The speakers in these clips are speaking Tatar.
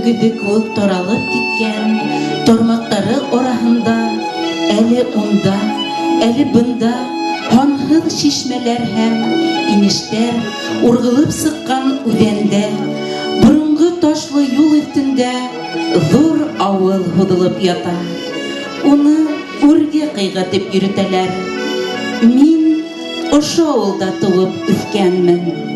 Мөгезе кеүек таралып киткән тармаҡтары араһында әле унда, әле бында һанһыҙ шишмәләр һәм инештәр урғылып сыҡҡан үҙәндә, боронғо ташлы юл өҫтөндә ҙур ауыл һуҙылып ята. Уны Үрге Ҡыйғы тип йөрөтәләр. Мин ошо ауылда тыуып үҫкәнмен.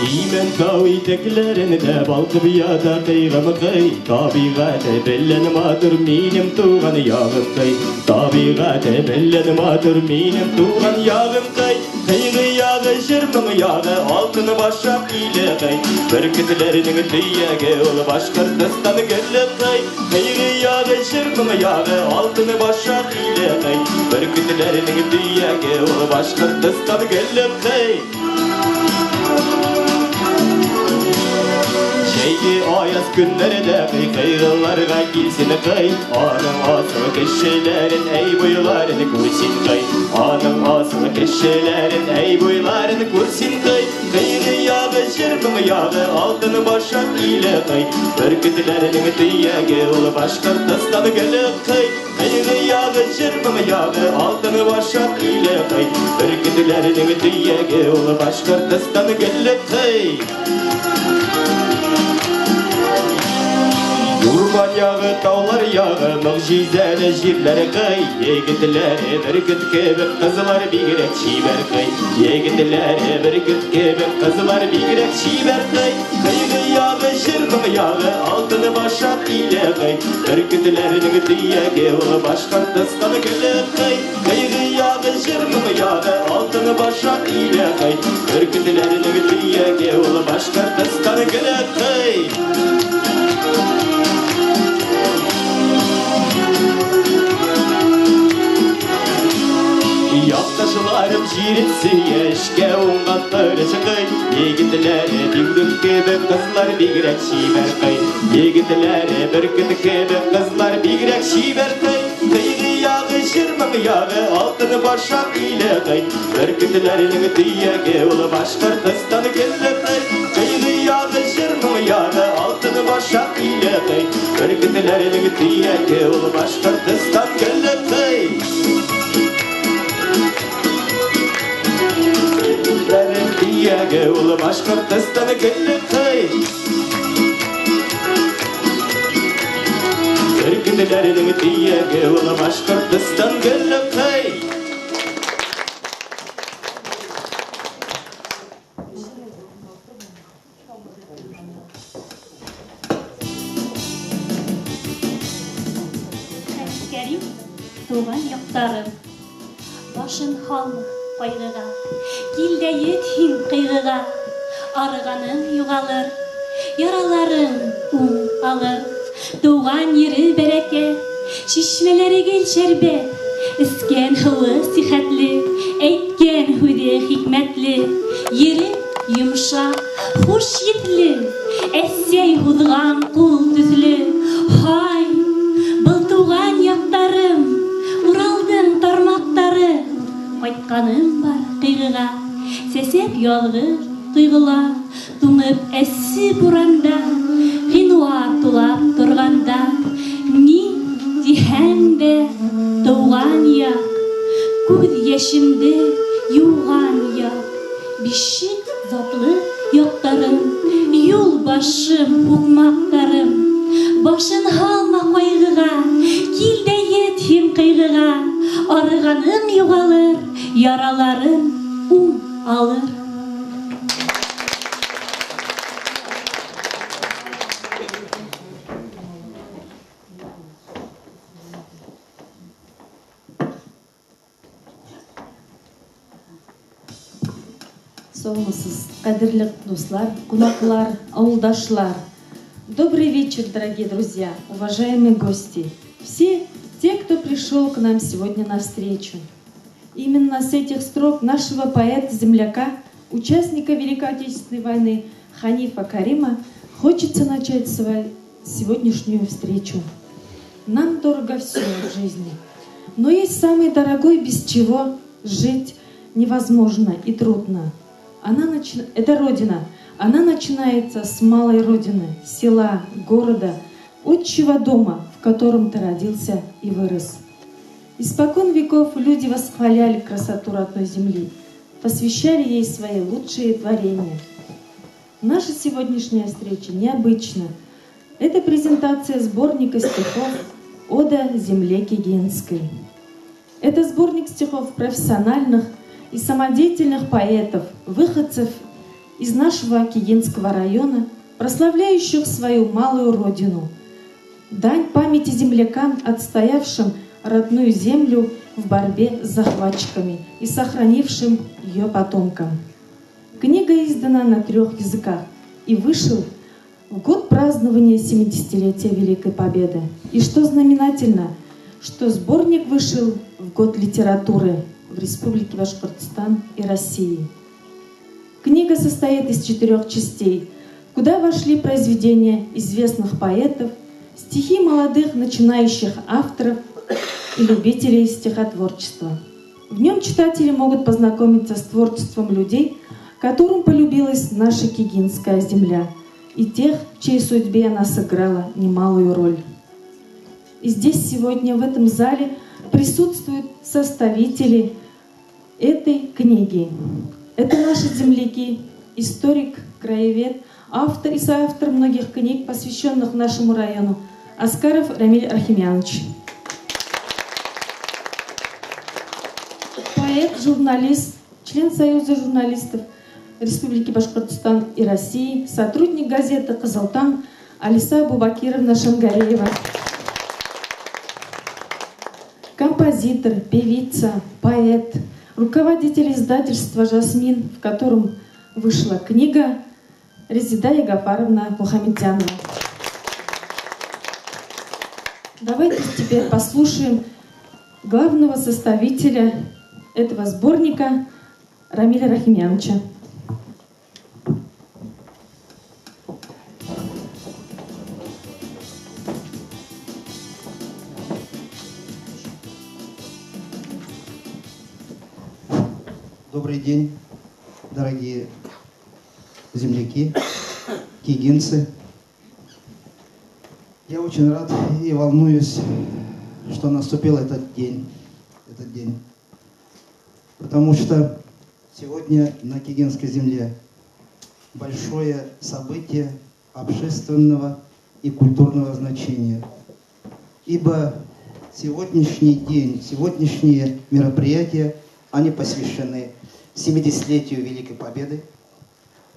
Имән тау итәкләрендә балкып ята кыйгым кый, Табигате белән матур минем туган ягым кый. Табигате белән матур минем туган ягым кый. Кыйгы ягы җыр моң ягы алтын башак иле кый. Бөркетләрнең төяге ул Башкортстан гөле кый. Кыйгы ягы җыр моңы ягы алтын башак иле кый. Бөркетләрнең төяге ул Башкортстан гөле кый. Җәйге аяз көннәрдә кый кыйгыларга килсен кый. Аның асыл кешеләрен әй буйларын күрсен кый. Аның асыл кешеләрен әй буйларын күрсен кый. Кыйгы ягы җыр моңы ягы алтын башак иле кый. Бөркетләрнең төяге ул Башкортстан гөле кый. Кыйгы ягы җыр моңы ягы алтын башак иле кый. Бөркетләрнең төяге ул Башкортстан гөле кый. Урман ягы, таулар ягы, могҗизәле җирләр кый. Егетләре бөркет кебек, кызлар бигрәк чибәр кый. Егетләре бөркет кебек, кызлар бигрәк чибәр кый. Кыйгы ягы, җыр моңы ягы, алтын башак иле кый. Бөркетләрнең төяге ул Башкортстан гөле кый. Кыйгы ягы, җыр моңы ягы, алтын башак иле кый. Бөркетләрнең төяге ул Башкортстан гөле кый. Якташларым җирен сөя, эшкә уңган тырыш кый. Егетләре диңгез кебек, кызлар бигрәк чибәр кый. Егетләре бөркет кебек, кызлар бигрәк чибәр кый. Кыйгы ягы, җыр моңы ягы, алтын башак иле кый. Бөркетләрнең төяге ул Башкортстан гөле кый. Кыйгы ягы, җыр моңы ягы, алтын башак иле кый. Бөркетләрнең төяге ул Башкортстан гөле кый. Бөркетләрнең төяге ул Башкортстан гөле кый. Бөркетләрнең төяге ул Башкортстан гөле кый. Кәрим туган яктарым, Башын һалма кайгыга, Кил дә йөт һин кыйгыга, Арыганың югалыр, Яраларың уң алыр. Туган йире бәрәкәт, Чишмәләре гел шәрбәт, Эскән һуы сихәтле, Әйткән һүзе хикмәтле. Йире йомшак, хуш есле, Әсәй һузган кул төсле. Һай, был туган яктарым, Уралдың тармактары. Кайтканым бар кыйгыга, Сәсәп ялгыз тойгыла, Туңып эссе буранда, Гыйнвар тулап торганда. Ни диһәң дә, туган як, Күз яшемде юган як. Бишек затлы яктарым, Юл башым, һукмактарым. Башын һалма кайгыга, Кил дә йет һин кыйгыга. Арыганың югалыр, Яраларың уң алыр. Саумысыз, кадерле дуслар, кунаклар, авылдашлар. Добрый вечер, дорогие друзья, уважаемые гости, все те, кто пришел к нам сегодня на встречу. Именно с этих строк нашего поэта-земляка, участника Великой Отечественной войны Ханифа Карима, хочется начать свою сегодняшнюю встречу. Нам дорого все в жизни, но есть самый дорогой, без чего жить невозможно и трудно. Это Родина. Она начинается с малой родины, села, города, отчего дома, в котором ты родился и вырос. Испокон веков люди восхваляли красоту родной земли, посвящали ей свои лучшие творения. Наша сегодняшняя встреча необычна. Это презентация сборника стихов «Ода земле Кигинской». Это сборник стихов профессиональных и самодеятельных поэтов, выходцев из нашего Кигинского района, прославляющих свою малую родину. Дань памяти землякам, отстоявшим родную землю в борьбе с захватчиками и сохранившим ее потомкам. Книга издана на 3 языках и вышел в год празднования 70-летия Великой Победы. И что знаменательно, что сборник вышел в год литературы в Республике Башкортостан и России. Книга состоит из 4 частей, куда вошли произведения известных поэтов, стихи молодых начинающих авторов и любителей стихотворчества. В нем читатели могут познакомиться с творчеством людей, которым полюбилась наша Кигинская земля, и тех, в чьей судьбе она сыграла немалую роль. И здесь сегодня, в этом зале, присутствуют составители этой книги. Это наши земляки, историк, краевед, автор и соавтор многих книг, посвященных нашему району, Аскаров Рамиль Рахимьянович. Поэт, журналист, член Союза журналистов Республики Башкортостан и России, сотрудник газеты «Кызылтан» Алиса Бубакировна Шангареева. Композитор, певица, поэт, руководитель издательства «Жасмин», в котором вышла книга, Резида Ягафаровна Мухаметзянова. Давайте теперь послушаем главного составителя этого сборника Рамиля Рахимьяновича. Добрый день, дорогие земляки, кигинцы. Я очень рад и волнуюсь, что наступил этот день. Потому что сегодня на Кигинской земле большое событие общественного и культурного значения. Ибо сегодняшний день, сегодняшние мероприятия, они посвящены 70-летию Великой Победы,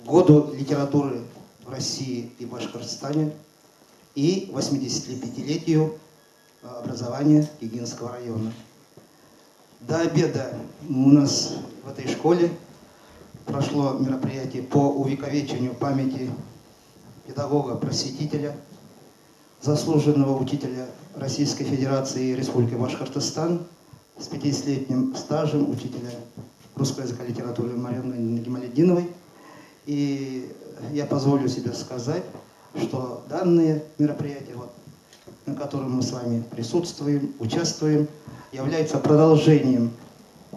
году литературы в России и Башкортостане и 85-летию образования Кигинского района. До обеда у нас в этой школе прошло мероприятие по увековечению памяти педагога-просветителя, заслуженного учителя Российской Федерации и Республики Башкортостан с 50-летним стажем учителя русского языка и литературы Марьяны Гималетдиновой. И я позволю себе сказать, что данные мероприятия, вот, на котором мы с вами присутствуем, участвуем, являются продолжением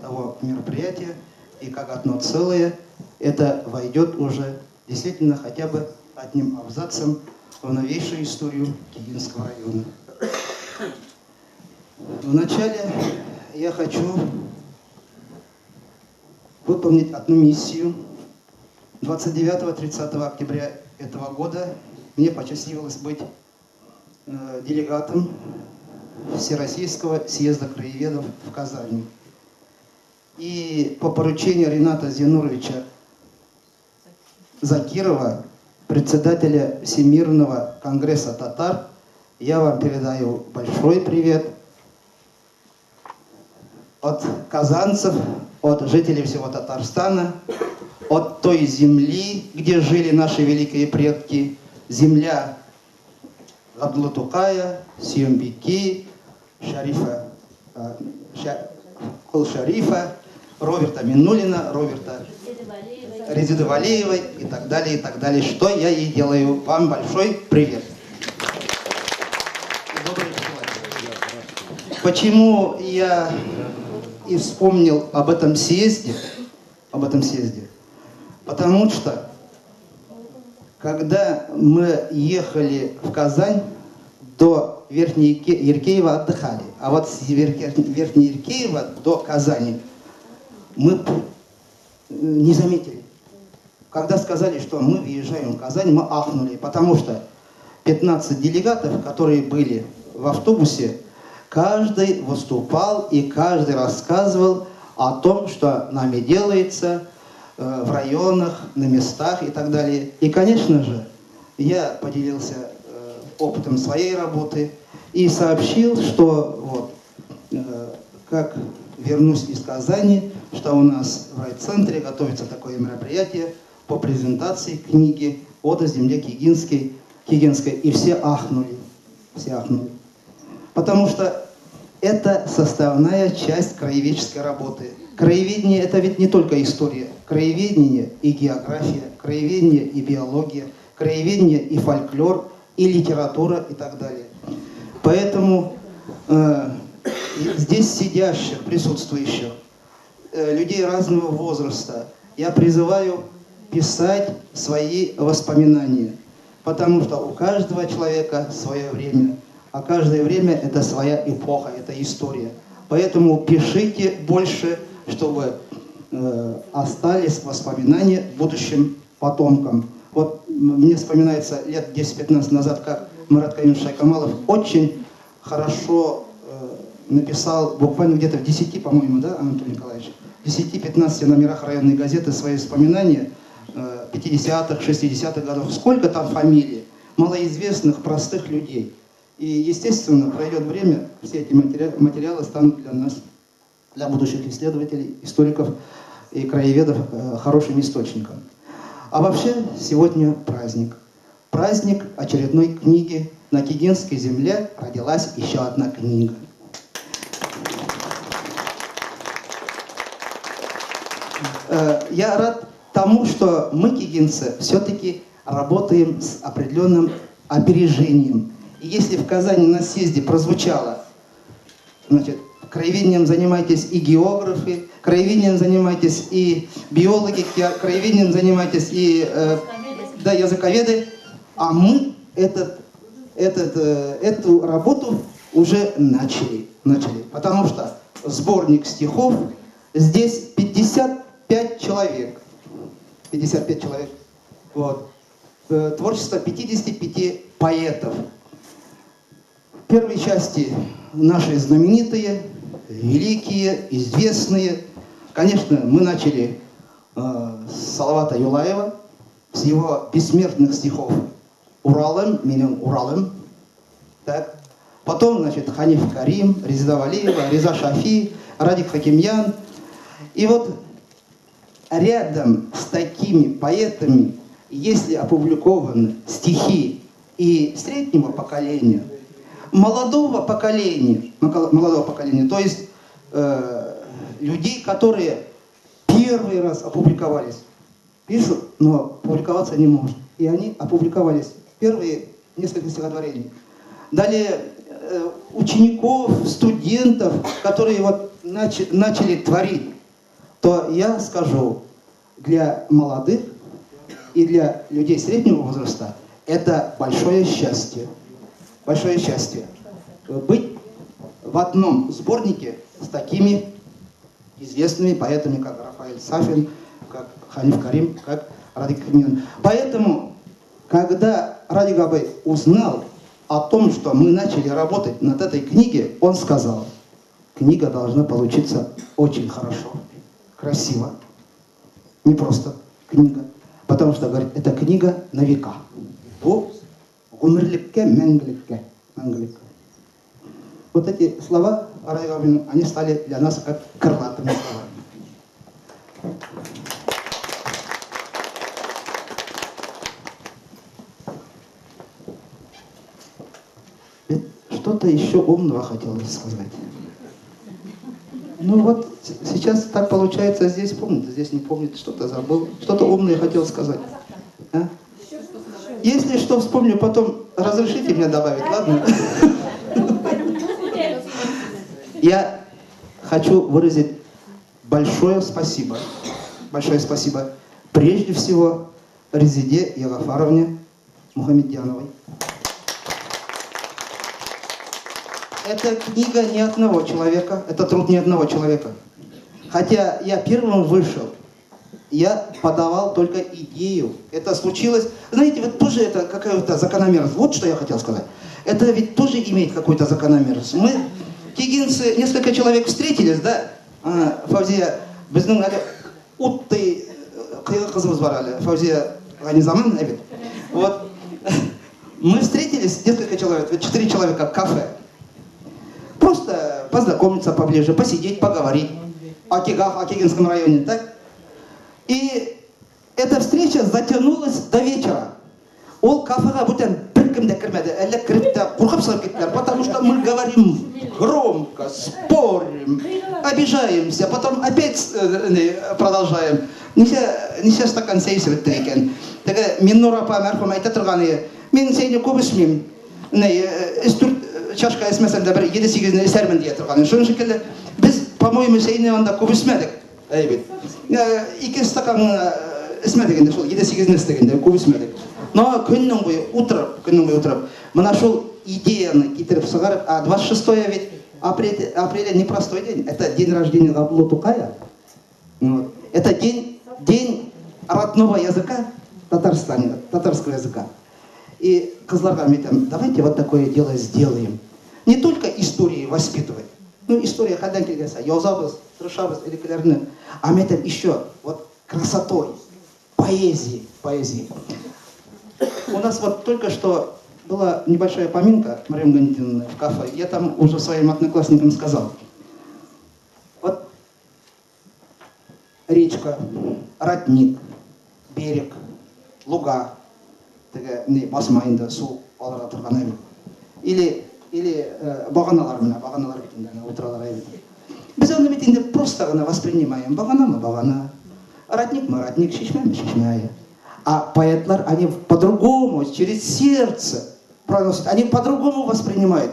того мероприятия, и как одно целое это войдет уже действительно хотя бы одним абзацем в новейшую историю Кигинского района. Вначале я хочу выполнить одну миссию. 29-30 октября этого года мне посчастливилось быть делегатом Всероссийского съезда краеведов в Казани. И по поручению Рената Зинуровича Закирова, председателя Всемирного конгресса татар, я вам передаю большой привет от казанцев, от жителей всего Татарстана, от той земли, где жили наши великие предки, земля Габдулла Тукая, Сююмбики, Шарифа, Кол Шарифа, Роберта Миннулина, Роберта Резиды Валеевой и так далее, и так далее. Что я и делаю. Вам большой привет. Почему я и вспомнил об этом съезде? Об этом съезде. Потому что, когда мы ехали в Казань, до Верхней Яркеева отдыхали. А вот с Верхней Яркеева до Казани мы не заметили. Когда сказали, что мы въезжаем в Казань, мы ахнули, потому что 15 делегатов, которые были в автобусе, каждый выступал и каждый рассказывал о том, что нами делается в районах, на местах и так далее. И, конечно же, я поделился опытом своей работы и сообщил, что вот, как вернусь из Казани, что у нас в райцентре готовится такое мероприятие по презентации книги «Ода земле Кигинской». И все ахнули, все ахнули. Потому что это составная часть краеведческой работы. Краеведение – это ведь не только история. Краеведение и география, краеведение и биология, краеведение и фольклор, и литература, и так далее. Поэтому здесь сидящих, присутствующих, людей разного возраста, я призываю писать свои воспоминания, потому что у каждого человека свое время, а каждое время это своя эпоха, это история. Поэтому пишите больше, чтобы остались воспоминания будущим потомкам. Вот мне вспоминается лет 10-15 назад, как Марат Камилович Шайкамалов очень хорошо написал, буквально где-то в 10, по-моему, да, Анатолий Николаевич, в 10-15 номерах районной газеты свои воспоминания 50-х, 60-х годов. Сколько там фамилий, малоизвестных, простых людей. И, естественно, пройдет время, все эти материалы станут для нас, для будущих исследователей, историков и краеведов хорошим источником. А вообще сегодня праздник. Праздник очередной книги. На Кигинской земле родилась еще одна книга. Я рад тому, что мы, кигинцы, все-таки работаем с определенным опережением. И если в Казани на съезде прозвучало, значит, краеведением занимайтесь и географы, краеведением занимайтесь и биологи, краеведением занимайтесь и да, языковеды, а мы эту работу уже начали. Потому что сборник стихов здесь 55 человек. 55 человек. Вот. Творчество 55 поэтов. В первой части наши знаменитые, великие, известные. Конечно, мы начали с Салавата Юлаева, с его бессмертных стихов «Уралым», «Минем Уралым». Так. Потом, значит, Ханиф Карим, Резида Валиева, Реза Шафи, Радик Хакимьян. И вот рядом с такими поэтами, если опубликованы стихи и среднего поколения, молодого поколения, то есть людей, которые первый раз опубликовались, пишут, но публиковаться не могут. И они опубликовались первые несколько стихотворений. Далее учеников, студентов, которые вот начали творить, то я скажу, для молодых и для людей среднего возраста это большое счастье. Большое счастье быть в одном сборнике с такими известными поэтами, как Рафаэль Сафин, как Ханиф Карим, как Радик Хакимьян. Поэтому, когда Радик Абай узнал о том, что мы начали работать над этой книгой, он сказал, книга должна получиться очень хорошо, красиво. Не просто книга. Потому что, говорит, это книга на века. Вот эти слова, они стали для нас как крылатыми словами. Ведь что-то еще умного хотелось сказать. Ну вот сейчас так получается, здесь помнит, здесь не помнит, что-то забыл, что-то умное хотел сказать. А? Если что вспомню, потом разрешите мне добавить, ладно? Я хочу выразить большое спасибо прежде всего Резиде Ягафаровне Мухамедьяновой. Это книга не одного человека, это труд не одного человека. Хотя я первым вышел, я подавал только идею. Это случилось, знаете, вот тоже это какая-то закономерность. Вот что я хотел сказать. Это ведь тоже имеет какую-то закономерность. Мы, кигинцы, несколько человек встретились, да? Фавзия, безнең әле уттай кыйгы кызыбыз бар әле, Фавзия Ганизаман, әбит. Вот. Мы встретились, несколько человек, 4 человека в кафе. Просто познакомиться поближе, посидеть, поговорить о Кигах, о Кигинском районе, так? И эта встреча затянулась до вечера. Ул кафега бүтән беркем дә кермәде, әллә кереп тә куркып чыгып киттеләр, потому что мы говорим громко, спорим, обижаемся, потом опять продолжаем. Ничә стакан чәй эчеп беттек икән. Теге Миннур апа мәрхүм әйтә торган иде, мин чәйне күп эчмим, өч-дүрт чашка эчмәсәм дә бер 7-8-не эчәрмен дия торган. Шуның шикелле без, по-моему, чәйне анда күп эчмәдек. Әй бит. 2 стакан эчмәдек инде, шул 7-8-не эчтек инде, күп эчмәдек. Но көннең буе утырып, менә шул идеяны китереп чыгарып, а 26 ведь апреля непростой день, это день рождения Габдулла Тукая. Вот. Это день родного языка Татарстана, татарского языка. И кызларга әйтәм, давайте вот такое дело сделаем. Не только истории воспитывать, ну история кайдан килгәнсә, язабыз, тырышабыз элеккеләрне, а мен әйтәм еще вот красотой, поэзией, поэзией. У нас вот только что была небольшая поминка Марьям Ганитиновны в кафе. Я там уже своим одноклассникам сказал. Вот речка, родник, берег, луга, теге не басма инде су алырга торган әйбер. Или баганалар менә, баганалар бит инде утыралар әйбер. Без аны бит инде просто гына воспринимаем. Баганамы багана, родникмы родник, чишмәме чишмә. А поэтлар, они по-другому, через сердце проносят, они по-другому воспринимают.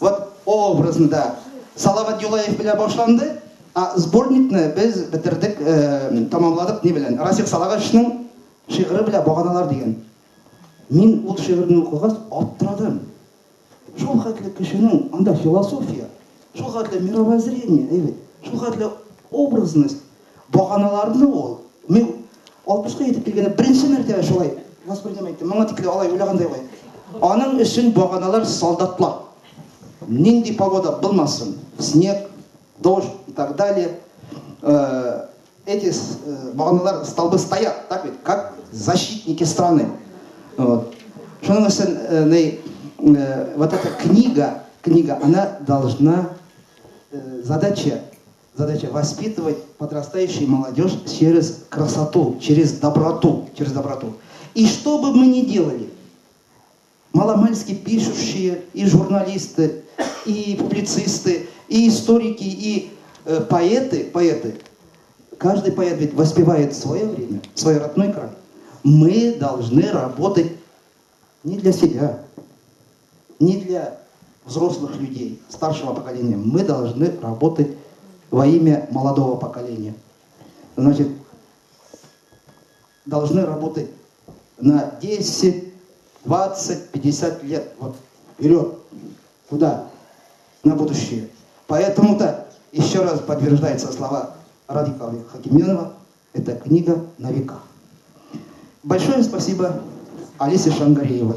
Вот образно, да. Салават Юлаев белән башланды, а сборникны без бетердек, тамамладык ни белән? Расих Салагашның шигыре белән баганалар дигән. Мин ул шигырьне укыгач аптырадым. Шул хәтле кешенең анда философия, шул хәтле мировоззрение, әйбәт, шул хәтле образность. Баганаларны ул мин 60-ка җитеп килгәндә беренче мәртәбә шулай воспринимать иттем. Моңа тикле алай уйлагандай юк. Аның өчен баганалар солдатлар. Нинди погода булмасын, снег, дождь и так далее. Эти баганалар, столбы стоят, так ведь, как защитники страны. Вот. Шуның өчен вот эта книга, она должна, задача воспитывать подрастающую молодежь через красоту, через доброту, через доброту. И что бы мы ни делали, маломальски пишущие и журналисты, и публицисты, и историки, и поэты, каждый поэт ведь воспевает свое время, свой родной край. Мы должны работать не для себя, не для взрослых людей, старшего поколения. Мы должны работать во имя молодого поколения. Значит, должны работать на 10, 20, 50 лет. Вот, вперед. Куда? На будущее. Поэтому-то еще раз подтверждаются слова Радика Хакимьянова. Это книга на века. Большое спасибо Алисе Шангареевой.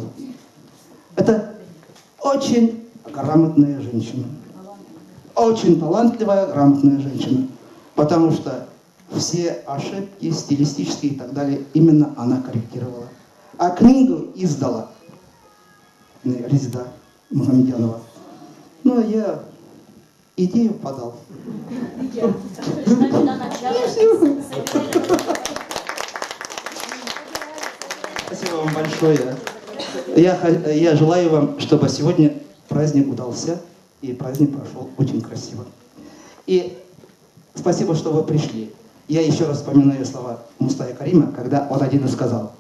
Это очень грамотная женщина. Очень талантливая, грамотная женщина. Потому что все ошибки стилистические и так далее именно она корректировала. А книгу издала Резида Мухамедьянова. Ну, а я идею подал. Спасибо вам большое. Я желаю вам, чтобы сегодня праздник удался, и праздник прошел очень красиво. И Спасибо, что вы пришли. Я еще раз вспоминаю слова Мустая Карима, когда он один и сказал,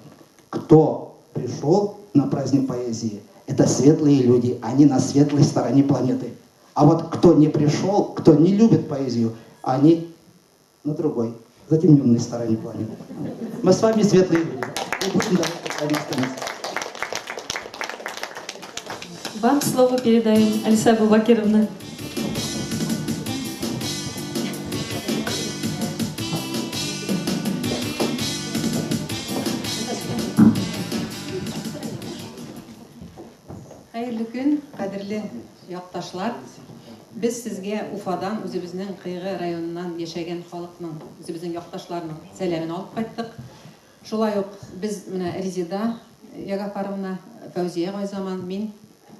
кто пришел на праздник поэзии, это светлые люди, они на светлой стороне планеты. А вот кто не пришел, кто не любит поэзию, они на другой, затемненной стороне планеты. Мы с вами светлые люди. И будем давать с вами останется. Вам слово передаем, Алиса Абубакировна. Хәерле көн, кадерле якташлар. Без сезгә Уфадан, үзебезнең Кыйгы районыннан яшәгән халыкның, үзебезнең якташларның сәламен алып кайттык. Шулай ук без менә Резида Ягафаровна, Фәүзия Гайзаман, мин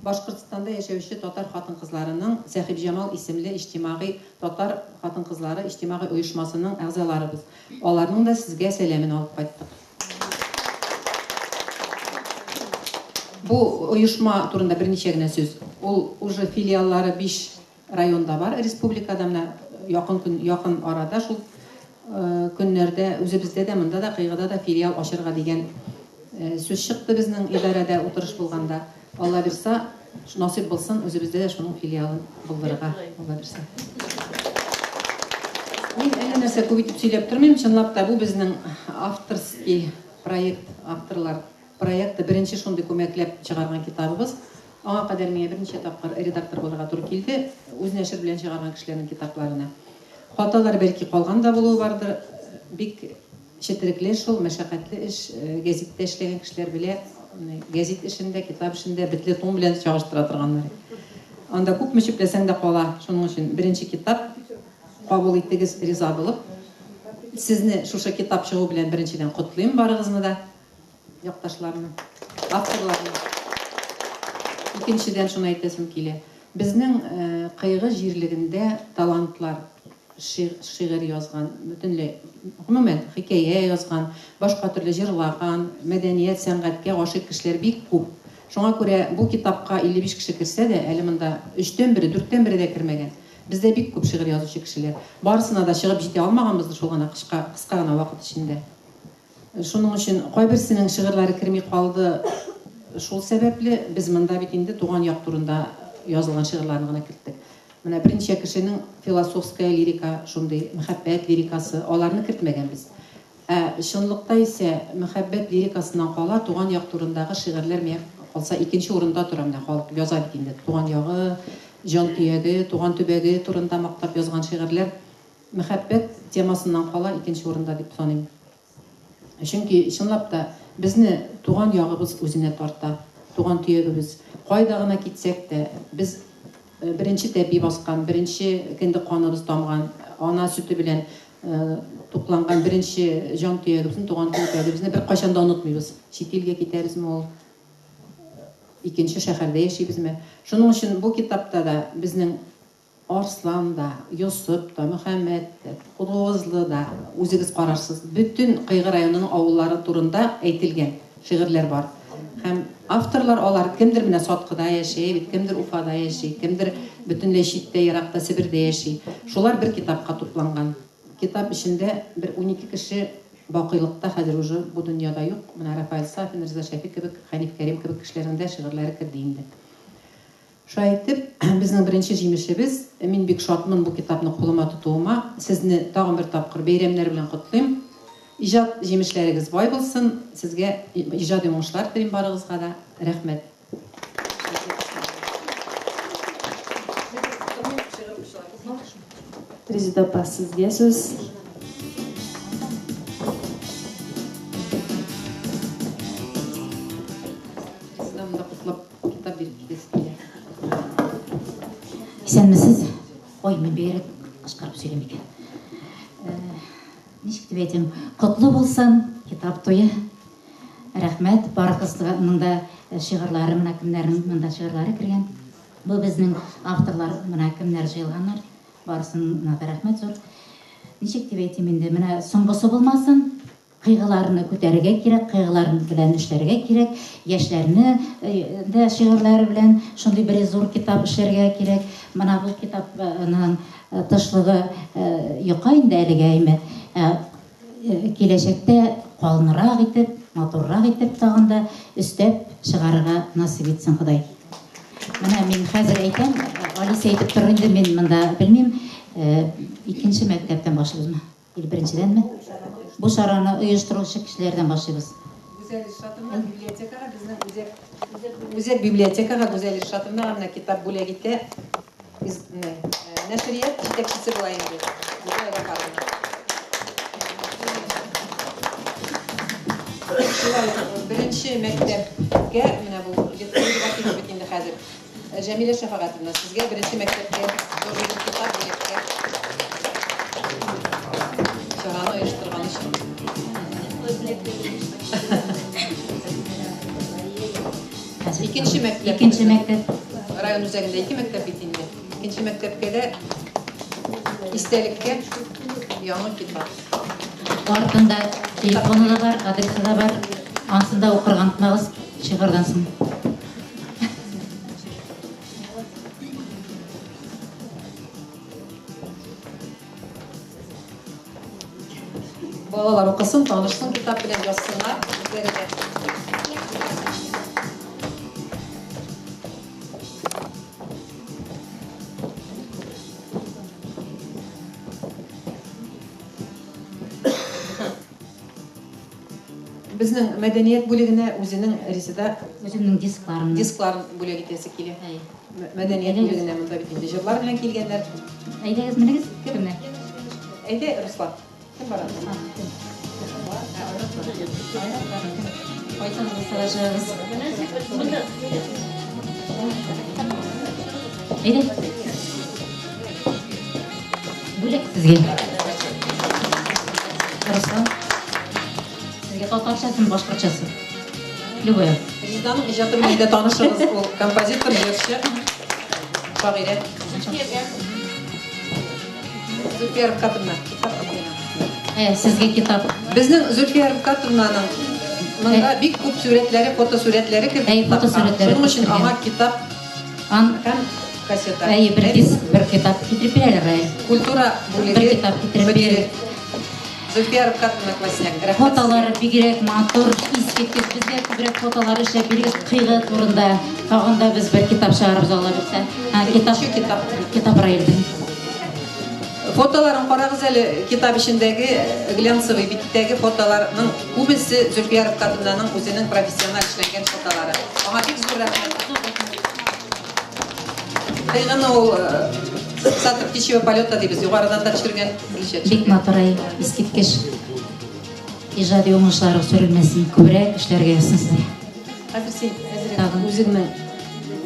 Башкортстанда яшәүче татар хатын-кызларының Сәхибҗамал исемле иҗтимагый татар хатын-кызлары иҗтимагый оешмасының әгъзаларыбыз. Аларның да сезгә сәламен алып кайттык. Бу оешма турында берничә генә сүз. Ул уже филиаллары 5 районда бар республикада. Менә якын көн, якын арада шул көннәрдә үзебездә дә, монда да, Кыйгыда да филиал ачырга дигән сүз чыкты безнең идарәдә утырыш булганда. Алла бирса, насыйп булсын, үзебездә дә шуның филиалын булдырырга, Алла бирса. Мин әллә нәрсә күп итеп сөйләп тормыйм. Чынлап та бу безнең авторский проект, авторлар проекты, беренче шундый күмәкләп чыгарган китабыбыз. Аңа кадәр миңа берничә тапкыр редактор булырга туры килде, үз нәшер белән чыгарган кешеләрнең китапларына. Хаталар бәлки калган да булуы бардыр. Бик четерекле шул, мәшәкатьле эш. Гәзиттә эшләгән кешеләр белә, гәзит эшендә, китап эшендә бетле тун белән чагыштыра торганнар. Анда күпме чүпләсәң дә кала. Шуның өчен беренче китап кабул итегез, риза булып. Сезне шушы китап чыгу белән беренчедән котлыйм барыгызны да, якташларны, авторларны. Икенчедән шуны әйтәсем килә. Безнең Кыйгы җирлегендә талантлар шигырь язган, бөтенләй, гомумән, хикәя язган, башка төрле җырлаган, мәдәният, сәнгатькә гашыйк кешеләр бик күп. Шуңа күрә бу китапка 55 кеше керсә дә, әле монда өчтән бере, дүрттән бере дә кермәгән. Бездә бик күп шигырь язучы кешеләр. Барысына да чыгып җитә алмаганбыздыр шул гына кыска, кыска гына вакыт эчендә. Шуның өчен кайберсенең шигырьләре керми калды. Шул сәбәпле без монда бит инде туган як турында язылган шигырьләрне гына керттек. Менә берничә кешенең философская лирика, шундый мәхәббәт лирикасы, аларны кертмәгәнбез. Ә чынлыкта исә мәхәббәт лирикасыннан кала туган як турындагы шигырьләр миңа калса икенче урында тора. Менә халык яза бит инде туган ягы, җан төяге, туган төбәге турында мактап язган шигырьләр мәхәббәт темасыннан кала икенче урында дип саныйм. Чөнки, чынлап та, безне туган ягыбыз үзенә тарта, туган төягебез. Кайда гына китсәк тә, без беренче тәпи баскан, беренче кендек каныбыз тамган, ана сөте белән тукланган беренче җан төягебезне, туган төбәгебезне беркайчан да онытмыйбыз. Чит илгә китәбезме ул, икенче шәһәрдә яшибезме. Шуның өчен бу китапта да безнең Арслан да, Йосып та, Мөхәммәт тә, Кудгугызлы да, үзегез карарсыз, бөтен Кыйгы районының авыллары турында әйтелгән шигырьләр бар. Һәм авторлар алар кемдер менә Саткыда яши, бит кемдер Уфада яши, кемдер бөтенләй читтә, еракта, Себердә яши. Шулар бер китапка тупланган. Китап эчендә бер 12 кеше бакыйлыкта, хәзер уже бу дөньяда юк. Менә Рафаэль Сафин, Риза Шәфи кебек, Хәниф Кәрим кебек кешеләрнең дә шигырьләре керде инде. Шулай итеп, безнең беренче җимешебез. Мин бик шатмын бу китапны кулыма тотуыма. Сезне тагын бер тапкыр бәйрәмнәр белән котлыйм. Иҗат җимешләрегез бай булсын. Сезгә иҗади уңышлар телим барыгызга да. Рәхмәт. Резеда апа, сезгә сүз. Резеда монда котлап Китап биреп китәсе килә. Исәнмесез. Ой, мин бигрәк кычкырып сөйлим икән. Ничек дип әйтим, котлы булсын китап туе. Рәхмәт, барыгызның да шигырьләре, менә кемнәрнең монда шигырьләре кергән. Бу безнең авторлар, менә кемнәр җыелганнар. Барысына да рәхмәт зур. Ничек дип әйтим инде, менә соңгысы булмасын. Кыйгыларны күтәрергә кирәк, кыйгылар белән эшләргә кирәк, яшьләрне дә шигырьләре белән шундый бер зур китап эшләргә кирәк. Менә бу китапның тышлыгы йока инде әлегә, әйме. Ә киләчәктә калынрак итеп, матуррак итеп тагын да өстәп чыгарырга насыйп итсен Ходай. Менә мин хәзер әйтәм, Алисә әйтеп торыр инде, мин монда белмим. Икенче мәктәптән башлыйбызмы? Или беренчедәнме? Бу чараны оештыручы кешеләрдән башлыйбыз. Гүзәл Илшатовна библиотекага безнең үзәк үзәк библиотекага Гүзәл Илшатовнага менә китап бүләк итә. Нәшрият җитәкчесе була инде. Гүзәл Гафаровна. Шулай ук беренче мәктәпкә менә бу лицей бит инде хәзер. Җәмилә Шәфәгатовна, сезгә беренче мәктәпкә зур бер китап бүләккә чараны оештырган өчен. Икенче мәктәп. Икенче мәктәп. Район үзәгендә ике мәктәп бит инде. Икенче мәктәпкә дә истәлеккә яңа китап. Артында телефоны да бар, адресы да бар. Ансын да укырга онытмагыз, шигырьдән соң. Балалар укысын, танышсын китап белән, язсыннар үзләре дә. Безнең мәдәният бүлегенә үзенең Резеда Үземнең дискларымны. Дискларын бүләк итәсе килә. Мәдәният бүлегенә монда бит инде җырлар белән килгәннәр. Әйдәгез, менегез, кемнәр? Әйдә, Руслан. Кем бара? Кайсыгыз булса да чыгыгыз. Әйдә. Бүләк сезгә. Руслан. Сезгә татарчасын, башкортчасын. Любая. Резеданың иҗаты белән дә танышыгыз. Ул композитор, җырчы, шагыйрә. Зөлфия Рифкатовна, китап Ә, сезгә китап. Безнең Зөлфия Рифкатовнаның монда бик күп сурәтләре, фотосурәтләре керде Әй, фотосурәтләре Шуның өчен аңа китап Ан һәм кассета. Әй, бер диск, бер китап китереп бирәләр, әй. Культура бүлеге Бер китап китереп мөдире. Зөлфия Рифкатовна Квасняк. Рәхмәт. Фотолары бигрәк матур, искиткеч. Безгә күбрәк фотолар эшләп бирегез Кыйгы турында. Тагын да без бер китап чыгарабыз, Алла бирсә. Китап, китап. Китап Раилдән. Фотоларын карагыз әле, китап эчендәге глянцевый биттәге фотоларның күбесе Зөлфия Рифкатовнаның үзенең профессиональ эшләнгән фотолары. Аңа бик зур рәхмәт. Кыйгыны ул с птичьего полета дибез, югарыдан да төшергән, төрлечә Бик матур, әй, искиткеч. Иҗади уңышларыгыз сүрелмәсен, күбрәк эшләргә язсын сезгә. Хәзер син әзрәк үзеңнең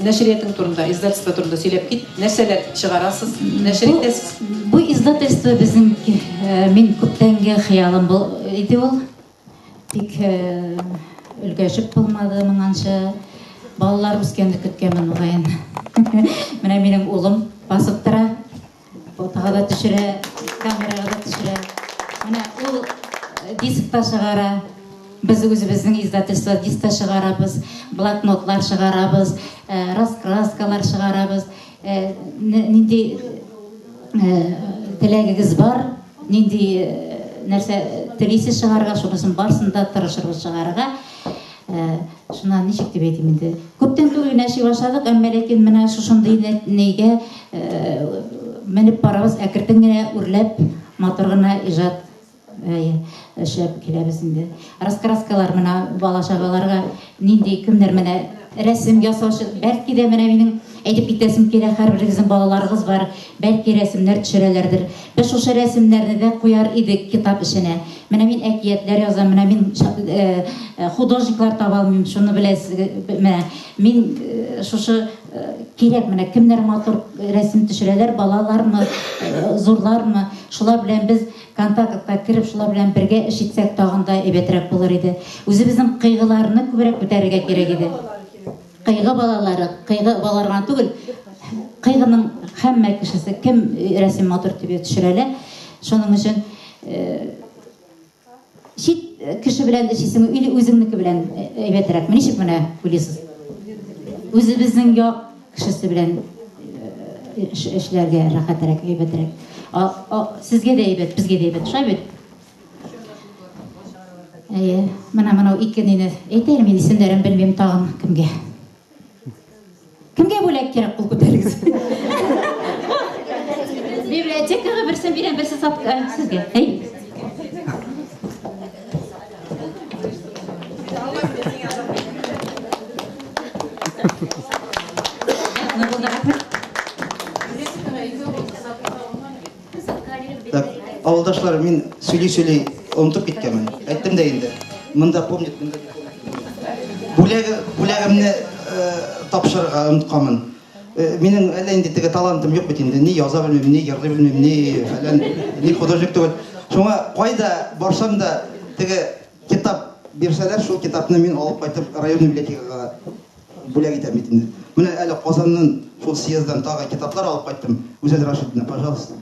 нәшриятың турында, издательство турында сөйләп кит. Нәрсәләр чыгарасыз, нәшер итәсез? Бу издательство безнең, мин күптәнге хыялым бу иде ул. Тик өлгәшеп булмады моңанчы. Балалар үскәнне көткәнмен мөгаен. Менә минем улым басып тора. Фотога да төшерә, камерага да төшерә. Менә ул диск та чыгара. Без үзебезнең издательство диск та чыгарабыз, блокнотлар чыгарабыз, раскраскалар чыгарабыз. Нинди теләгегез бар, нинди нәрсә телисез чыгарырга, шунысын барысын да тырышырбыз чыгарырга. Шуннан ничек дип әйтим инде. Күптән түгел генә эшли башладык, әмма ләкин менә шушындый нигә менеп барабыз, әкертен генә үрләп, матур гына иҗат эшләп киләбез инде. Раскраскалар менә бала-чагаларга нинди кемнәр менә рәсем ясаучы, бәлки дә менә минем әйтеп китәсем килә, һәрберегезнең балаларыгыз бар, бәлки рәсемнәр төшерәләрдер. Без шушы рәсемнәрне дә куяр идек китап эченә. Менә мин әкиятләр язам, менә мин художниклар таба алмыйм, шуны беләсез, менә мин шушы кирәк, менә кемнәр матур рәсем төшерәләр, балалармы, зурлармы, шулар белән без контактка кереп, шулар белән бергә эш итсәк, тагын да әйбәтрәк булыр иде. Үзебезнең кыйгыларны күбрәк күтәрергә кирәк иде. Кыйгы балалары, кыйгы балалар гына түгел, кыйгының һәммә кешесе кем рәсем матур дип төшерәләр. Шуның өчен Чит кеше белән эшлисеңме или үзеңнеке белән әйбәтрәкме? Ничек менә уйлыйсыз? Үзебезнең як кешесе белән эшләргә рәхәтрәк, әйбәтрәк. Сезгә дә әйбәт, безгә дә әйбәт. Шулай бит? Әйе, менә монау ике нине әйт әле, мин исемнәрен белмим тагын кемгә. Кемгә бүләк кирәк, кул күтәрегез. Библиотекага берсен бирәм, берсе сат сезгә. Әй. Так, авылдашлар, мин сөйли-сөйли онытып киткәнмен. Әйттем дә инде. Монда помнит, монда не помнит. Бүләге, бүләгемне э, тапшырырга онытканмын. Э, минем әллә инде теге талантым юк бит инде. Ни яза белмим, ни йырлый белмим, ни фәлән, ни художник түгел. Шуңа кайда барсам да теге китап бирсәләр, шул китапны мин алып кайтып район библиотекага бүләк итәм бит инде. Менә әле Казаннан шул съезддан тагы китаплар алып кайттым. Гүзәл Рашидовна, пожалуйста.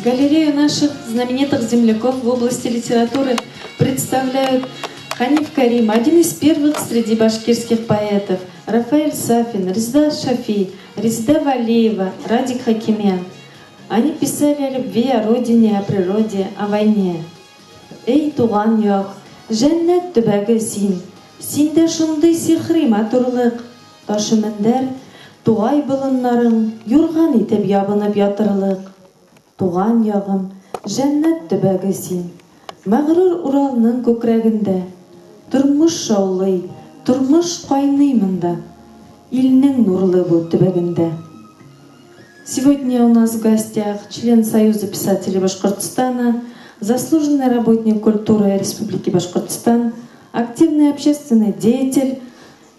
Галерею наших знаменитых земляков в области литературы представляют Ханиф Карим, один из первых среди башкирских поэтов, Рафаэль Сафин, Резда Шафи, Резда Валиева, Радик Хакимян. Они писали о любви, о родине, о природе, о войне. Эй, туган як, җәннәт төбәге син, Синдә шундый сихри матурлык, Ташы-мендәр, тугай болыннарың Юрган итеп ябынып ятырлык. Туган ягым, җәннәт төбәге син, Мәгърур Уралның күкрәгендә Тормыш шаулый, тормыш кайный монда, Илнең нурлы бу төбәгендә. Сегодня у нас в гостях член Союза писателей Башкортостана, заслуженный работник культуры Республики Башкортостан, активный общественный деятель,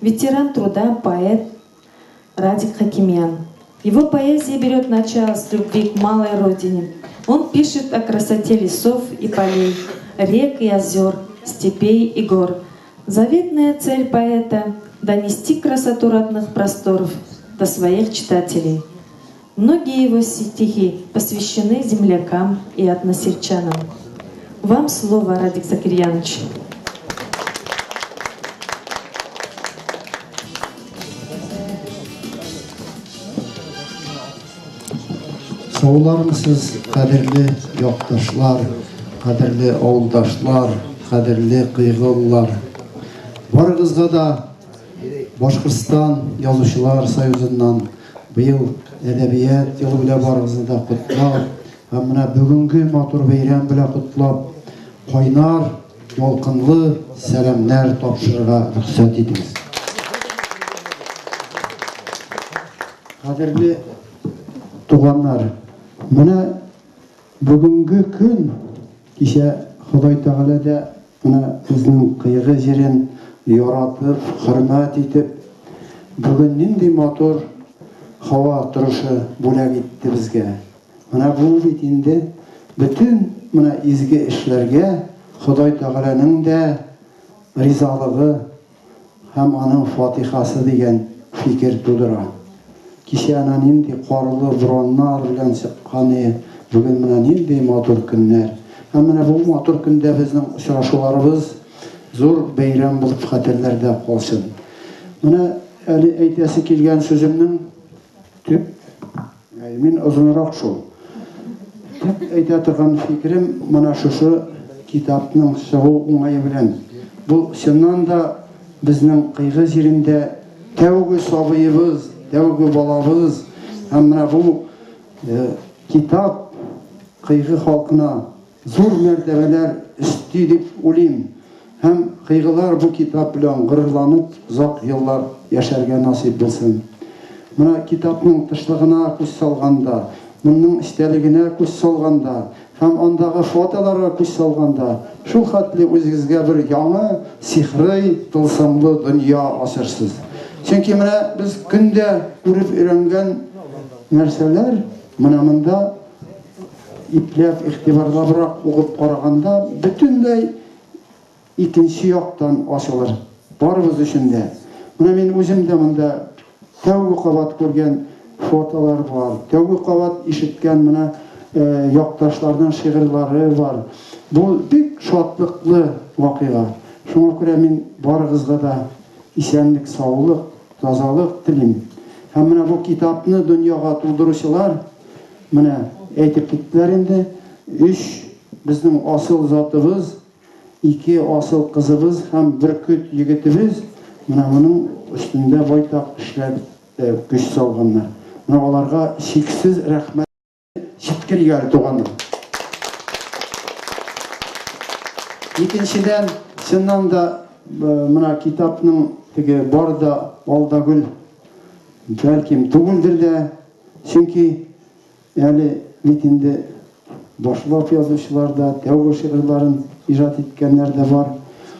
ветеран труда, поэт Радик Хакимьян. Его поэзия берет начало с любви к малой родине. Он пишет о красоте лесов и полей, рек и озер, степей и гор. Заветная цель поэта – донести красоту родных просторов до своих читателей. Многие его стихи посвящены землякам и односельчанам. Вам слово, Радик Закирьянович. Саулармысыз, кадерле якташлар, кадерле авылдашлар, кадерле кыйгыллар. Барыгызга да Башкортстан Язучылар союзыннан быел әдәбият елы белән барыгызны да котлап, һәм менә бүгенге матур бәйрәм белән котлап, кайнар, ялкынлы сәламнәр тапшырырга рөхсәт итегез. Кадерле туганнар, менә бүгенге көн, кичә Ходай Тәгалә дә менә безнең Кыйгы җирен яратып, хөрмәт итеп, бүген нинди матур һава торышы бүләк итте безгә. Менә бу бит инде бөтен менә изге эшләргә Ходай Тәгаләнең дә ризалыгы һәм аның фатихасы дигән фикер тудыра. Кичә әнә нинди карлы бураннар белән чыккан и, бүген менә нинди матур көннәр. Һәм менә бу матур көндә безнең очрашуларыбыз зур бәйрәм булып хәтерләрдә калсын. Менә әле әйтәсе килгән сүземнең төп, мин озынрак шул. Төп әйтә торган фикерем менә шушы китапның чыгу уңае белән. Бу чыннан да безнең Кыйгы җирендә тәүге сабыебыз, тәүге балабыз һәм менә бу китап Кыйгы халкына зур мәртәбәләр өсти дип уйлыйм. Һәм кыйгылар бу китап белән горурланып озак еллар яшәргә насыйп булсын. Менә китапның тышлыгына күз салганда, монның эчтәлегенә күз салганда һәм андагы фотоларга күз салганда, шул хәтле үзегезгә бер яңа сихрый, тылсымлы дөнья ачырсыз. Чөнки менә без көн дә күреп өйрәнгән нәрсәләр менә монда ипләп, игътибарлабрак укып караганда бөтенләй. икенче яктан ачылыр. Барыбыз өчен дә. Менә мин үзем дә монда тәүге кабат күргән фотолар бар, тәүге кабат ишеткән менә якташларның шигырьләре бар. Бу бик шатлыклы вакыйга. Шуңа күрә мин барыгызга да исәнлек, саулык, тазалык телим. Һәм менә бу китапны дөньяга тудыручылар, менә әйтеп киттеләр инде, өч безнең асыл затыбыз, ике асыл кызыбыз һәм бөркет егетебез менә моның өстендә байтак эшләп көч салганнар. Менә аларга чиксез рәхмәт җиткерик әле, туганнар. Икенчедән, чыннан да менә китапның теге бар да ал да гөл бәлкем түгелдер дә, чөнки Әле бит инде башлап язучылар да, тәүге шигырьләрен иҗат иткәннәр дә бар.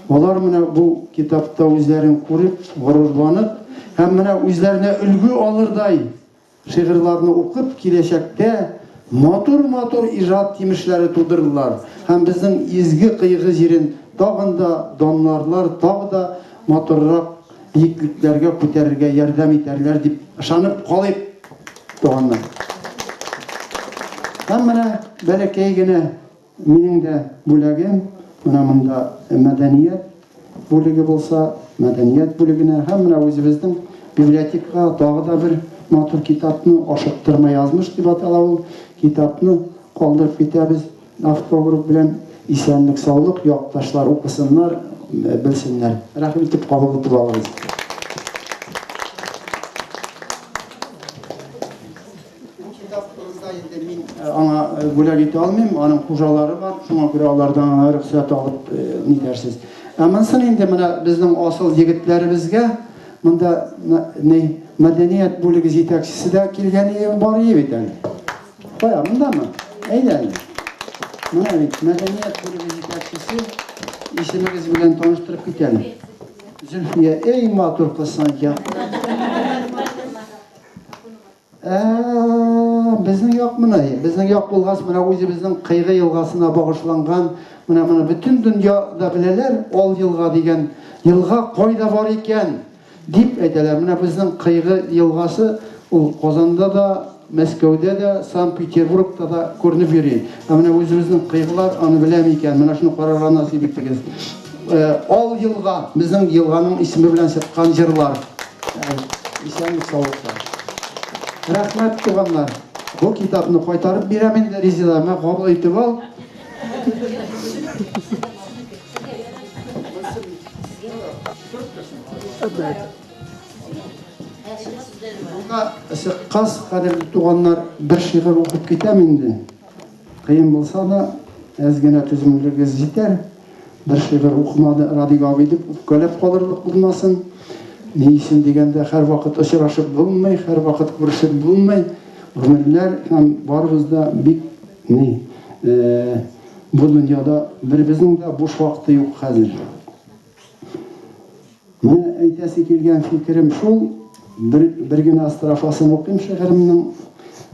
Алар менә бу китапта үзләрен күреп, горурланып һәм менә үзләренә өлге алырдай шигырьләрне укып, киләчәктә матур-матур иҗат тимешләре тудырырлар һәм безнең изге Кыйгы җирен тагын да данларлар, тагы да матуррак биеклекләргә күтәрергә ярдәм итәрләр дип ышанып калыйк, туганнар. Һәм менә бәләкәй генә минем дә бүләгем, менә монда мәдәният бүлеге булса, мәдәният бүлегенә һәм менә үзебезнең библиотекага тагы да бер матур китапны Ашыктырма язмыш дип атала ул китапны калдырып китәбез. Автограф белән исәнлек саулык, якташлар укысыннар, белсеннәр. Рәхим итеп кабул итеп алыгыз. Бу китабыбызда инде мин аңа бүләк итә алмыйм, аның хуҗалары бар, шуңа күрә алардан аңа рөхсәт алып нитәрсез. Ә монысын инде менә безнең асыл егетләребезгә монда ни мәдәният бүлеге җитәкчесе дә килгәне бар иде бит әле. Кая, мондамы? Әйдә әле. Менә бит мәдәният бүлеге җитәкчесе исемегез белән таныштырып кит әле. Зөлфия, эй, матур кызсың икән. Ә, безнең як менә, безнең як булгач, менә үзебезнең Кыйгы елгасына багышланган, менә моны бөтен дөньяда беләләр, Ал елга дигән елга кайда бар икән? Дип әйтәләр. Менә безнең Кыйгы елгасы, ул Казанда да, Мәскәүдә дә, Санкт-Петербургта да күренеп йөри. Ә менә үзебезнең кыйгылар аны белә микән? Менә шуны карарга насыйп итегез. Ал елга, безнең елганың исеме белән чыккан җырлар. Исәнлек, саулыклар. Рәхмәт, туганнар. Бу китапны кайтарып бирәм инде, Резеда, мә, кабул итеп ал. Юлга чыккач, кадерле туганнар, бер шигырь укып китәм инде. Кыен булса да, әз генә түземлегегез җитәр. Бер шигырь укымады Радик абый дип үпкәләп калырлык булмасын. Ни өчен дигәндә, һәрвакыт очрашып булмый, һәрвакыт күрешеп булмый. Гомерләр һәм барыбыз да бик ни, бу дөньяда беребезнең дә буш вакыты юк хәзер. Менә әйтәсе килгән фикерем шул, бер, бер генә строфасын укыйм шигыремнең.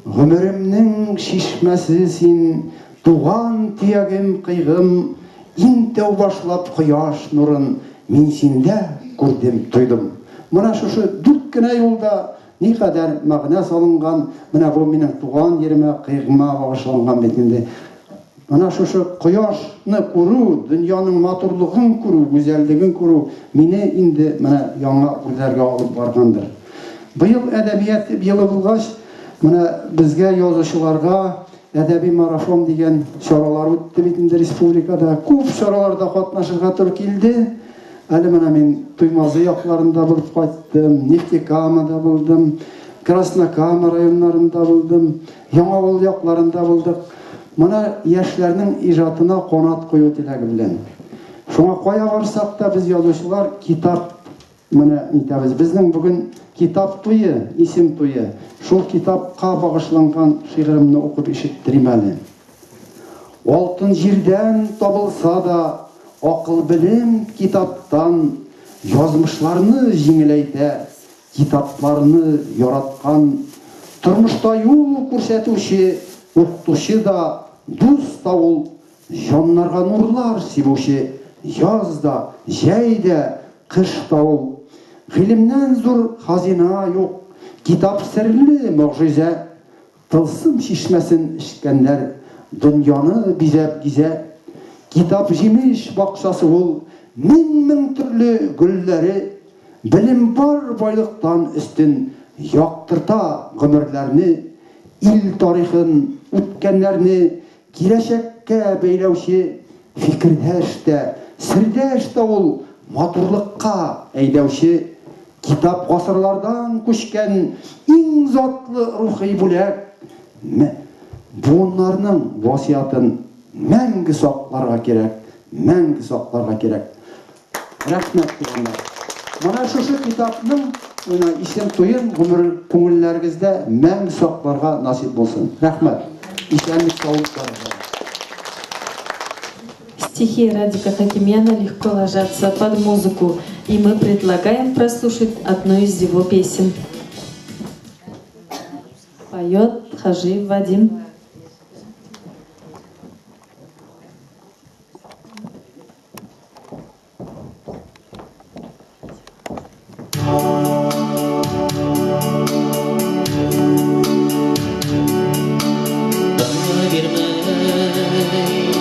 Гомеремнең чишмәсе син, туган төягем, кыйгым, иң тәү башлап кояш нурын мин синдә күрдем, тойдым. Менә шушы дүрт кенә юлда никадәр мәгънә салынган, менә бу минем туган йиремә, кыйгыма багышланган бит инде. Менә шушы кояшны күрү, дөньяның матурлыгын күрү, гүзәллеген күрү мине инде менә яңа үрләргә алып баргандыр. Быел әдәбият елы булгач, менә безгә, язучыларга, әдәби марафон дигән чаралар үтте бит инде республикада. Күп чараларда катнашырга туры килде. Әле менә мин Туймазы якларында булып кайттым, Нефтекамада булдым, Краснокама районнарында булдым. Яңавыл якларында булдык. Менә яшьләрнең иҗатына канат кую теләге белән. Шуңа кая барсак та без язучылар китап менә нитәбез. Безнең бүген китап туе, исем туе. Шул китапка багышланган шигыремне укып ишеттерим әле. Алтын җирдән табылса да, акыл-белем китаптан язмышларны җиңеләйтә. Китапларны яраткан, тормышта юл күрсәтүче укытучы да, дус та ул, җаннарга нурлар сибүче Яз да, җәй дә, кыш та ул. Гыйлемнән зур хазина юк. Китап серле могҗиза. Тылсым чишмәсен эчкәннәр Дөньяны бизәп гизә. Китап җимеш бакчасы ул, Мең-мең төрле гөлләре. Белем бар байлыктан өстен, Яктырта гомерләрне. Ил тарихын, үткәннәрне Киләчәккә бәйләүче. Фикердәш тә, сердәш тә ул, Матурлыкка әйдәүче. Китап гасырлардан күчкән Иң затлы рухи бүләк. Буыннарның васыятен Мәңге сакларга кирәк, Мәңге сакларга кирәк. Рәхмәт, туганнар. Менә шушы китапның менә исем туен гомер күңелләрегездә мәңге сакларга насыйп булсын. Рәхмәт. Исәнлек, саулык барыгызга. Стихи Радика Хакимьяна легко ложатся под музыку, и мы предлагаем прослушать одну из его песен. Поет Хажиев Вадим. Тынгы бирмәй,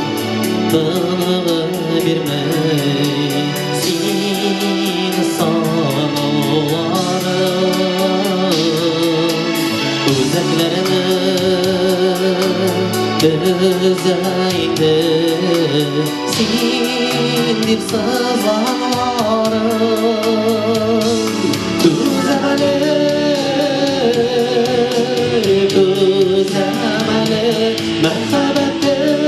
тынгы бирмәй, син сагынуларың үзәкләрне өзә инде, син дип сызлануларың. Түзәм әле, түзәм әле, мәхәббәтем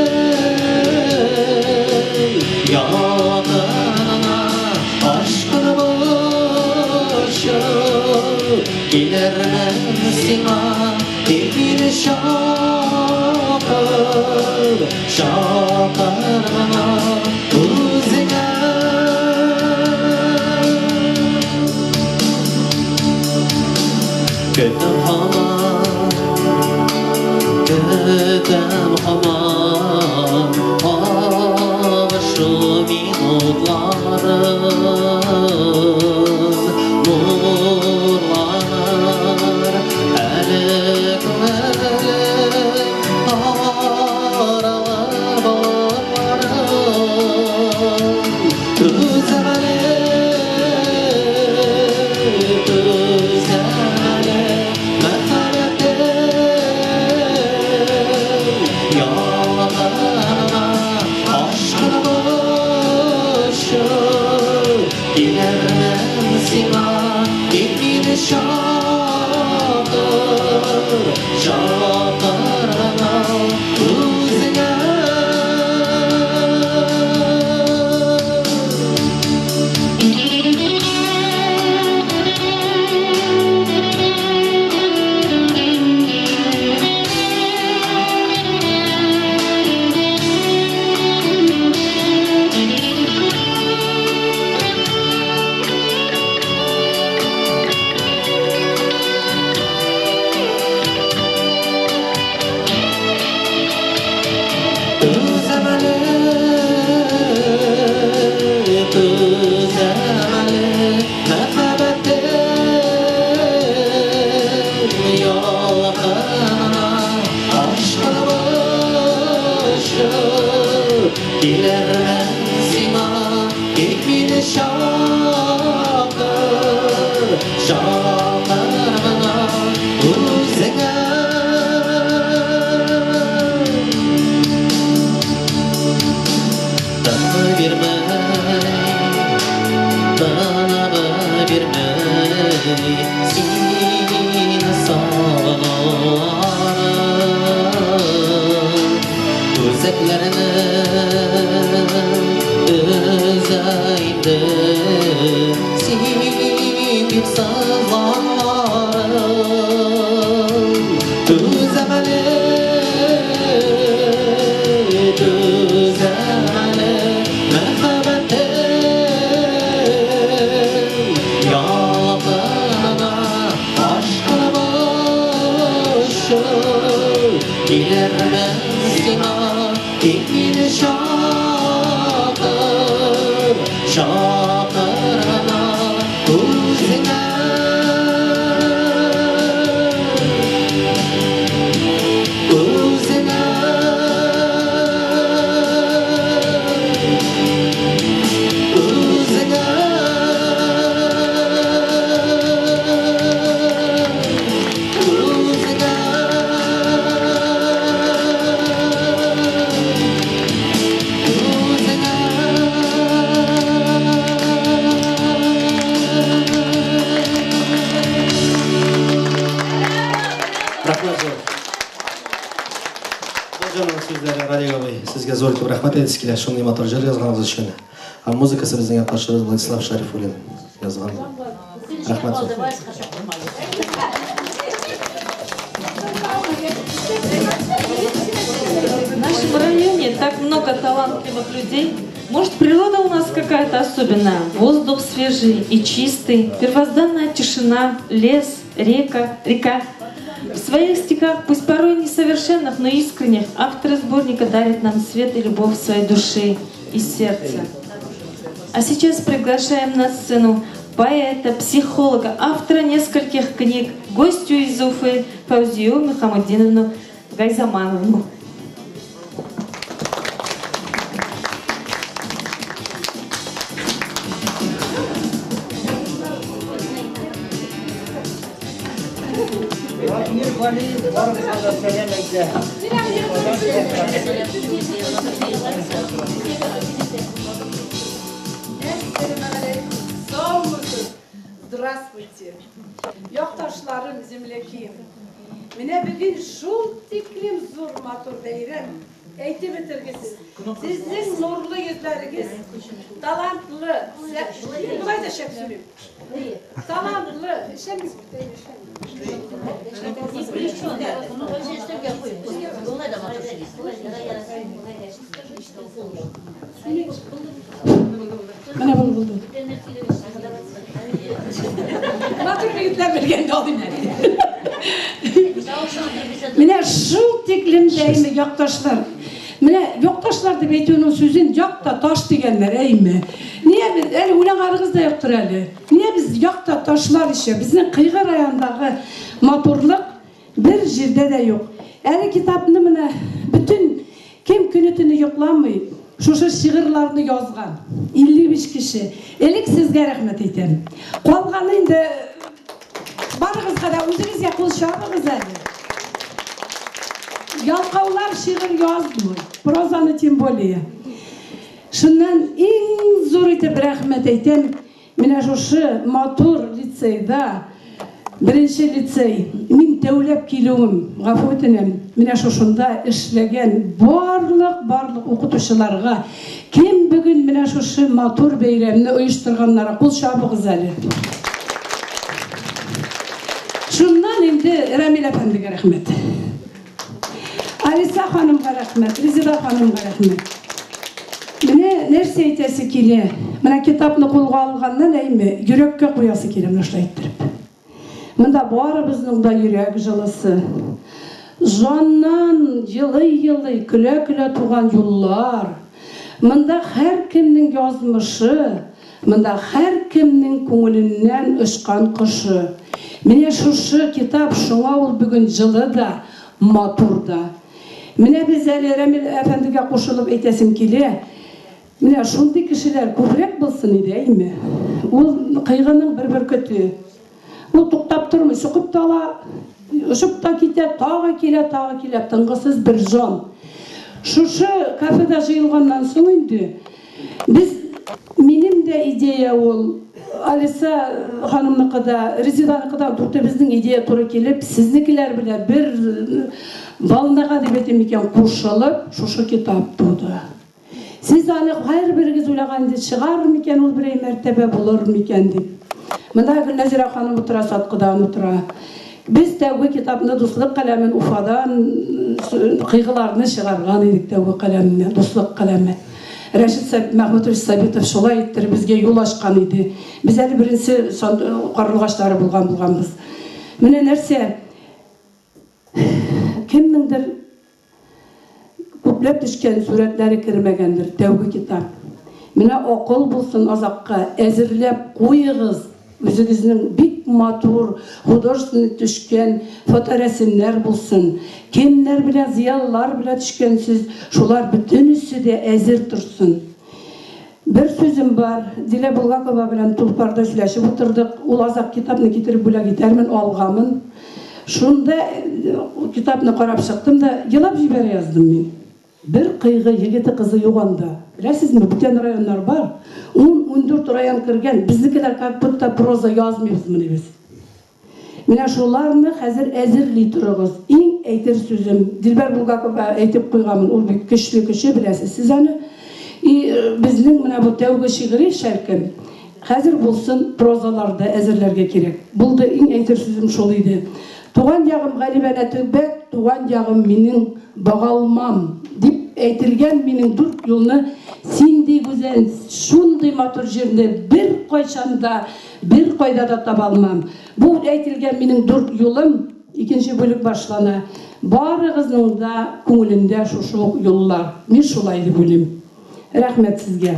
ялкынына ашкынып очып килермен сиңа, тик мине чакыр, чакыр гына үзеңә. Көтәм һаман, көтәм һаман кавышу минутларын. Нурланыр әле күңелем таралыр болытларым. Түзәм әле, түзәм әле, мәхәббәтем ялкынына ашкынып очып килермен сиңа, тик мине чакыр, чакыр гына үзеңә. Түзәм әле, түзәм әле, мәхәббәтем ялкынына ашкынып очып килермен сиңа, тик мине чакыр, чакыр гына үзеңә. Тынгы бирмәй, тынгы бирмәй, син сагынуларың үзәкләрне өзә инде, син дип сызлануларың. Түзәм әле, түзәм әле, мәхәббәтем ялкынына ашкынып очып килермен сиңа, тик мине чакыр, Чакырыла үзеңә. Үзеңә. Үзеңә. Үзеңә. Рәхмәт зур. Бу җырның сүзләре Радик абый, сезгә зур итеп рәхмәт әйтәсе килә, шундый матур җыр язганыгыз өчен. Һәм музыкасы безнең якташыбыз Владислав Шәрифуллин язган. Рәхмәт зур. В нашем районе так много талантливых людей. Может, природа у нас какая-то особенная? Воздух свежий и чистый, первозданная тишина, лес, река, река. В своих стихах, пусть порой несовершенных, но искренних, авторы сборника дарят нам свет и любовь своей души и сердца. А сейчас приглашаем на сцену поэта, психолога, автора нескольких книг, гостью из Уфы Фаузию Мухаммадиновну Гайзамановну. Радмир Валиев барыгызга да сәлам әйтә. Саумысыз! Здравствуйте! Якташларым, земляки! Менә бүген шул тиклем зур матур бәйрәм. Әйтеп бетергесез. Сезнең нурлы йөзләрегез, талантлы, мин болай да шәп сөйлим. Талантлы, эшләмибез бит, әйе, Менә булды, булды. Матур егетләр белгәндә алыйм әле. Менә шул тиклем дә якташлар. Менә якташлар дип әйтүнең сүзен якта таш дигәннәр, әйме? Нигә без әле уйлаганыгыз да юктыр әле. Нигә без якта ташлар ишә? Безнең Кыйгы районындагы матурлык бер җирдә дә юк. Әле китапны менә бөтен кем көне-төне йокламый, шушы шигырьләрне язган 55 кеше. Элек сезгә рәхмәт әйтәм. Калганы инде барыгызга да үзегезгә кул чабыгыз әле. Ялкаулар шигырь язмый, прозаны тем более. Шуннан иң зур итеп рәхмәт әйтәм. Менә шушы матур лицейда, беренче лицей, мин тәүләп килүем, гафу үтенәм, менә шушында эшләгән барлык, барлык укытучыларга, кем бүген менә шушы матур бәйрәмне оештырганнарга кул чабыгыз әле. Шуннан инде Рамил әфәндегә рәхмәт. Алиса ханымга рәхмәт, Резеда ханымга рәхмәт. Менә нәрсә әйтәсе килә. Менә китапны кулга алганнан әйме, йөрәккә куясы килә менә шулай иттереп. Монда барыбызның да йөрәк җылысы. Жаннан елый-елый, көлә-көлә туган юллар. Монда һәркемнең язмышы, монда һәркемнең күңеленнән очкан кошы. Менә шушы китап шуңа ул бүген җылы да, матур да. Менә без әле Рамил әфәндегә кушылып әйтәсем килә. Менә шундый кешеләр күбрәк булсын иде, әйме? Ул кыйгының бер бөркете. Ул туктап тормый, чукып та ала, очып та китә, тагы килә, тагы килә, тынгысыз бер җан. Шушы кафеда җыелганнан соң инде без минем дә идея ул, Алиса ханымныкы да, Резеданыкы да дүртебезнең идея туры килеп, сезнекеләр белән бер волнага дип әйтим икән, кушылып, шушы китап туды. Сез аны һәрберегез уйлаган инде чыгар микән ул берәй мәртәбә булыр микән дип. Монда Гөлназира ханым утыра, Саткыдан утыра. Без тәүге китапны Дуслык каләмен Уфадан кыйгыларны чыгарган идек тәүге каләмне, Дуслык каләме. Рәшит Мәхмүтович Сабитов шулай иттереп безгә юл ачкан иде. Без әле беренче карлыгачлары булган булганбыз. Менә нәрсә, Менә акыл булсын азакка, әзерләп куегыз үзегезнең бик матур художественный төшкән фоторәсемнәр булсын. Кемнәр белән зыялылар белән төшкәнсез, шулар бөтенесе дә әзер торсын. Бер сүзем бар, Дилә Булгакова белән Тулпарда сөйләшеп утырдык, ул азак китапны китереп бүләк итәрмен, алгамын. Шунда китапны карап чыктым да, елап җибәрә яздым мин. Бер Кыйгы егете-кызы юк анда. Беләсезме, бүтән районнар бар. Ун-ундүрт район кергән, безнекеләр как будто проза язмыйбызмыни без. Менә шуларны хәзер әзерли торыгыз. Иң әйтер сүзем, Дилбәр Булгакова әйтеп куйганмын, ул бик көчле кеше, беләсез сез аны. И безнең менә бу тәүге шигъри шәлкем, хәзер булсын прозалар да әзерләргә кирәк. Булды, иң әйтер сүзем шул иде. Туган ягым галибанә төбәк, туган ягым минең багалмам, дип әйтелгән минең дүрт юлны синдей гүзәл, шундый матур җирне беркайчан да, беркайда да таба алмам. Бу әйтелгән минең дүрт юлым, икенче бүлек башлана. Барыгызның да күңелендә шушы ук юллар. Мин шулай дип уйлыйм. Рәхмәт сезгә.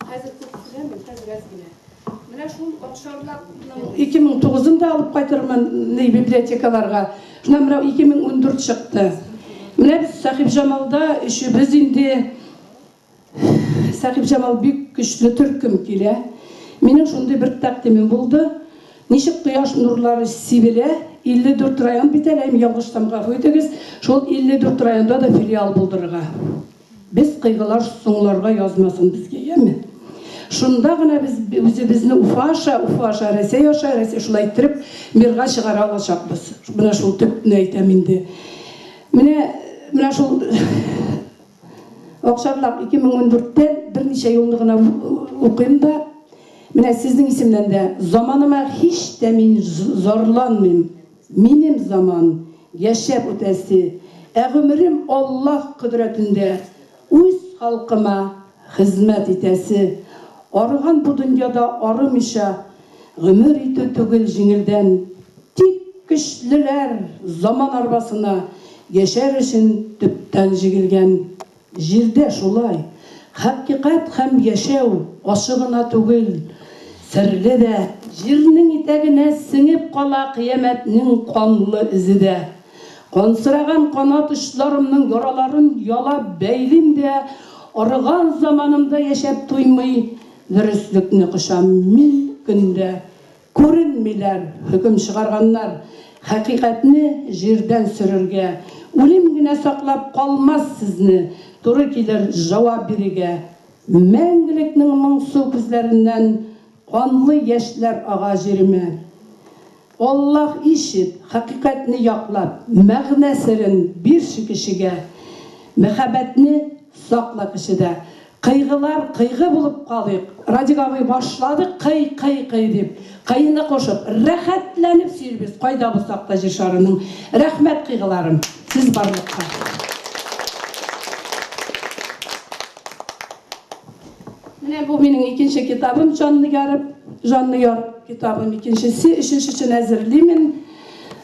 Хәзер күп сөйләмим, хәзер әз генә. Менә шул Акчарлакның 2009-ын да алып кайтырмын ни библиотекаларга. Шуннан менә 2014 чыкты. Менә без Сәхибҗамалда өчебез инде Сәхибҗамал бик көчле төркем килә. Минем шундый бер тәкъдимем булды. Ничек кояш нурлары сибелә, 54 район бит әле, ялгышсам гафу итегез, шул 54 районда да филиал булдырырга. Без кыйгылар соңларга язмасын безгә, яме? Шунда гына без үзебезне Уфа аша, Уфа аша, Рәсәй аша, Рәсәй шулай иттереп мирга чыгара алачакбыз. Менә шул төпне әйтәм инде. Менә, менә шул Акчарлак 2014-тән берничә юлны гына укыйм да, менә сезнең исемнән дә, заманыма һич тә мин зарланмыйм. Минем заман, яшәп үтәсе, ә гомерем Аллаһ кодрәтендә, үз халкыма хезмәт итәсе. Арыган бу дөньяда арымыйча гомер итү түгел җиңелдән. Тик көчлеләр заман арбасына яшәр өчен төптән җигелгән. Җирдә шулай. Хакыйкать һәм яшәү ачы гына түгел, серле дә. Җирнең итәгенә сеңеп кала кыямәтнең канлы эзе дә. Кансыраган канат очларымның яраларын ялап бәйлим дә, арыган заманымда яшәп туймый, дөреслекне кочам мин көн дә. Күренмиләр, хөкем чыгарганнар, Хакыйкатьне җирдән сөрергә. Үлем генә саклап калмас сезне, Туры килер җавап бирергә. Мәңгелекнең моңсу күзләреннән Канлы яшьләр ага җиремә. Аллаһ ишет, хакыйкатьне яклап, Мәгънә серен бирче кешегә. Мәхәббәтне сакла кешедә. Кыйгылар кыйгы булып калыйк. Радик абый башлады кый, кый, кый дип. Кыйны кушып, рәхәтләнеп сөйлибез, кайда булсак та Җир шарының. Рәхмәт, кыйгыларым, сез барлыкка. Менә бу минем икенче китабым, Җанны ярып, Җанны ярып китабым икенчесе, өченчесен әзерлимен.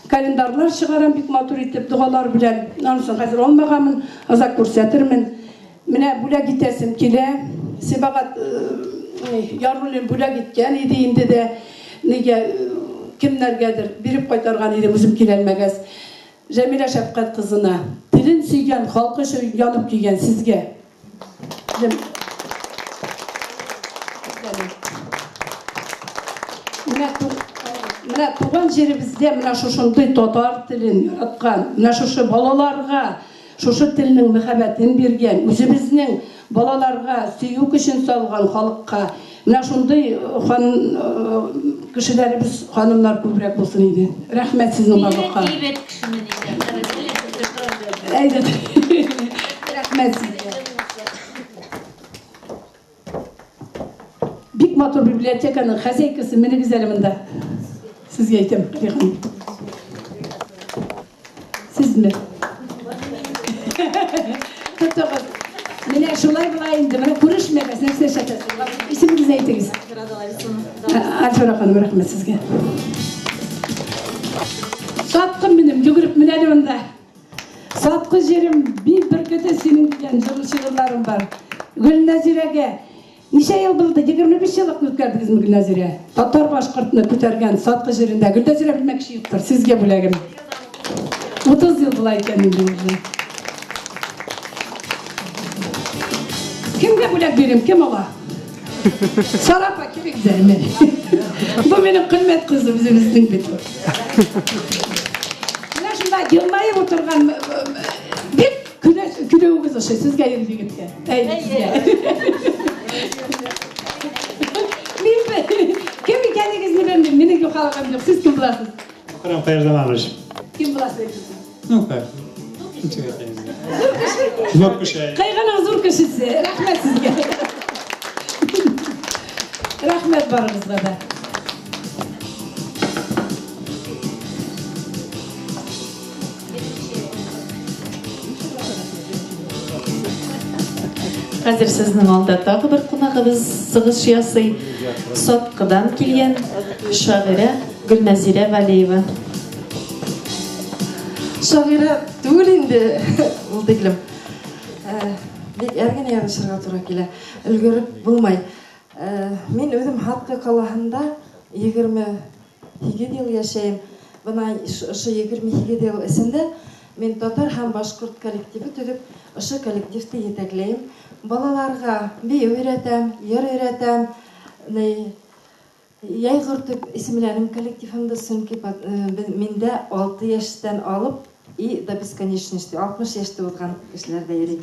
Календарьлар чыгарам бик матур итеп, догалар белән. Анысын хәзер алмаганмын, азак күрсәтермен. Менә бүләк итәсем килә. Сибагат Яруллин бүләк иткән иде инде дә. Нигә кемнәргәдер биреп кайтарган идем үзем киләлмәгәс. Җәмилә Шәфкать кызына. Телен сөйгән, халкы өчен янып көйгән сезгә. Менә менә туган җиребездә менә шушындый татар телен яраткан, менә шушы балаларга Шушы телнең мәхәббәтен биргән, үзебезнең балаларга сөю көчен салган халыкка менә шундый хан кешеләребез, ханымнар күбрәк булсын иде. Рәхмәт сезнең барлыкка. Бигрәк әйбәт кешемен икән. Әйбәт. Рәхмәт сезгә. Бик матур библиотеканың хозяйкасы, менегез әле монда. Сезгә әйтәм, Галия Сезме? Тотыгыз. Менә шулай була инде. Менә күрешмәгәс, нәрсә эшләтәсез? Исемегезне әйтегез. Альфира ханым, рәхмәт сезгә. Саткын минем, йөгереп менә әле монда. Сат. Саткы җирем, мин бөркете синең дигән җырлы шигырьләрем бар. Гөлнәзирәгә ничә ел булды? 25 еллык үткәрдегезме, Гөлнәзирә? Татар башкортны күтәргән Саткы җирендә. Гөлнәзирә белмәкче юктыр, сезгә бүләгем. 30 ел була икән инде уже. Кемгә бүләк бирим, кем ала? Сара апа, килегез әле менә. Бу минем кыйммәт кызым үзебезнең бит. Менә шунда елмаеп утырган бик көлүегез ошый сезгә ир егеткә. Әй, сезгә. Мин кем икәнегезне белмим, минем юхалыгым юк. Сез кем буласыз? Әкрәм Фәйзаманович. Кем буласыз? Ну как? Ничек әйтәйем? Зур кеше. Зур кеше. Кыйгының зур кешесе. Рәхмәт сезгә. Рәхмәт барыгызга да. Хәзер сезнең алда тагы бер кунагыбыз чыгыш ясый. Саткыдан килгән шагыйрә Гөлнәзирә Вәлиева. Шагыйрә түгел инде ул тиклем. Бик әз генә язышырга туры килә. Өлгереп булмый. Мин үзем Хаткы калаһында 28 ел яшәйм. Бына ошо 28 ел эчендә мин татар һәм башкорт коллективы төзеп, ошо коллективты җитәкләйм. Балаларга бию өйрәтәм, йыр өйрәтәм. Яйгыр дип исемләнем коллективымда, чөнки миндә 6 яшьтән алып и до бесконечности, 60 яшьтә узган кешеләр дә йөри.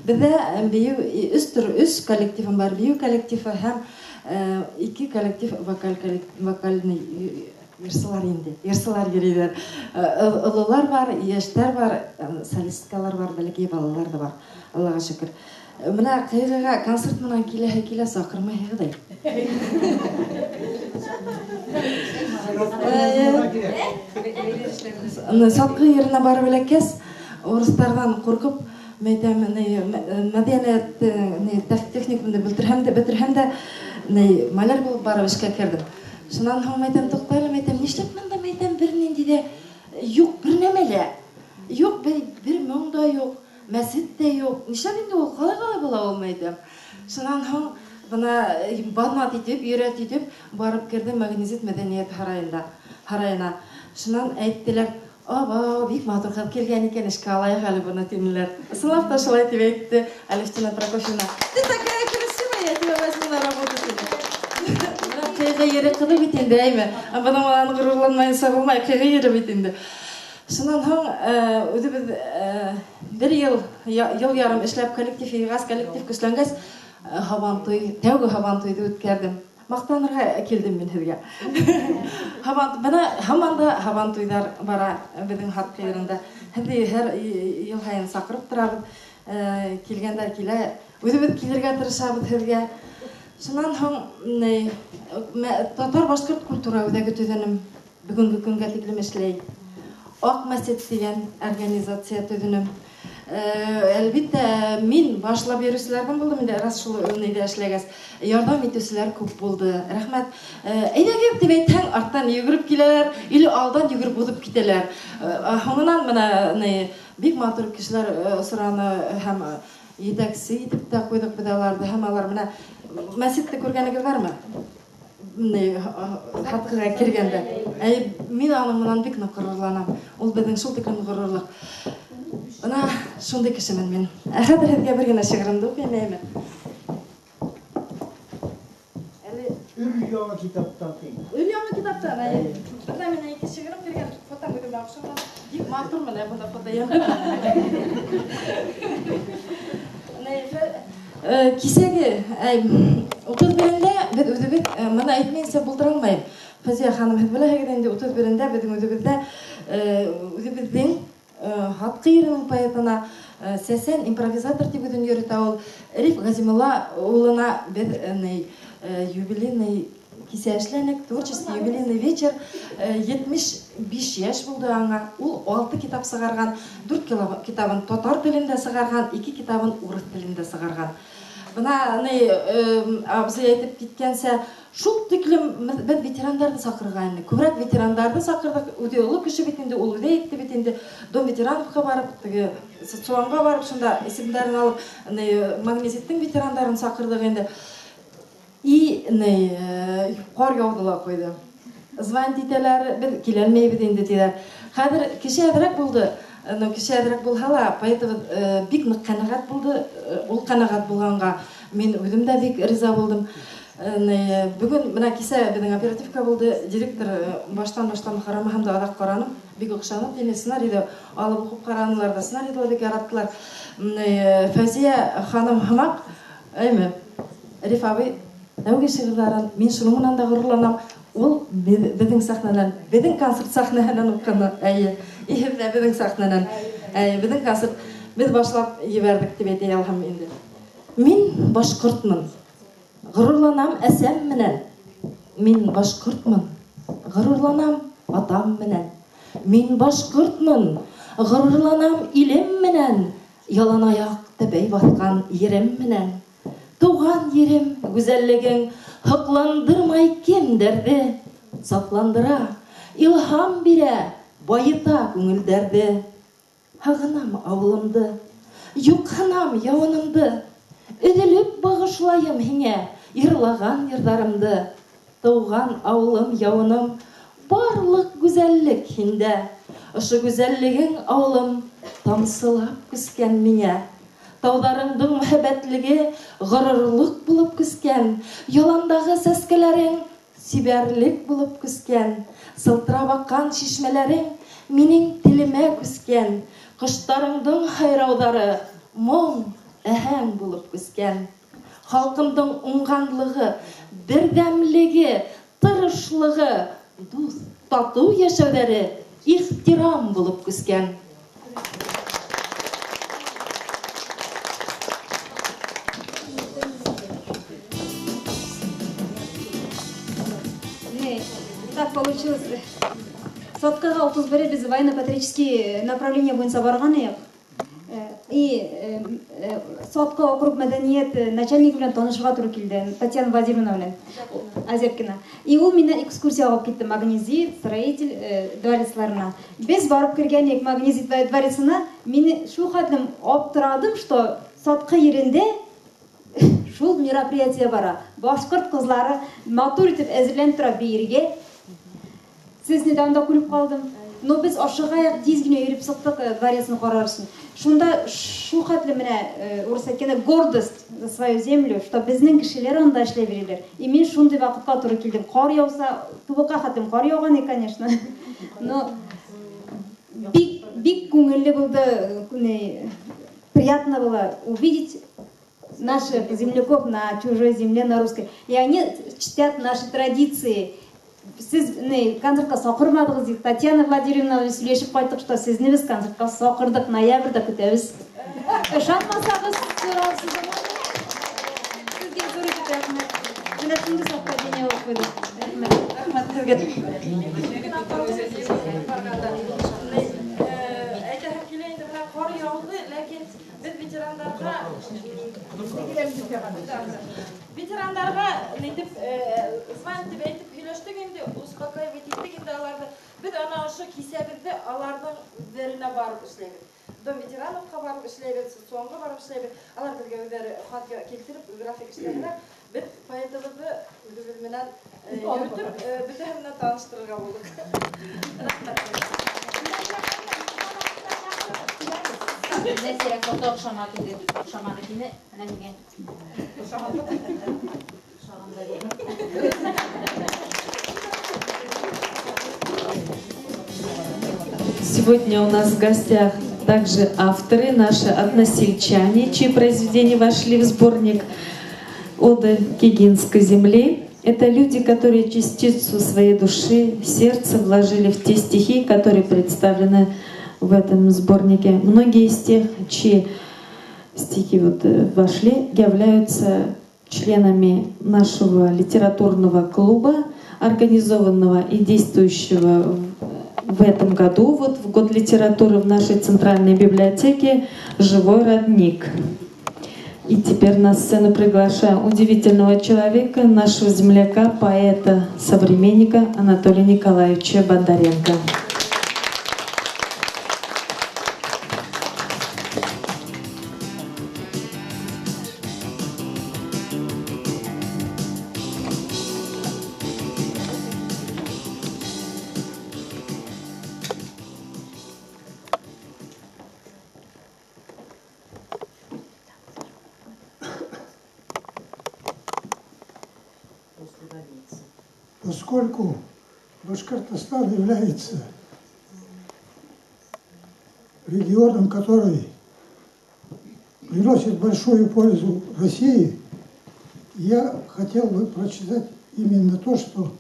Бездә бию өч төр, өч коллективым бар, бию коллективы һәм ике коллектив вокаль вокальный җырчылар инде, җырчылар йөриләр. Олылар бар, яшьләр бар, солисткалар бар, бәләкәй балалар да бар, Аллага шөкер. Менә Кыйгыга концерт менән киләһе килә, чакырмыйһыгыз да. Саткы еренә барып эләккәч, урыслардан куркып, мәйтәм, мәдәният техникумны бетерһәм дә, бетерһәм дә, маляр булып барып эшкә кердем. Шуннан һуң мәйтәм, тукта әле, мәйтәм, нишләп монда, мәйтәм, бернинди дә юк, бернәмә дә юк, бер моң да юк. Мәсет тә юк. Нишләп инде ул, калай калай була ул, мәйтәм. Шуннан һуң бына банат итеп, йөрәт итеп барып кердем Магнезит мәдәният һараенда, һараена. Шуннан әйттеләр, Абау, бик матур кыз килгән икән, эшкә алайык әле буны, тинеләр. Ысынлап та шулай дип әйтте Алевтина Прокофьевна. Ты такая красивая, я тебя возьму на работу, диде. Менә Кыйгы ере кызы бит инде, әйме. Моның белән горурланмаенча булмай, Кыйгы ере бит инде. Шуннан һуң үзебез бер ел, ел ярым эшләп, коллектив җыйгач, коллектив көчләнгәч, Һабантуй, тәүге Һабантуйды үткәрдем. Мактанырга килдем мин һеҙгә. Һабан, бына һаман да Һабантуйҙар бара беҙҙең Һатҡы ерендә. Һеҙҙе һәр ел һайын саҡырып торабыҙ. Килгәндәр килә. Үҙебеҙ килергә тырышабыҙ һеҙгә. Шуннан һуң татар-башҡорт культура үҙәге төҙөнөм. Бүгенге көнгә тиклем эшләй. Ак мәчет дигән организация төзенем. Әлбиттә, мин башлап йөрүчеләрдән булдым инде, рас шул нидә эшләгәч. Ярдәм итүчеләр күп булды. Рәхмәт. Әйдәгез дип әйтһәң, арттан йөгереп киләләр или алдан йөгереп узып китәләр. Һуңыннан менә ни бик матур кешеләр сораны һәм җитәкче итеп тә куйдык без аларны һәм алар менә мәчетне күргәнегез бармы? Хаткыга кергәндә. Әй, мин аның менән бик нык горурланам. Ул безнең шул тиклем горурлык. Менә шундый кешемен мин. Ә хәзер һеҙгә бер генә шигыремде укыйм, әйеме? Әле өр-яңа китаптан тиң. Өр-яңа китаптан, әйе. Бында минем ике шигырем кергән, фотом үземә охшаган. Бик матур менә бында фото. Кисәге, 31-ндә без үзебез, моны әйтмәенчә булдыра алмыйм. Фәзия ханым, һез беләһегез инде, 31-ндә безнең үзебездә үзебезнең Хаткы иренең поэтына, Сәсән импровизатор дип үзен йөртә ул, Риф Газимулла улына без юбилейный кисә эшләнек, творческий юбилейный вечер, 75 яшь булды аңа. Ул 6 китап сыгарган, 4 китабын татар телендә сыгарган, 2 китабын урыс телендә сыгарган. Бына ни абзый әйтеп киткәнчә, Шул тиклем без ветерандарны сакырган инде. Күбрәк ветерандарны сакырдык. Үзе олы кеше бит инде, ул үзе әйтте бит инде. Дом ветерановка барып, теге Социалга барып, шунда исемнәрен алып, Магнезиттың ветерандарын сакырдык инде. И ни кар яуды ла куйды. Звонить итәләр, без киләлмәйбез инде диләр. Хәзер кеше әзрәк булды. Ну, кеше әзрәк булһа ла, поэтыбыз бик нык канәгать булды. Ул канәгать булганга мин үзем дә бик риза булдым. Бүген менә кисә безнең оперативка булды. Директор баштан-баштан карамаһам да азак караным. Бик охшады. Инде сценарийда алып укып карадылар да, сценарийда да бик яраттылар. Фәүзия ханым һымак, әйме, Риф абый тәүге шигырьләрен, мин шуның белән дә горурланам, ул безнең сәхнәдән, безнең концерт сәхнәһеннән укыганы, әйе, и менә безнең сәхнәдән, әйе, безнең концерт, без башлап җибәрдек дип әйтә алам инде. Мин башкортмын, горурланам әсәм менән. Мин башкортмын, горурланам атам менән. Мин башкортмын, горурланам илем менән, яланаяк тәбәй баскан ерем менән. Туган ерем, гүзәллегең һокландырмай кемдәрде, сафландыра, илһам бирә, баета күңел дәрде. Һагынам авылымды, юкһынам явынымды, Өзелеп багышлаем һиңә йырлаган йырдарымды. Туган авылым, явыным, барлык гүзәллек һиндә. Ошо гүзәллегең, авылым, тамсылап күскән миңә. Таударыңдың мәһабәтлеге горурлык булып күскән, Яландагы сәскәләрең Сибәрлек булып күскән, Сылтырап аккан чишмәләрең Минең телемә күскән, Коштарыңдың һайраудары Моң, аһәң булып күскән. Халкымдың уңганлыгы, Бердәмлеге, тырышлыгы, Дус, тату яшәүләре Ихтирам булып күскән. Так получилось. Саткага 31 без военно-патриотический направление буенча барган идек. И Сатка округ мәдәният начальнигы белән танышырга туры килде, Татьяна Владимировна белән. Азепкина. И ул мине экскурсия алып китте Магнезит, строитель дворецларына. Без барып кергән идек Магнезит дворецына, мин шул хәтлем аптырадым, что Саткы ерендә шул мероприятие бара. Башкорт кызлары матур итеп әзерләнеп тора биергә. Сезне дә анда күреп калдым. Но без ашыгаяк тиз генә йөреп чыктык дворецны карар өчен. Шунда шул хәтле менә урыс әйткәндә гордость за свою землю, что безнең кешеләр анда эшләп йөриләр. И мин шундый вакытка туры килдем. Кар яуса, тубыкка хәтлем кар яуган и, конечно. Но бик бик күңелле булды, приятно было увидеть наших земляков на чужой земле, на русской. И они чтят наши традиции. Сез не концертка сакырмадыгыз дип Татьяна Владимировна белән сөйләшеп кайттык, что сезне без концертка сакырдык, ноябрьдә көтәбез. Ышанмасагыз, сорарсыз. Сезгә зур итеп рәхмәт. Менә шундый совпадение булып куйды. Рәхмәт. Рәхмәт сезгә. Әйтәһем килә инде, менә кар яуды, ләкин без ветерандарга ветерандарга нитеп звонить итеп әйтеп һөйләштек инде, успокаивать иттек инде аларны. Без ана ошо кисәбездә аларның үзләренә барып эшләйбез. Дом ветерановка барып эшләйбез, социалга барып эшләйбез. Алар безгә үзләре хат килтереп, график эшләделәр. Без поэтыбызны үзебез белән йөртеп, бөтәһе белән таныштырырга булдык. Рәхмәт. Нәрсә фото охшамады инде, охшамады кине, менә миңа. Охшаганда. Сегодня у нас в гостях также авторы, наши односельчане, чьи произведения вошли в сборник «Оды Кигинской земли». Это люди, которые частицу своей души, сердца вложили в те стихи, которые представлены в этом сборнике. Многие из тех, чьи стихи вот вошли, являются членами нашего литературного клуба, организованного и действующего в этом году, вот в год литературы в нашей центральной библиотеке «Живой родник». И теперь на сцену приглашаем удивительного человека, нашего земляка, поэта, современника Анатолия Николаевича Бондаренко. Поскольку Башкортостан является регионом, который приносит большую пользу России, я хотел бы прочитать именно то, что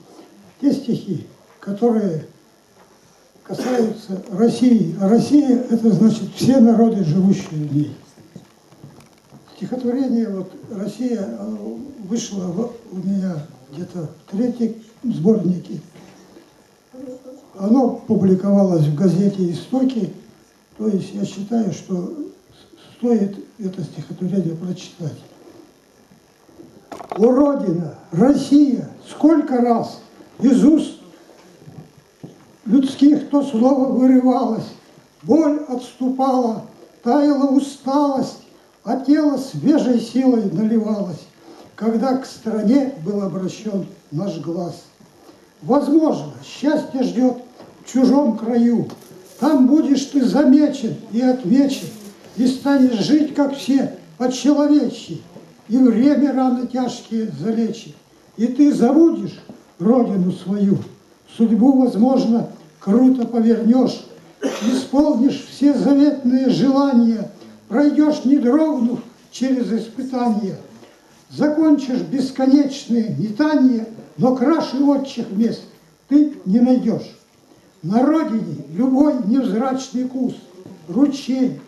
те стихи, которые касаются России. А Россия – это значит все народы, живущие в ней. Стихотворение вот «Россия» оно вышло у меня где-то в третьем сборнике. Оно публиковалось в газете «Истоки». То есть я считаю, что стоит это стихотворение прочитать. О, Родина, Россия, сколько раз из уст людских то слово вырывалось, боль отступала, таяла усталость, а тело свежей силой наливалось, когда к стране был обращен наш глаз. Возможно, счастье ждет в чужом краю. Там будешь ты замечен и отмечен, и станешь жить, как все, по-человечьи, и время раны тяжкие залечит. И ты забудешь родину свою, судьбу, возможно, круто повернешь, исполнишь все заветные желания, пройдешь, не дрогнув, через испытания, закончишь бесконечные метания, но краше отчих мест ты не найдешь. На родине любой невзрачный куст, ручей,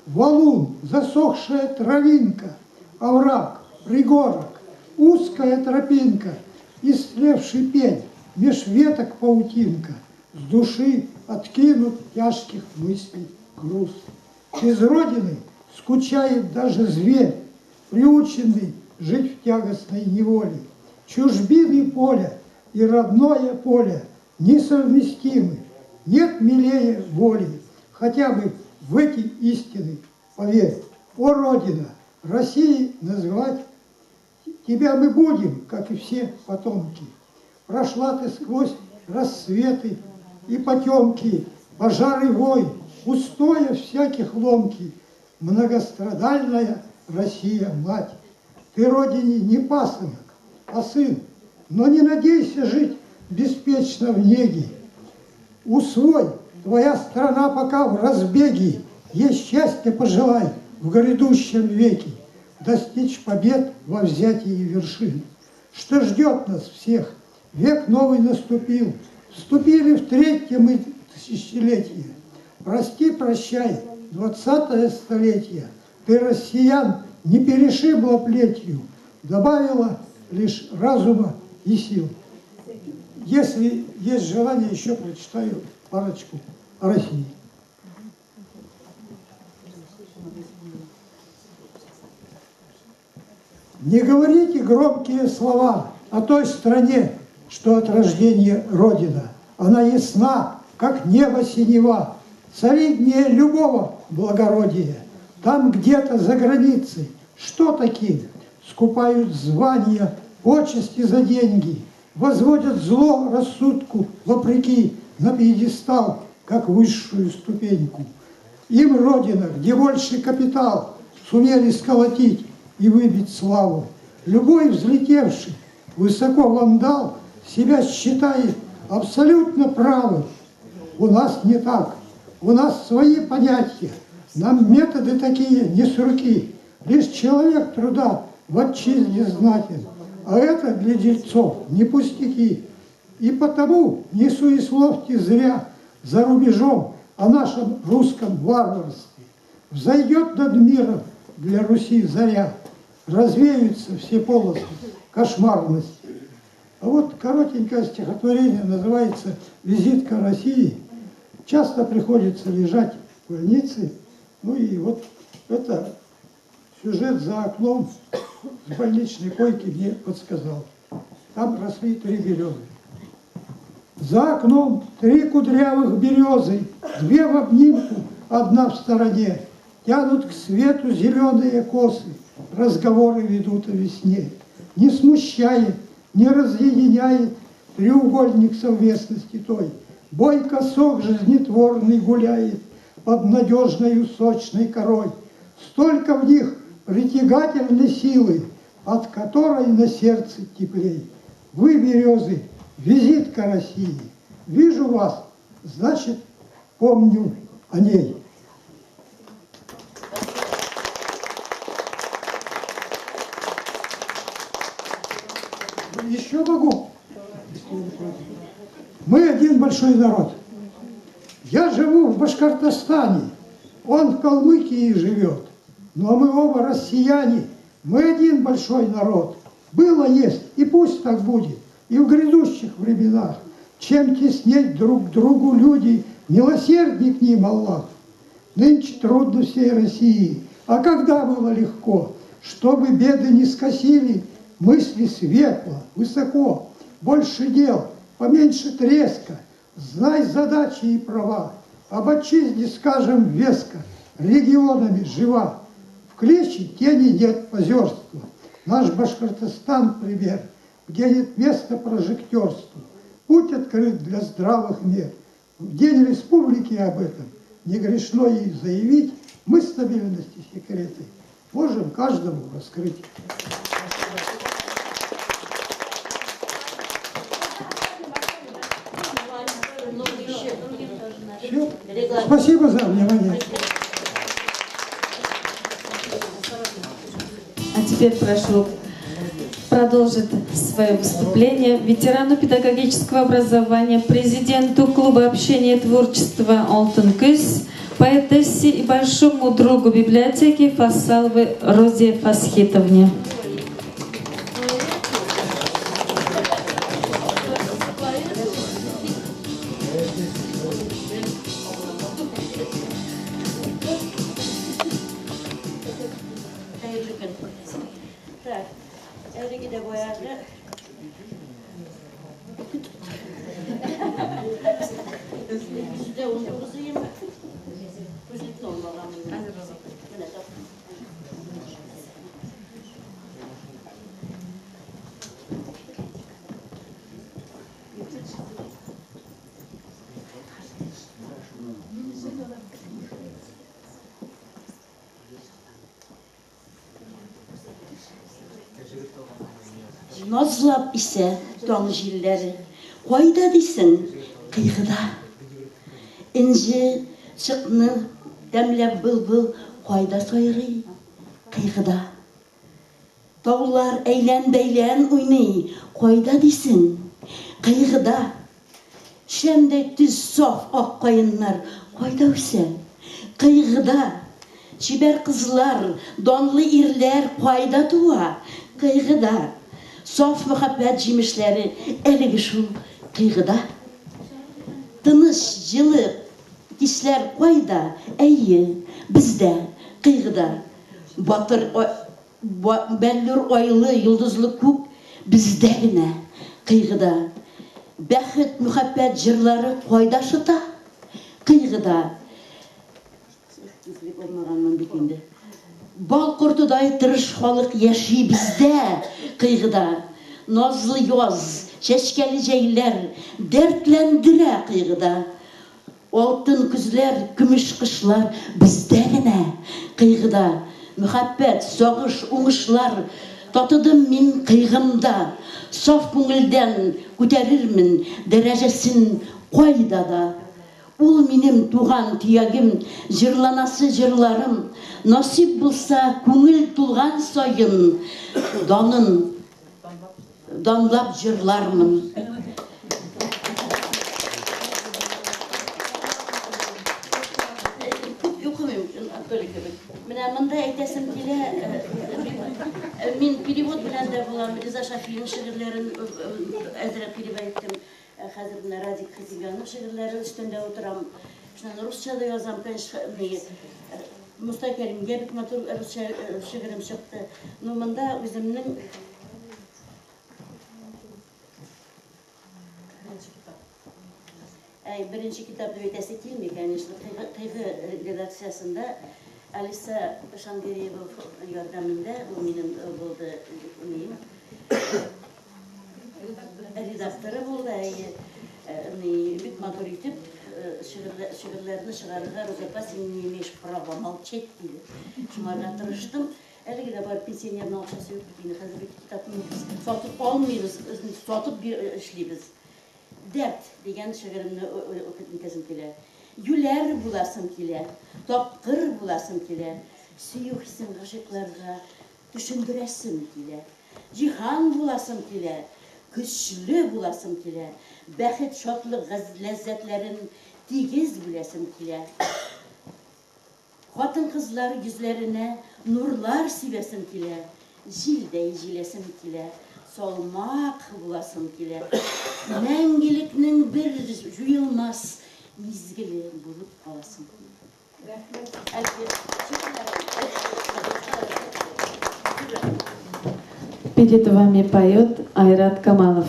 валун, засохшая травинка, овраг, пригорок, узкая тропинка, истлевший пень, меж веток паутинка, с души откинут тяжких мыслей груз. Без родины скучает даже зверь, приученный жить в тягостной неволе. Чужбины поле и родное поле несовместимы, нет милее воли, хотя бы в эти истины поверь. О, Родина, России называть тебя мы будем, как и все потомки. Прошла ты сквозь рассветы и потемки, пожары вой, устоя всяких ломки, многострадальная Россия-мать. Ты родине не пасынок, а сын, но не надейся жить беспечно в неге. Усвой, твоя страна пока в разбеге, ей счастья пожелай в грядущем веке, достичь побед во взятии вершин. Что ждет нас всех? Век новый наступил, вступили в третье мы тысячелетие. Прости, прощай, 20-е столетие, ты россиян не перешибла плетью, добавила лишь разума и сил. Если есть желание, еще прочитаю парочку о России. Не говорите громкие слова о той стране, что от рождения Родина. Она ясна, как небо синева, солиднее любого благородия. Там где-то за границей, что таким, скупают звания, почести за деньги, возводят зло рассудку вопреки на пьедестал, как высшую ступеньку. Им Родина, где больше капитал, сумели сколотить и выбить славу. Любой взлетевший высоко вандал себя считает абсолютно правым. У нас не так. У нас свои понятия. Нам методы такие не с руки. Лишь человек труда в отчизне знатен. А это для дельцов не пустяки. И потому не суесловьте зря за рубежом о нашем русском варварстве. Взойдет над миром для Руси заря, развеются все полосы кошмарности. А вот коротенькое стихотворение называется «Визитка России». Часто приходится лежать в больнице. Ну и вот это Сюжет за окном с больничной койки мне подсказал. Там росли 3 березы. За окном 3 кудрявых березы, 2 в обнимку, 1 в стороне. Тянут к свету зеленые косы, разговоры ведут о весне. Не смущает, не разъединяет треугольник совместности той. Бойко сок жизнетворный гуляет под надежною сочной корой. Столько в них притягательной силы, от которой на сердце теплей. Вы, березы, визитка России. Вижу вас, значит, помню о ней. Еще могу. Мы один большой народ. Я живу в Башкортостане, он в Калмыкии живет. Но мы оба россияне, мы один большой народ. Было, есть, и пусть так будет, и в грядущих временах. Чем теснеть друг к другу люди, милосердней к ним Аллах. Нынче трудно всей России, а когда было легко, чтобы беды не скосили, мысли светло, высоко, больше дел, поменьше треска, знай задачи и права, об отчизне скажем веско, регионами жива. В кличе тени нет позерства, наш Башкортостан пример, где нет места прожектерству, путь открыт для здравых мер. В День республики об этом не грешно и заявить, мы стабильности секреты можем каждому раскрыть. Все. Спасибо за внимание. А теперь прошу продолжить свое выступление ветерану педагогического образования, президенту клуба общения и творчества «Алтын Кыз», поэтессе и большому другу библиотеки Фасаловой Розе Фасхитовне. Назлап исә таң җилләре, кайда дисең, Кыйгыда. Энҗе чыкны тәмләп былбыл кайда сайрый, Кыйгыда. Таулар әйлән-бәйлән уйный, кайда дисең, Кыйгыда. Шәмдәй төз саф ак каеннар кайда үсә, Кыйгыда. Чибәр кызлар, данлы ирләр кайда туа, Кыйгыда. Саф мәхәббәт җимешләре әлеге шул Кыйгыда. Тыныч, җылы кичләр кайда? Әйе, бездә, Кыйгыда. Батыр бәллүр айлы, йолдызлы күк бездә генә, Кыйгыда. Бәхет, мәхәббәт җырлары кайда шыта? Кыйгыда. Бал кортыдай тырыш халык яши бездә, Кыйгыда. Назлы яз, чәчкәле җәйләр дәртләндерә Кыйгыда. Алтын көзләр, көмеш кышлар бездә генә, Кыйгыда. Мәхәббәт, сагыш, уңышлар татыдым мин Кыйгымда. Саф күңелдән күтәрермен дәрәҗәсен кайда да. Ул минем туган төягем, җырланасы җырларым. Насыйп булса, күңел тулган саен данын данлап җырлармын. Күп укымыйм, Анатолий кебек. Менә монда әйтәсем килә, мин перевод белән дә булам, Риза Шафиның шигырьләрен әзрәк перевод иттем. Хәзер менә Радик Хәсибянның шигырьләре өстендә утырам. Шуннан русча да язам, конечно, Мостай Кәримгә бик матур русча шигырем чыкты. Ну, монда үземнең Әй, беренче китап дип әйтәсе килми, конечно. Кыйгы редакциясендә Алиса Шангиреева ярдәмендә ул минем булды, ним редакторы булды, әйе. Ни, бик матур итеп шигырьләрне чыгарырга Роза апа, син не имеешь права молчать, диде. Шуңарга тырыштым. Әлеге дә бар пенсионерның акчасы юк бит инде. Хәзер бит китапны сатып алмыйбыз, сатып эшлибез. Дәрт дигән шигыремне укып китәсем килә. Юләр буласым килә, тапкыр буласым килә, сөю хисен гашыйкларга төшендерәсем килә. Җиһан буласым килә, көчле буласым килә, бәхет, шатлык ләззәтләрен тигез бүләсем килә. Хатын-кызлар йөзләренә нурлар сибәсем килә, җилдәй җиләсем килә, салмак буласым килә. Мәңгелекнең бер җуелмас мизгеле булып каласым килә. Перед вами поет Айрат Камалов,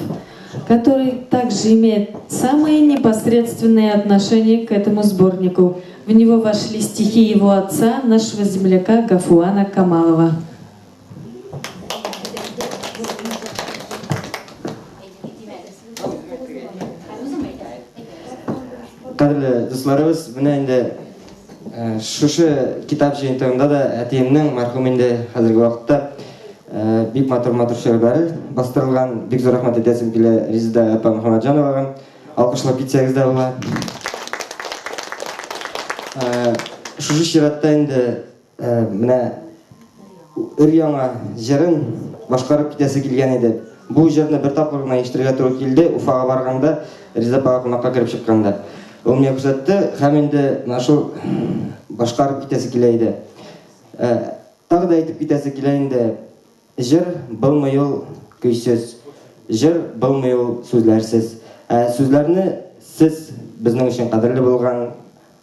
который также имеет самые непосредственные отношения к этому сборнику. В него вошли стихи его отца, нашего земляка Гафуана Камалова. Кадерле дусларыбыз, менә инде шушы китап җыентыгында да әтиемнең, мәрхүм инде хәзерге вакытта, бик матур-матур шигырьләре бастырылган. Бик зур рәхмәт әйтәсем килә Резеда апа Мөхәммәтҗановага. Алкышлап китсәгез дә була. Шушы чиратта инде менә өр-яңа җырын башкарып китәсе килгән иде. Бу җырны бер тапкыр гына ишетергә туры килде, Уфага барганда, Резеда апага кунакка кереп чыкканда. Ул миңа күрсәтте һәм инде менә шул башкарып китәсе килә иде. Тагы да әйтеп китәсе килә инде, җыр булмый ул көйсез, җыр булмый ул сүзләрсез. Ә сүзләрне сез, безнең өчен кадерле булган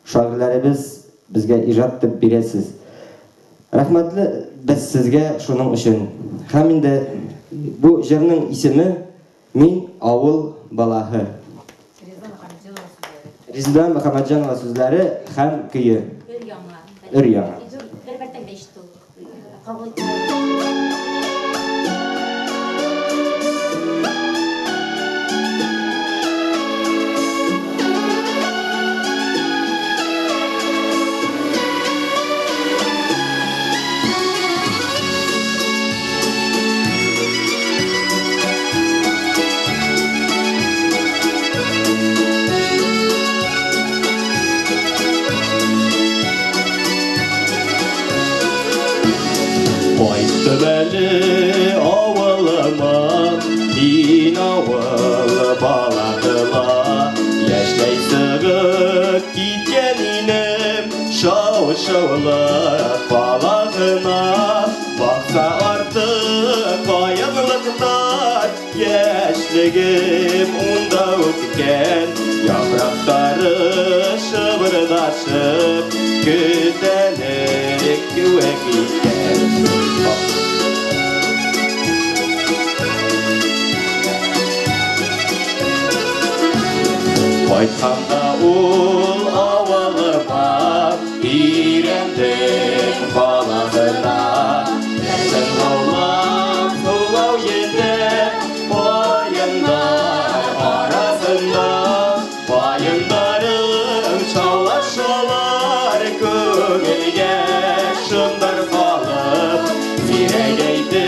шагыйрьләребез, безгә иҗат итеп бирәсез. Рәхмәтле без сезгә шуның өчен. Һәм инде бу җырның исеме Мин авыл балаһы. Резеда Мөхәммәтҗанова сүзләре һәм көе. Өр-яңа. Өр-яңа. Бер мәртәбә ишетү. Кабул итү. Кайттым әле авылыма, мин авыл баласына. Яшьләй сыгып киткән инем, шау-шаулы калагына. Бакса артык каенлыклар, яшьлегем унда үткән. Яфраклары шыбырдашып, көтәлер кеүек иткән. Кайтканда ул авылыма, өйрәндем калагына. Нәрсен гаулап сулау җитә, каеннар арасында. Каеннарым шаулашалар, күңелгә шомнар салып. Сирәгәйде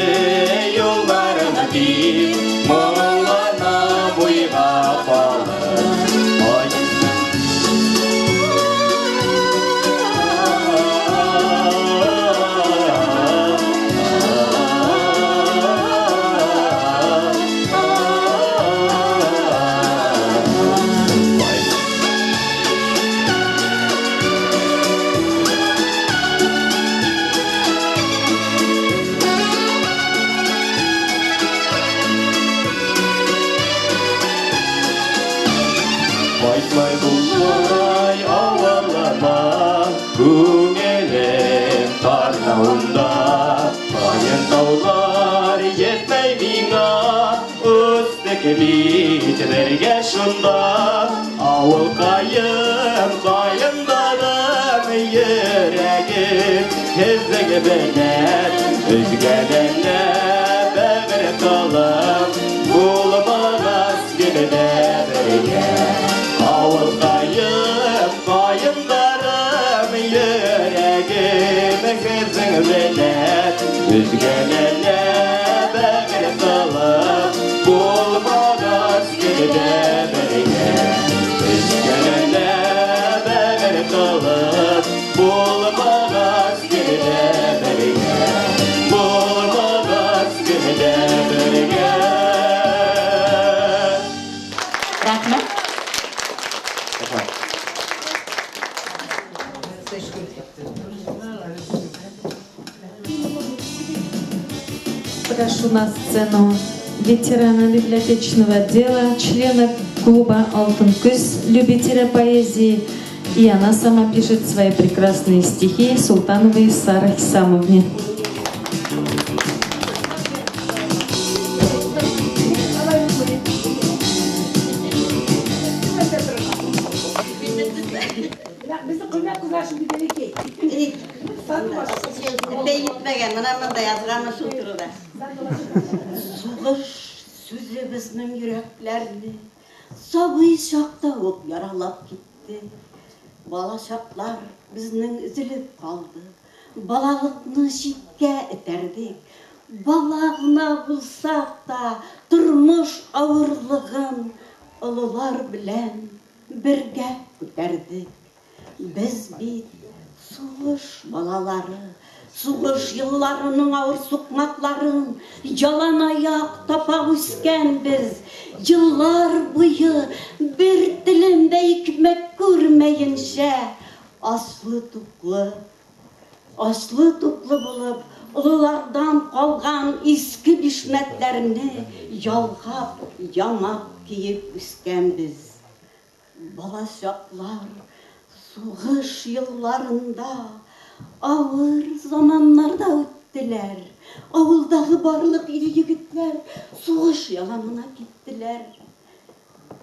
юлларым дип, моңланам уйга калып. Ай. Мактаулар етмәй миңа, үстек бит бергә шунда. Авылкаем, каеннарым, йөрәгем һеҙҙең белән өзгәләнә, бәғер ҡылым булмағас генә бергә. Авылкаем, каеннарым, йөрәгем һеҙҙең белән өзгәләнә, бәғер ҡылым булмағас генә бергә. Өзгәләнә, бәғер ҡылым булмағас генә бергә. Булмағас генә бергә. Рәхмәт. Прошу на сцену ветерана библиотечного отдела, члена клуба «Алтын Көз», любителя поэзии, и она сама пишет свои прекрасные стихи, Султановой Сары Хисамовне. Бәйетмәгән, менә монда язганы шул турыда. Сугыш сүзе безнең йөрәкләрне сабый чакта ук яралап китте. Бала чаклар безнең өзелеп калды. Балалыкны читкә этәрдек. Бала гына булсак та, тормыш авырлыгын олылар белән бергә күтәрдек. Без бит сугыш балалары, сугыш елларының авыр сукмакларын ялан аяк тапап үскәнбез. Еллар буе бер телем дә икмәк күрмәенчә, аслы-туклы булып, олылардан калган иске бишмәтләрне ялгап, ямап киеп үскәнбез. Бала чаклар сугыш елларында авыр заманнарда үттеләр. Авылдагы барлык ир-егетләр сугыш яланына киттеләр.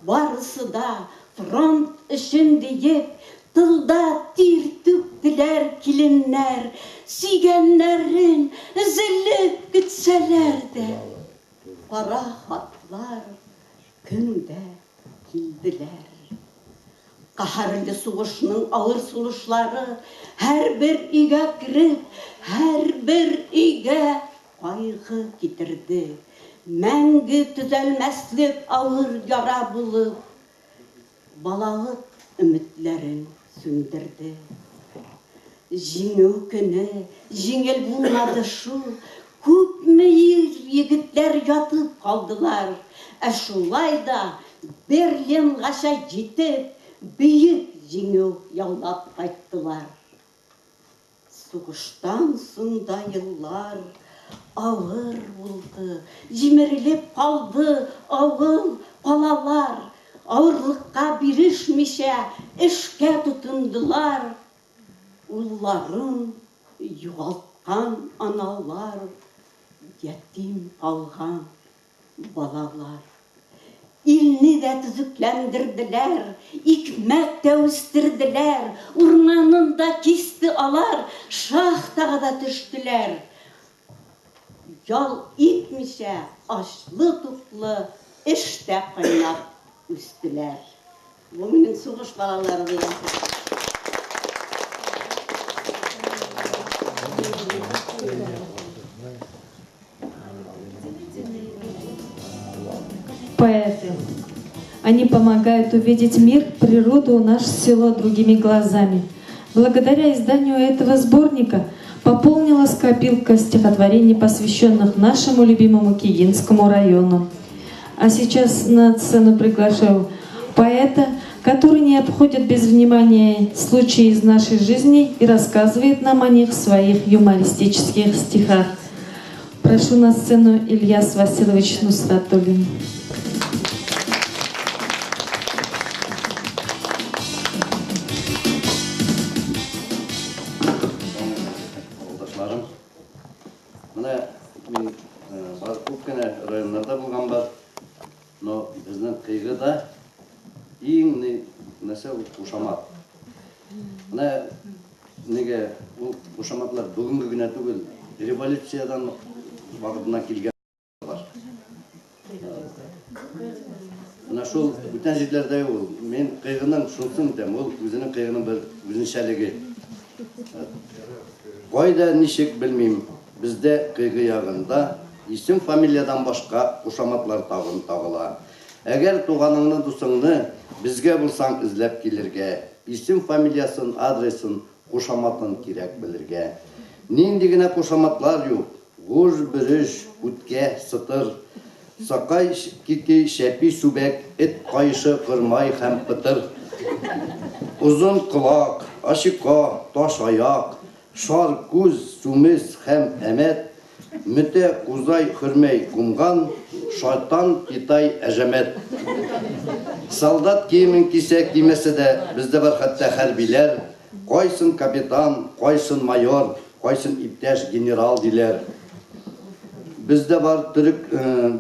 Барысы да фронт өчен диеп, тылда тир түктеләр киленнәр, сөйгәннәрен өзелеп көтсәләр дә, кара хатлар көндә килделәр. Каһәрле сугышның авыр сулышлары һәрбер өйгә кереп, һәрбер өйгә кайгы китерде. Мәңге төзәлмәслек авыр яра булып, балалык өметләрен сүндерде. Җиңү көне җиңел булмады шул, күпме ир-егетләр ятып калдылар. Ә шулай да Берлингача җитеп, бөек җиңү яулап кайттылар. Сугыштан соң да еллар авыр булды, җимерелеп калды авыл, калалар. Авырлыкка бирешмичә эшкә тотындылар. Улларын югалткан аналар, ятим калган балалар. Илне дә төзекләндерделәр, икмәк тә үстерделәр, урманын да кисте алар, шахтага да төштеләр. Ял итмичә, ачлы-туклы эштә кайнап үстеләр. Бу минем сугыш балалары дигән сүз. Поэты. Они помогают увидеть мир, природу, наше село другими глазами. Благодаря изданию этого сборника пополнилась копилка стихотворений, посвященных нашему любимому Кигинскому району. А сейчас на сцену приглашаю поэта, который не обходит без внимания случаи из нашей жизни и рассказывает нам о них в своих юмористических стихах. Прошу на сцену Ильяс Васильевич Нусратуллин. районнарда булган бар. Но безнең Кыйгыда иң ни нәрсә ул кушамат. Менә нигә ул кушаматлар бүгенге генә түгел, революциядән вакытыннан килгән бар. Менә шул бүтән җирләрдә юк ул. Мин Кыйгының шунысын әйтәм, ул үзенең Кыйгының бер үзенчәлеге. Кайда ничек белмим, бездә Кыйгы ягында исем-фамилиядән башка кушаматлар тагын тагыла. Әгәр туганыңны, дусыңны безгә булсаң эзләп килергә, исем-фамилиясын, адресын, кушаматын кирәк белергә. Нинди генә кушаматлар юк, гуж, бөреш, үткә, сытыр, сакай, кити, чәпи, сүбәк, эт каешы, кырмай һәм пытыр, озын колак, ачика, таш аяк, шар күз, сүмес һәм әмәт, мөтә, кузай, хөрмәй, кумган, шайтан, китай, әжәмәт. Солдат киемен кисә, кимәсә дә, бездә бар хәтта хәрбиләр, кайсын капитан, кайсын майор, кайсын иптәш генерал диләр. Бездә бар төрек,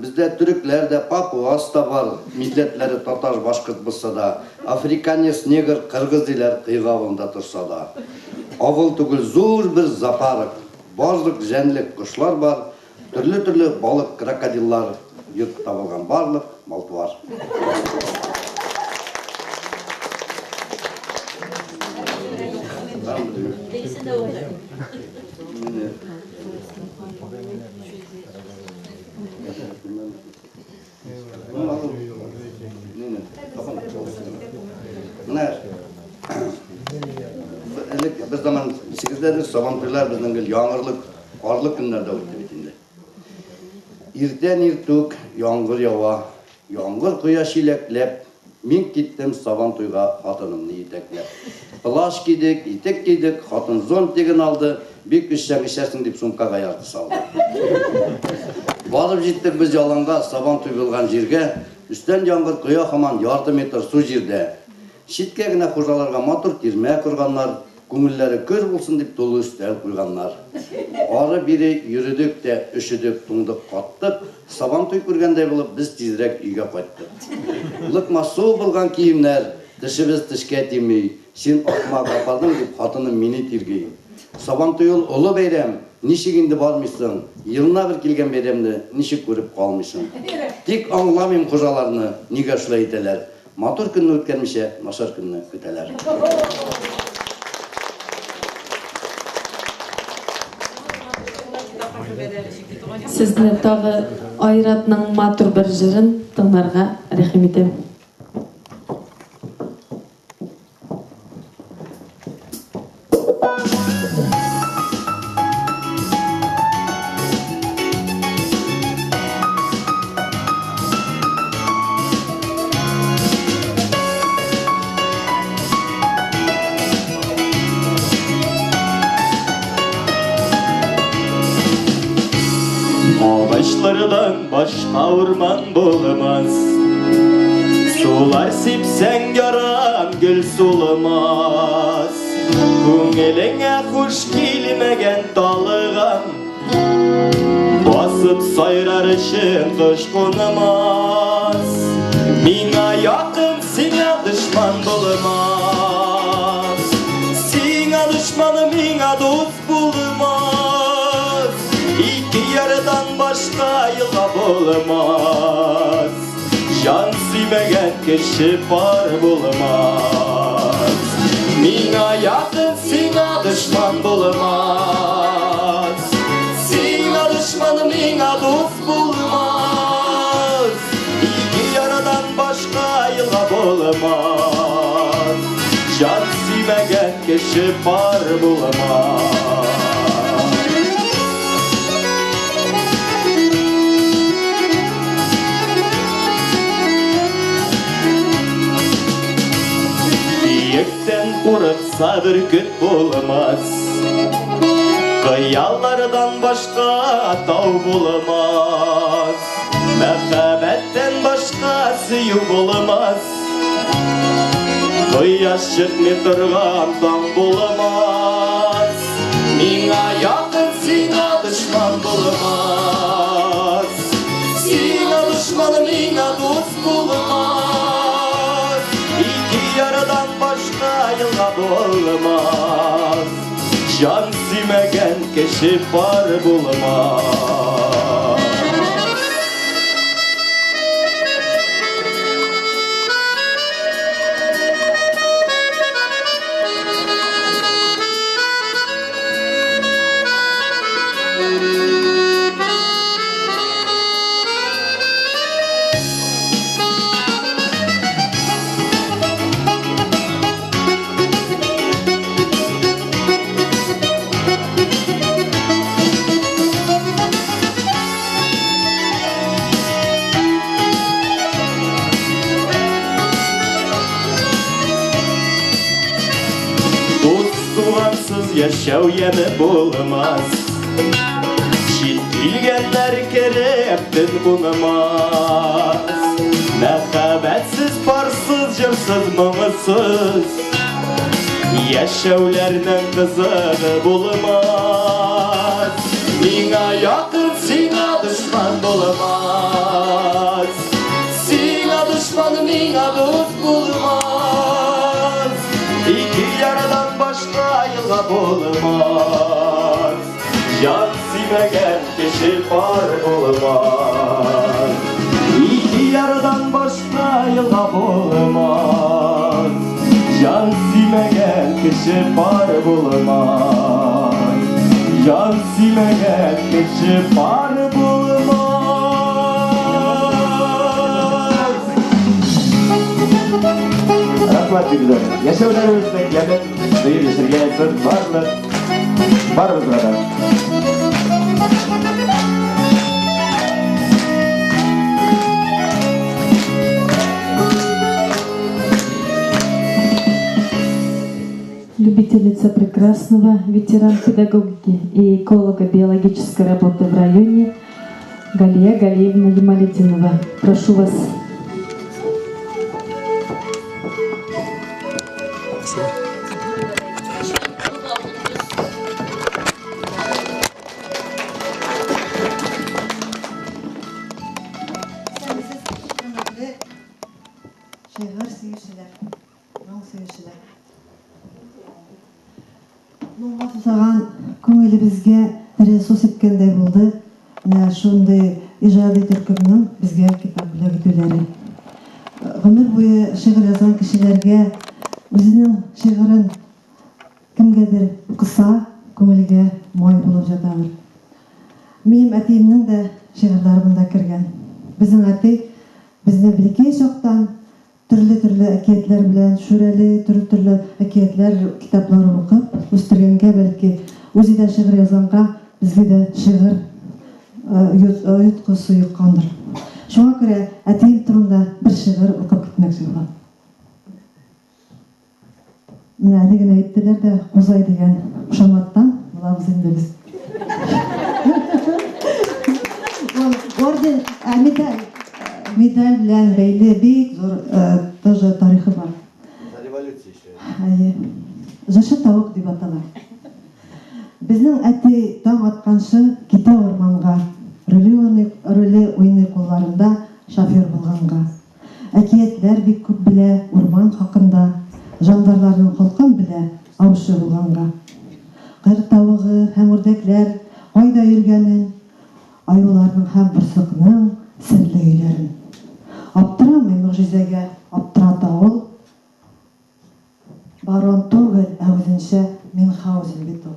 бездә төрекләр дә, папуас та бар, милләтләре татар, башкорт булса да, африканец, негр, кыргыз диләр, Кыйгы авылында торса да. Авыл түгел, зур бер зоопарк, барлык җәнлек, кошлар бар, төрле-төрле балык, крокодиллар, йорт табылган барлык мал-туар. Менә элек бер заман исегездәдер, Сабантуйлар безнең гел яңгырлы, карлы көннәрдә үтте бит инде. Иртән иртүк яңгыр ява, яңгыр коя чиләкләп, мин киттем Сабантуйга хатынымны җитәкләп. Плащ кидек, итек кидек, хатын зонтигын алды, бик эчсәң эчәрсең дип сумкага ярты салды. Барып җиттек без яланга, Сабантуй булган җиргә, өстән яңгыр коя һаман ярты метр су җирдә. Читкә генә хуҗаларга матур тирмә корганнар, күңелләре көр булсын дип тулы өстәл куйганнар. Ары-бире йөредек тә, өшедек, туңдык, каттык. Сабантуй күргәндәй булып, без тизрәк өйгә кайттык. Лыкма су булган киемнәр, тешебез тешкә тими. Син ахмак апардың, дип хатыным мине тирги. Сабантуй ул олы бәйрәм, ничек инде бармыйсың? Елына бер килгән бәйрәмне ничек күреп калмыйсың? Тик аңламыйм хуҗаларны, нигә шулай итәләр? Матур көнне үткәрмичә, начар көнне көтәләр. Сезне тагы Айратның матур бер җырын тыңларга рәхим итәм. Агачлардан башка урман булмас. Сулар сипсәң яран гөл суламас. Күңелеңә хуш килмәгән талыган, Басып сайрар өчен кош кунмас. Миңа якын, сиңа дошман булмас. Сиңа дошман, миңа дус булмас. Ике ярдан башка елга булмас. Җан сөймәгән кеше пар булмас. Миңа якын, сиңа дошман булмас. Сиңа дошман, миңа дус булмас. Ике ярдан башка елга булмас. Җан сөймәгән кеше пар булмас. Биектән курыкса бөркет булмас. Кыялардан башка тау булмас. Мәхәббәттән башка сөю булмас. Кояш чыкмый торган таң булмас. Миңа якын, сиңа дошман булмас. булмас. Җан сөймәгән кеше пар булмас. Дус тугансыз яшәү яме булмас. Чит килгәннәр кереп төн кунмас. Мәхәббәтсез, парсыз, җырсыз, моңсыз яшәүләрнең кызыгы булмас. Миңа якын, сиңа дошман булмас. Сиңа дошман, миңа дус булмас. Ике ярдан башка елга булмас. Җан сөймәгән кеше пар булмас. Ике ярдан башка елга булмас. Җан сөймәгән кеше пар булмас. Җан сөймәгән кеше пар булмас. Рәхмәт бик зур. Яшәүләребезнең ямен тоеп яшәргә язсын барлык барыбызга да. Любительница прекрасного, ветеран педагогики и эколога биологической работы в районе Галия Галиевна Ямалетдинова. Прошу вас. Исәнмесез, хөрмәтле шигырь сөючеләр, моң сөючеләр. Моңга сусаган күңелебезгә тере су сипкәндәй булды. Менә шундый иҗади төркемнең безгә китап бүләк итүләре. Гомер буе шигырь язган кешеләргә үзенең шигырен кемгәдер укыса, күңелгә май булып җатадыр. Минем әтиемнең дә шигырьләре монда кергән. Безнең әти безне бәләкәй чактан төрле-төрле әкиятләр белән, Шүрәле, төрле-төрле әкиятләр китаплары укып үстергәнгә, бәлки, үзе дә шигырь язганга, безгә дә шигырь йоткысы йоккандыр. Шуңа күрә әтием турында бер шигырь укып китмәкче булам. Менә әле генә әйттеләр дә, Кузай дигән кушаматтан булабыз инде без. Ул орден, ә, медаль, медаль белән бәйле бик зур тоже тарихы бар. За революция еще. Әйе. Җырчы тавык дип атала. Безнең әти таң атканчы китә урманга, руле уйный, руле уйный кулларында шофер булганга. Әкиятләр бик күп белә урман хакында, Жандарларның холкын белә аучы булганга. Кыр тавыгы һәм үрдәкләр кайда йөргәнен, Аюларның һәм бурсыкның серле өйләрен. Аптырамый могҗизәгә, аптырата ул. Барон түгел, ә үзенчә Мюнхгаузен бит ул.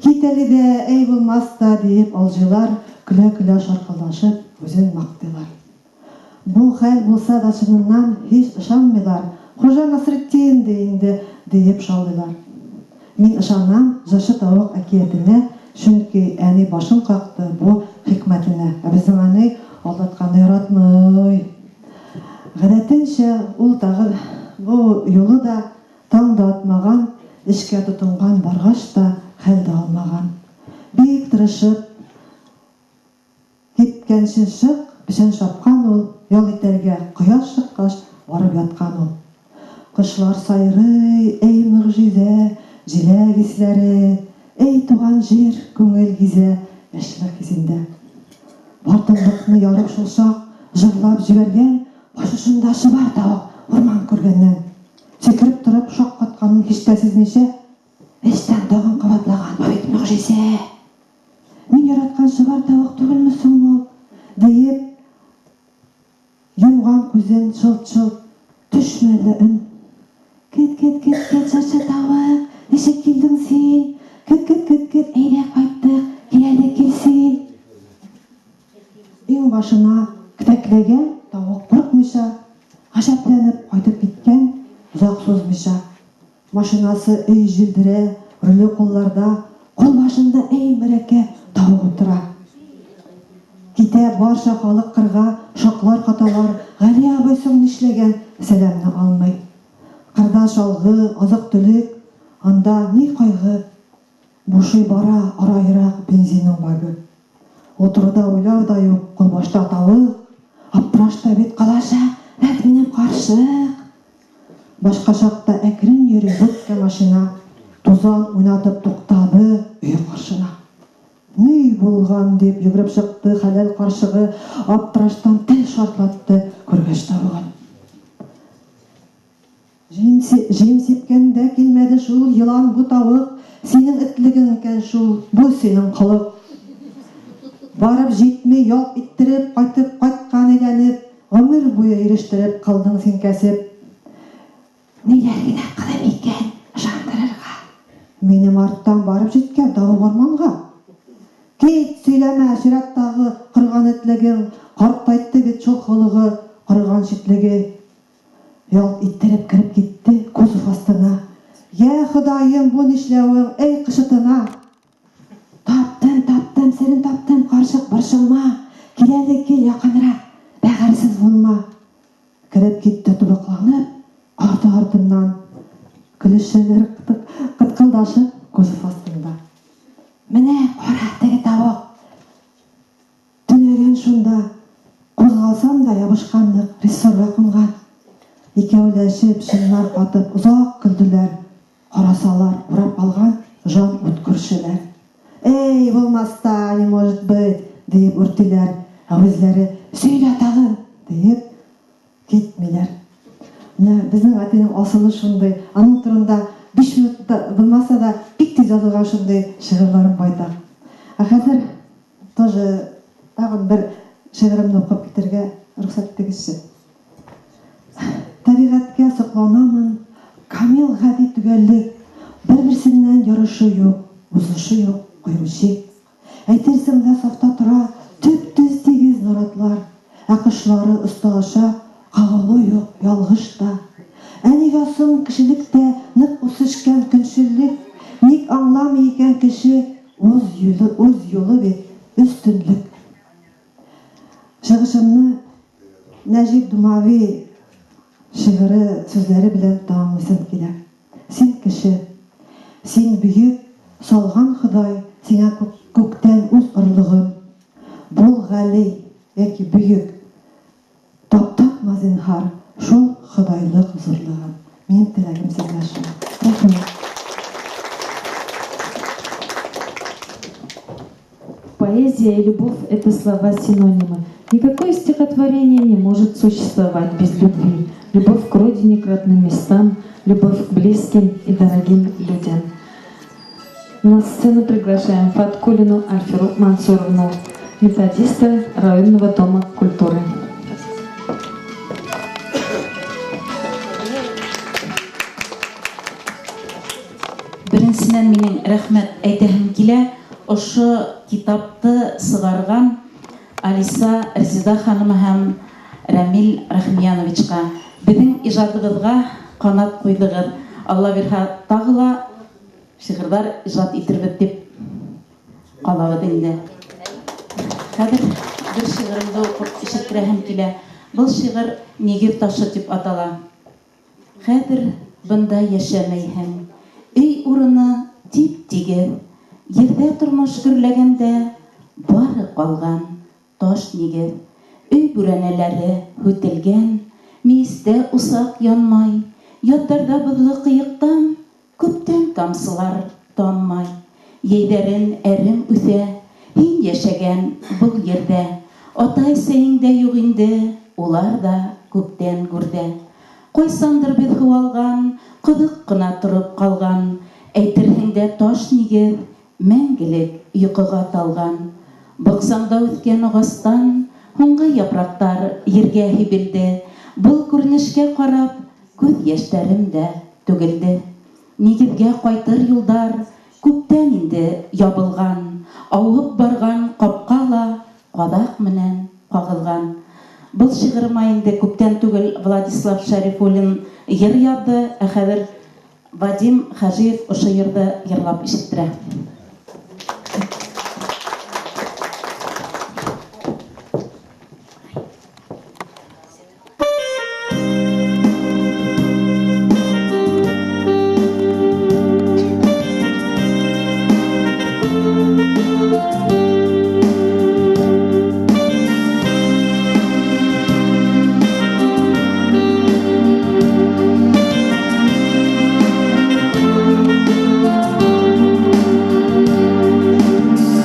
Кит әле дә, әй булмас та, диеп алҗыйлар, көлә-көлә шаркылдашып үзен мактыйлар. Бу хәл булса да чыныннан һич ышанмыйлар, Хуҗа Насретдин ди инде, диеп шаулыйлар. Мин ышанам җырчы тавык әкиятенә, чөнки әни башын какты бу хикмәтенә. Ә безнең әни алдатканны яратмый. Гадәтенчә, ул тагы бу юлы да таң да атмаган, эшкә тотынган, баргач та хәл дә алмаган. Бик тырышып, кипкәнче чык печән чапкан ул, ял итәргә кояш чыккач барып яткан ул. Кошлар сайрый, әй могҗизә, җиләк исләре, әй туган җир, күңел гизә яшьлек хисендә. Бар тынлыкны ярып шулчак җырлап җибәргән, баш очында чыбар тавык урман күргәннән. Тик. Сикереп торып, шаккатканын һич тә сизмичә, эчтән тагын кабатлаган, Бу бит могҗиза! Мин яраткан чыбар тавык түгелме соң бу? диеп, йомган күзен чылт-чылт, Төшме әллә өн? Кет, кет, кет, кет, җырчы тавык, ничек килдең син? Кет, кет, кет, кет, әйдә кайттык, кил әле, кил син. Иңбашына кетәкләгән тавык курыкмыйча, гаҗәпләнеп кайтып киткән, озак сузмыйча. Машинасы өй җилдерә, руле кулларда, кул башында әй мәрәкә тавык утыра. Китә барча халык кырга, шаклар каталар, Гали абый соң нишләгән, сәламне алмый. Кырда чалгы, азык-төлек, анда ни кайгы? Бушый бара ара ерак бензинның багы. Утыруда уйлау да юк, кулбашта тавык, Аптырашта бит калачак, вәт минем карчык. Башка чакта әкрен йөри будка машина, Тузан уйнатып туктады өе каршына. Ни булган, дип йөгереп чыкты хәләл карчыгы, Аптыраштан тел шартлатты күргәч тавыгын. Җим, җим сипкәндә килмәде шул елан бу тавык, Синең этлегең икән шул, бу синең холык. Барып җитми, ялт иттереп, кайтып кайткан әйләнеп, Гомер буе ирештереп кылдың син кәсеп. Ниләр генә кылыйм икән ышандырырга? Минем арттан барып җиткән тавык урманга. Кит, сөйләмә, чираттагы корган этлегең, Картайтты бит шул холыгы, корган читлеге. Ялт иттереп кереп китте кузов астына. Йә, Ходаем, бу нишләвең, эй, кычытына! Таптым, таптым, серен таптым, карчык, борчылма! Кил әле, кил якынрак, бәгырьсез булма! Кереп китте тубыкланып, карты артыннан. Көлешәләр кыткылдашып кузов астында. Менә, кара, теге тавык! Төнәгән шунда. Кузгалсам да ябышкан нык рессорга кунган. Икәүләшеп, чыннар катып озак көлделәр. Карасалар, урап алган жан ут күршеләр. Эй, булмас та, не может быть, диеп үртиләр, ә үзләре, сөйлә тагын, диеп китмиләр. Менә безнең әтинең асылы шундый. Аның турында биш минут та булмаса да, бик тиз язылган шундый шигырьләрем байтак. Ә хәзер тоже тагын бер шигыремне укып китәргә рөхсәт итегезче. Табигатькә сокланамын, камил гади төгәллек, бер-берсеннән ярышу юк, узышу юк, кую чик. Әйтерсең лә сафта тора төп-төз тигез наратлар, ә кошлары оста оча, кагылу юк, ялгыш та. Ә нигә соң кешелектә нык үсешкән көнчеллек, ник аңламый икән кеше, уз юлы, үз юлы бит өстенлек. Чыгышымны Нәҗип Думави шигыре сүзләре белән тәмамлыйсым килә. Син кеше. Син бөек, салган Ходай сиңа күктән үз орлыгын. Бул гали яки бөек. Таптатма зинһар шул Ходайлык зурлыгын. Минем теләгем сезгә шул. Рәхмәт. Поэзия и любовь – это слова-синонимы. Никакое стихотворение не может существовать без любви. Любовь к родине, к родным местам, любовь к близким и дорогим людям. На сцену приглашаем Фаткулину Альферу Мансуровну, методиста районного дома культуры. Беренчедән минем рәхмәт әйтәһем килә ошо китапты сыгарган Алиса Резеда ханым һәм Рәмил Рәхимьяновичка. Безнең ижадыбызга канат куйдыгыз. Алла бирһә тагы ла шигырьләр иҗат итербез дип калабыз инде. Хәзер бер шигыремде укып ишеттерәһем килә. Был шигырь Нигез ташы дип атала. Хәзер бында яшәмәйһең. Өй урыны тип-тигез. Ердә тормыш гөрләгәндә бары калган таш нигез. Өй бүрәнәләре һүтелгән, миестә усак янмай, язларда бозлы кыектан Күптән тамсылар таммай, Йәйдәрен әрем үсә, Һин яшәгән был ердә. Ата-әсәең дә юк инде, Улар да күптән гүрдә. Кайсандыр без һу алган Кодык кына торып калган. Әйтерһең дә таш нигез мәңгелек йокыга талган. Баксаңда үскән агачтан һуңгы япрактар җиргә һибелде. Был күренешкә карап, күз яшьләрем дә түгелде. Нигезгә кайтыр юлдар күптән инде ябылган, авып барган капка ла кадак менән кагылган. Был шигырыма инде күптән түгел Владислав Шәрифуллин йыр язды, ә хәзер Вадим Хаҗиев ошо йырды йырлап ишеттерә.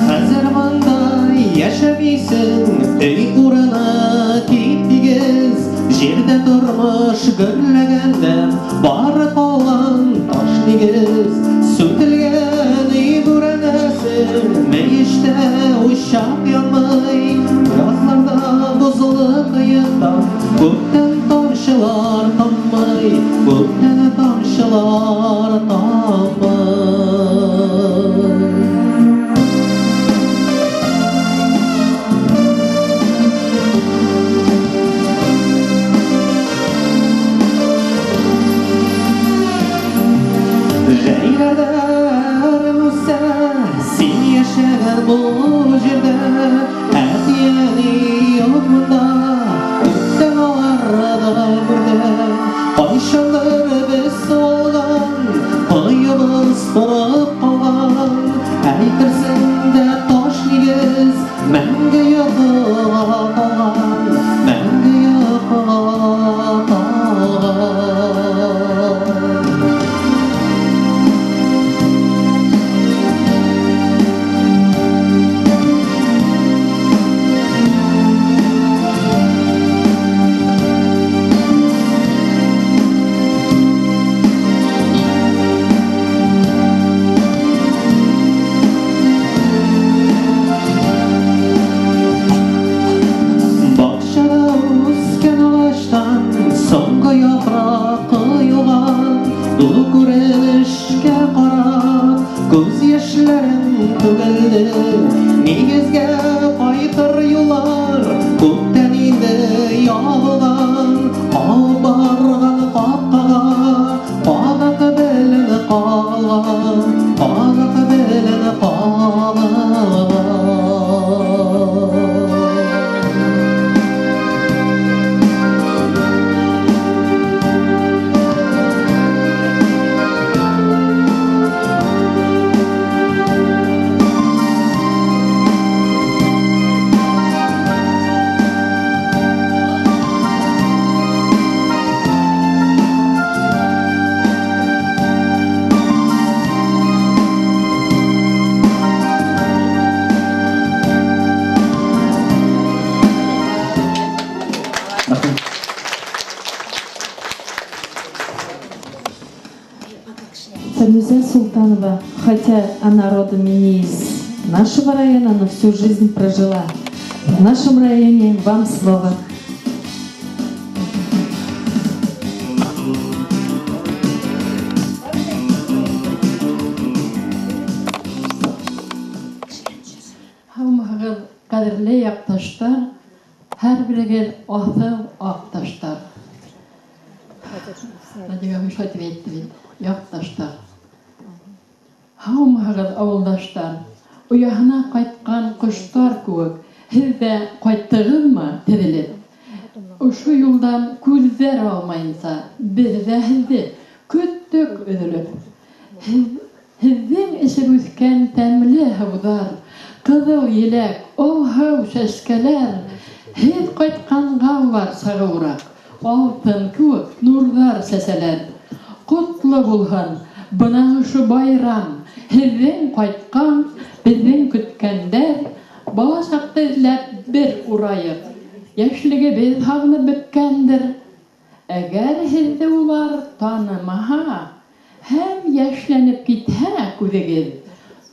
Хәзер монда яшәмисең, өй урыны тип-тигез, җирдә тормыш гөрләгәндә бары калган таш нигез. Сүтелгән өй бүрәнәсе, мөештә учак янмый, язларда бозлы кыектан күптән тамчылар таммый, күптән тамчылар таммый. Җәйләр үсә, син яшәгән бу җирдә, әти-әни юк монда, күптән алар да күрде. Кайчандыр без су алган, коебыз торып калган, әйтерсең дә таш нигез мәңге йокыга талган, мәңге йокыга талган. Бакчада үскән агачтан соңгы яфрак коелган, бу күренешкә карап, күз яшьләрем түгелде. Нигезгә кайтыр юллар күптән инде ябылган, алып барган капкага кадак белән кагылган, кадак белән кагылган. Фануза Султанова, хотя она родом и не из нашего района, но всю жизнь прожила в нашем районе. Вам слово. Һаумыһыгыҙ, ҡәҙерле яҡташтар, һәр берегеҙ аҫыл аҡташтар. Надига шулай тип әйтте бит, яҡташтар. Һаумыһығыҙ, ауылдаштар, ояһына ҡайтҡан ҡоштар кеүек, һеҙ ҙә ҡайттығыҙмы теҙелеп? Ошо юлдан күҙҙәр алмайынса, беҙ ҙә һеҙҙе көттөк өҙөлөп. Һеҙҙең эсеп үҫкән тәмле һыуҙар, ҡыҙыл еләк, алһыу сәскәләр, һеҙ ҡайтҡанға улар сағыуыраҡ, алтын кеүек нурҙар сәсәләр. Ҡотло булһын бына ошо байрам, һеҙҙең ҡайтҡан, беҙҙең көткәндәр, бала саҡты эҙләп бер урайыҡ, йәшлегебеҙ һағынып бөткәндер. Әгәр һеҙҙе улар танымаһа һәм йәшләнеп китһә күҙегеҙ,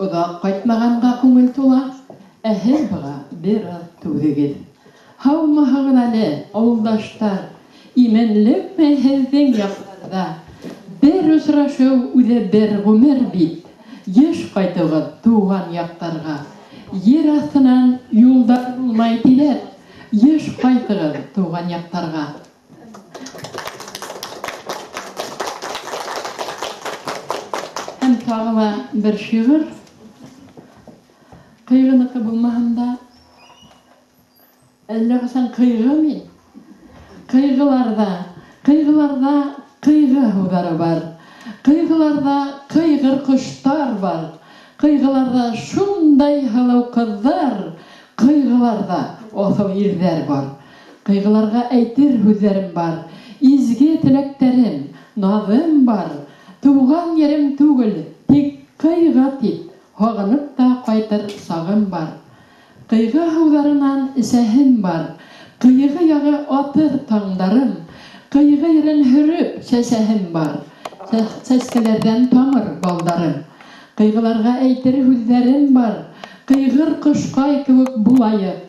оҙаҡ ҡайтмағанға күңел тула, ә һеҙ быға бер аҙ түҙегеҙ. Һаумыһығыҙ әле, ауылдаштар, именлекме һеҙҙең яҡтарҙа? Бер осрашыу үҙе бер ғүмер бит, йыш ҡайтығыҙ тыуған яҡтарға. Ер аҫтынан юлдар булмай тиҙәр, йыш ҡайтығыҙ тыуған яҡтарға. Һәм тағы ла бер шиғыр. Ҡыйғыныҡы булмаһын да, әллә ҡасан ҡыйғы мин. Ҡыйғыларҙа, ҡыйғыларҙа ҡыйғы һыуҙары бар. Ҡыйғыларҙа ҡыйғыр ҡоштар бар. Ҡыйғыларҙа шундай һылыу ҡыҙҙар, ҡыйғыларҙа аҫыл ирҙәр бар. Ҡыйғыларға әйтер һүҙҙәрем бар, изге теләктәрем, наҙым бар. Тыуған ерем түгел, тик ҡыйғы тип, һағынып та ҡайтыр сағым бар. Ҡыйғы һыуҙарынан эсәһем бар, ҡыйғы яғы атыр таңдарым, ҡыйғы ерен һөрөп сәсәһем бар, сәскәләрҙән тамыр балдарым. Ҡыйғыларға әйтер һүҙҙәрем бар, ҡыйғыр ҡошҡай кеүек булайыҡ,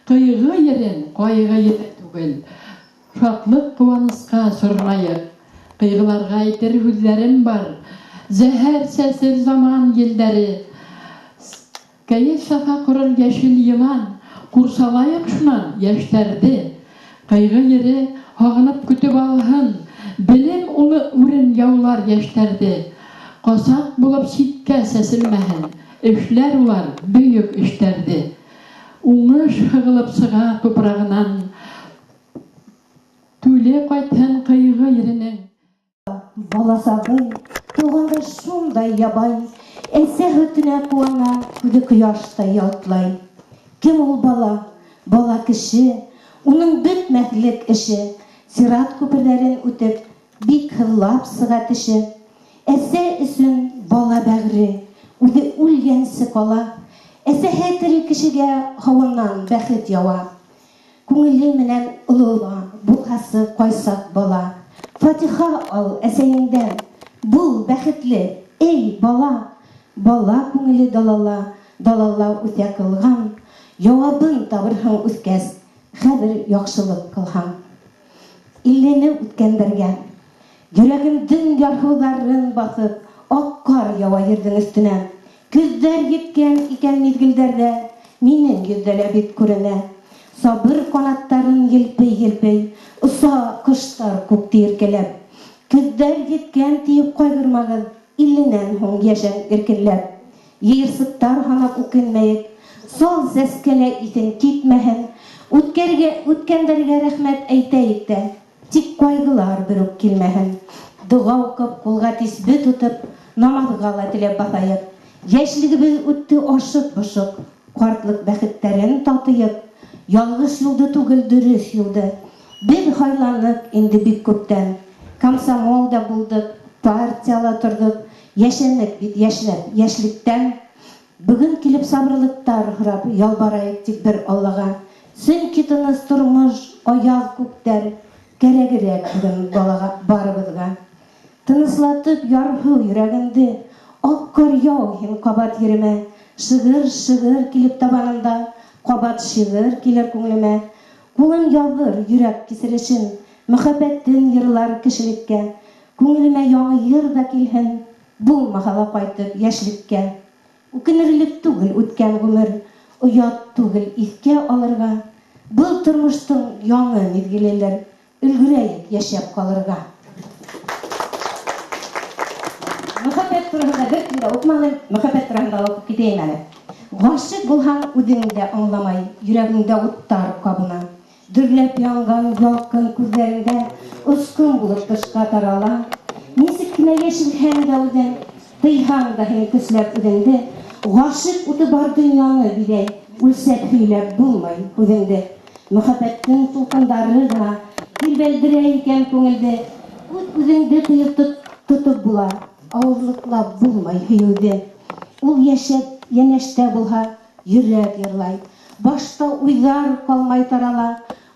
ҡыйғы ерен ҡайғы ере түгел, шатлыҡ ҡыуанысҡа сорнайыҡ. Ҡыйғыларға әйтер һүҙҙәрем бар, зәһәр сәсер заман елдәре, кәйеф сафа ҡорор йәшел йылан, ҡурсалайыҡ шунан йәштәрҙе. Ҡыйғы ере һағынып көтөп алһын, белем улы үрен яулар йәштәрҙе. Ҡасаҡ булып ситкә сәселмәһен, эшләр улар бөйөк эштәрҙе. Уңыш һығылып сыға тупрағынан, түле ҡайтһын ҡыйғы еренең. Бала сабый, туғанда шундай ябай, әсә һөтөнә ҡыуана, күҙе ҡояштай ялтлай. Кем ул бала? Бала кеше, уның бөтмәҫлек эше, сират күперҙәрен үтеп, бик һыҙлап сыға теше. Әсә өсөн бала бәғере, үҙе үлгәнсе ҡала. Әсәһе тере кешегә һауанан бәхет яуа. Күңеле менән олола, булһасы ҡайсаҡ бала. Фатиха ал әсәйеңдән, бул бәхетле, эй бала. Бала күңеле далала, далала үҫә ҡылған. Яуабын табырһың үҫкәс, хәҙер яҡшылыҡ ҡылһаң. Иллене үткәндәргә, йөрәгемдең ярһыуҙарын баҫып, аҡ ҡар яуа ерҙең өҫтөнә. Көҙҙәр еткән икән миҙгелдәрҙә, минең йөҙҙә лә бит күренә. Сабыр ҡанаттарын елпей-елпей, оса ҡоштар күкте иркәләп. Көҙҙәр еткән тиеп ҡайғырмағыҙ, илленән һуң йәшәң иркенләп. Йыйырсыҡтар һанап үкенмәйек, сал сәскәлә иҫең китмәһен. Үткәргә, үткәндәргә рәхмәт әйтәйек тә, тик ҡайғылар бер үк килмәһен. Доға уҡып, ҡулға тисбе тотоп, намаҙға ла теләп баҫайыҡ. Йәшлегебеҙ үтте ашыҡ-бошоҡ, ҡартлыҡ бәхеттәрен татыйыҡ. Ялғыш юлды түгел, дөрөҫ юлды беҙ һайланыҡ инде бик күптән. Комсомол да булдыҡ, партияла торҙоҡ, йәшәнек бит йәшнәп йәшлектән. Бөгөн килеп сабырлыҡтар һорап ялбарайыҡ тик бер Аллаға. Сөнки тыныс тормош, аяҙ күктәр кәрәгерәк бөгөн балаға, барыбыҙға. Тыныслатып ярһыу йөрәгемде, аҡ ҡар яу һин ҡабат еремә. Шиғыр, шиғыр килеп табанымда, ҡабат шиғыр килер күңелемә. Ҡулым яҙыр йөрәк кисерешен, мөхәббәтен йырлар кешелеккә. Күңелемә яңы йыр ҙа килһен, булмаһа ла ҡайтып йәшлеккә. Үкенерлек түгел үткән ғүмер, оят түгел иҫкә алырға. Был тормоштоң яңы миҙгелелер, өлгөрәйек йәшәп ҡалырға. Мөхәббәт тураһында бер кем дә уҡыманы, мөхәббәт тураһында ла уҡып китәйем әле. Ғашиҡ булһаң, үҙең дә аңламай, йөрәгеңдә уттар ҡабына. Дөрләп янған ялҡын күҙҙәреңдә осҡон булып тышҡа тарала. Нисек кенә йәшерһәң дә үҙең, тыйһаң да һин көсләп үҙеңде, ғашиҡ уты бар донъяны биҙәй, үлсәп һөйләп булмай һүҙеңде. Мөхәббәттең тулҡындары ғына тирбәлдерә икән күңелде. Үҙ-үҙеңде тыйып тотоп була, ауыҙлыҡлап булмай һөйөүҙе. Ул йәшәп йәнәштә булһа, йөрәк йырлай. Башта уйҙар ҡалмай тарала.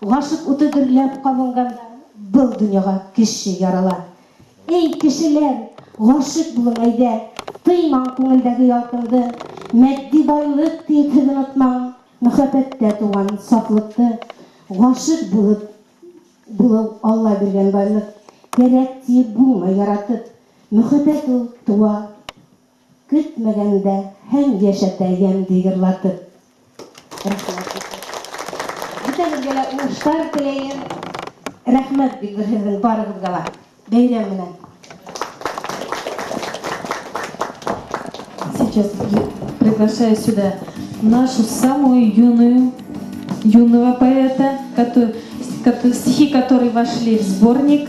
Ғашиҡ уты дөрләп ҡабынғанда, был дөньяга кеше ярала. Эй, кешеләр, гашыйк булың әйдә, тыймаң күңелдәге ялкынды, матди байлык диеп һез онытмаң, мәхәббәттә туган сафлыкты. Гашыйк булып булу Алла биргән байлык, кәрәк диеп булмый яратып, мәхәббәт ул туа көтмәгәндә һәм яшәтә ямьле йырлатып. Рәхмәт. Бөтәгезгә лә уңышлар теләем. Рәхмәт бик зур һезнең барыгызга ла. Бәйрәм белән. Сейчас приглашаю сюда нашу самую юную, юного поэта, который, стихи которой вошли в сборник,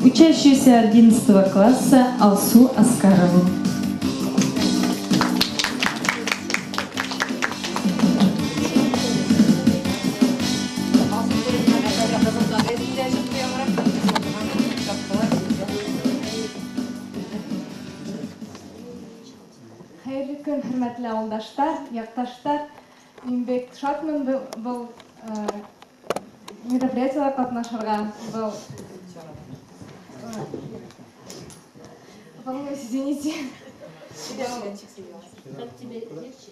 учащуюся 11 класса Алсу Аскарову. Хәерле көн, хөрмәтле авылдашлар, якташлар. Мин бик шатмын был мероприятиеләргә катнашырга. Был волнуюсь, извините. Как тебе легче?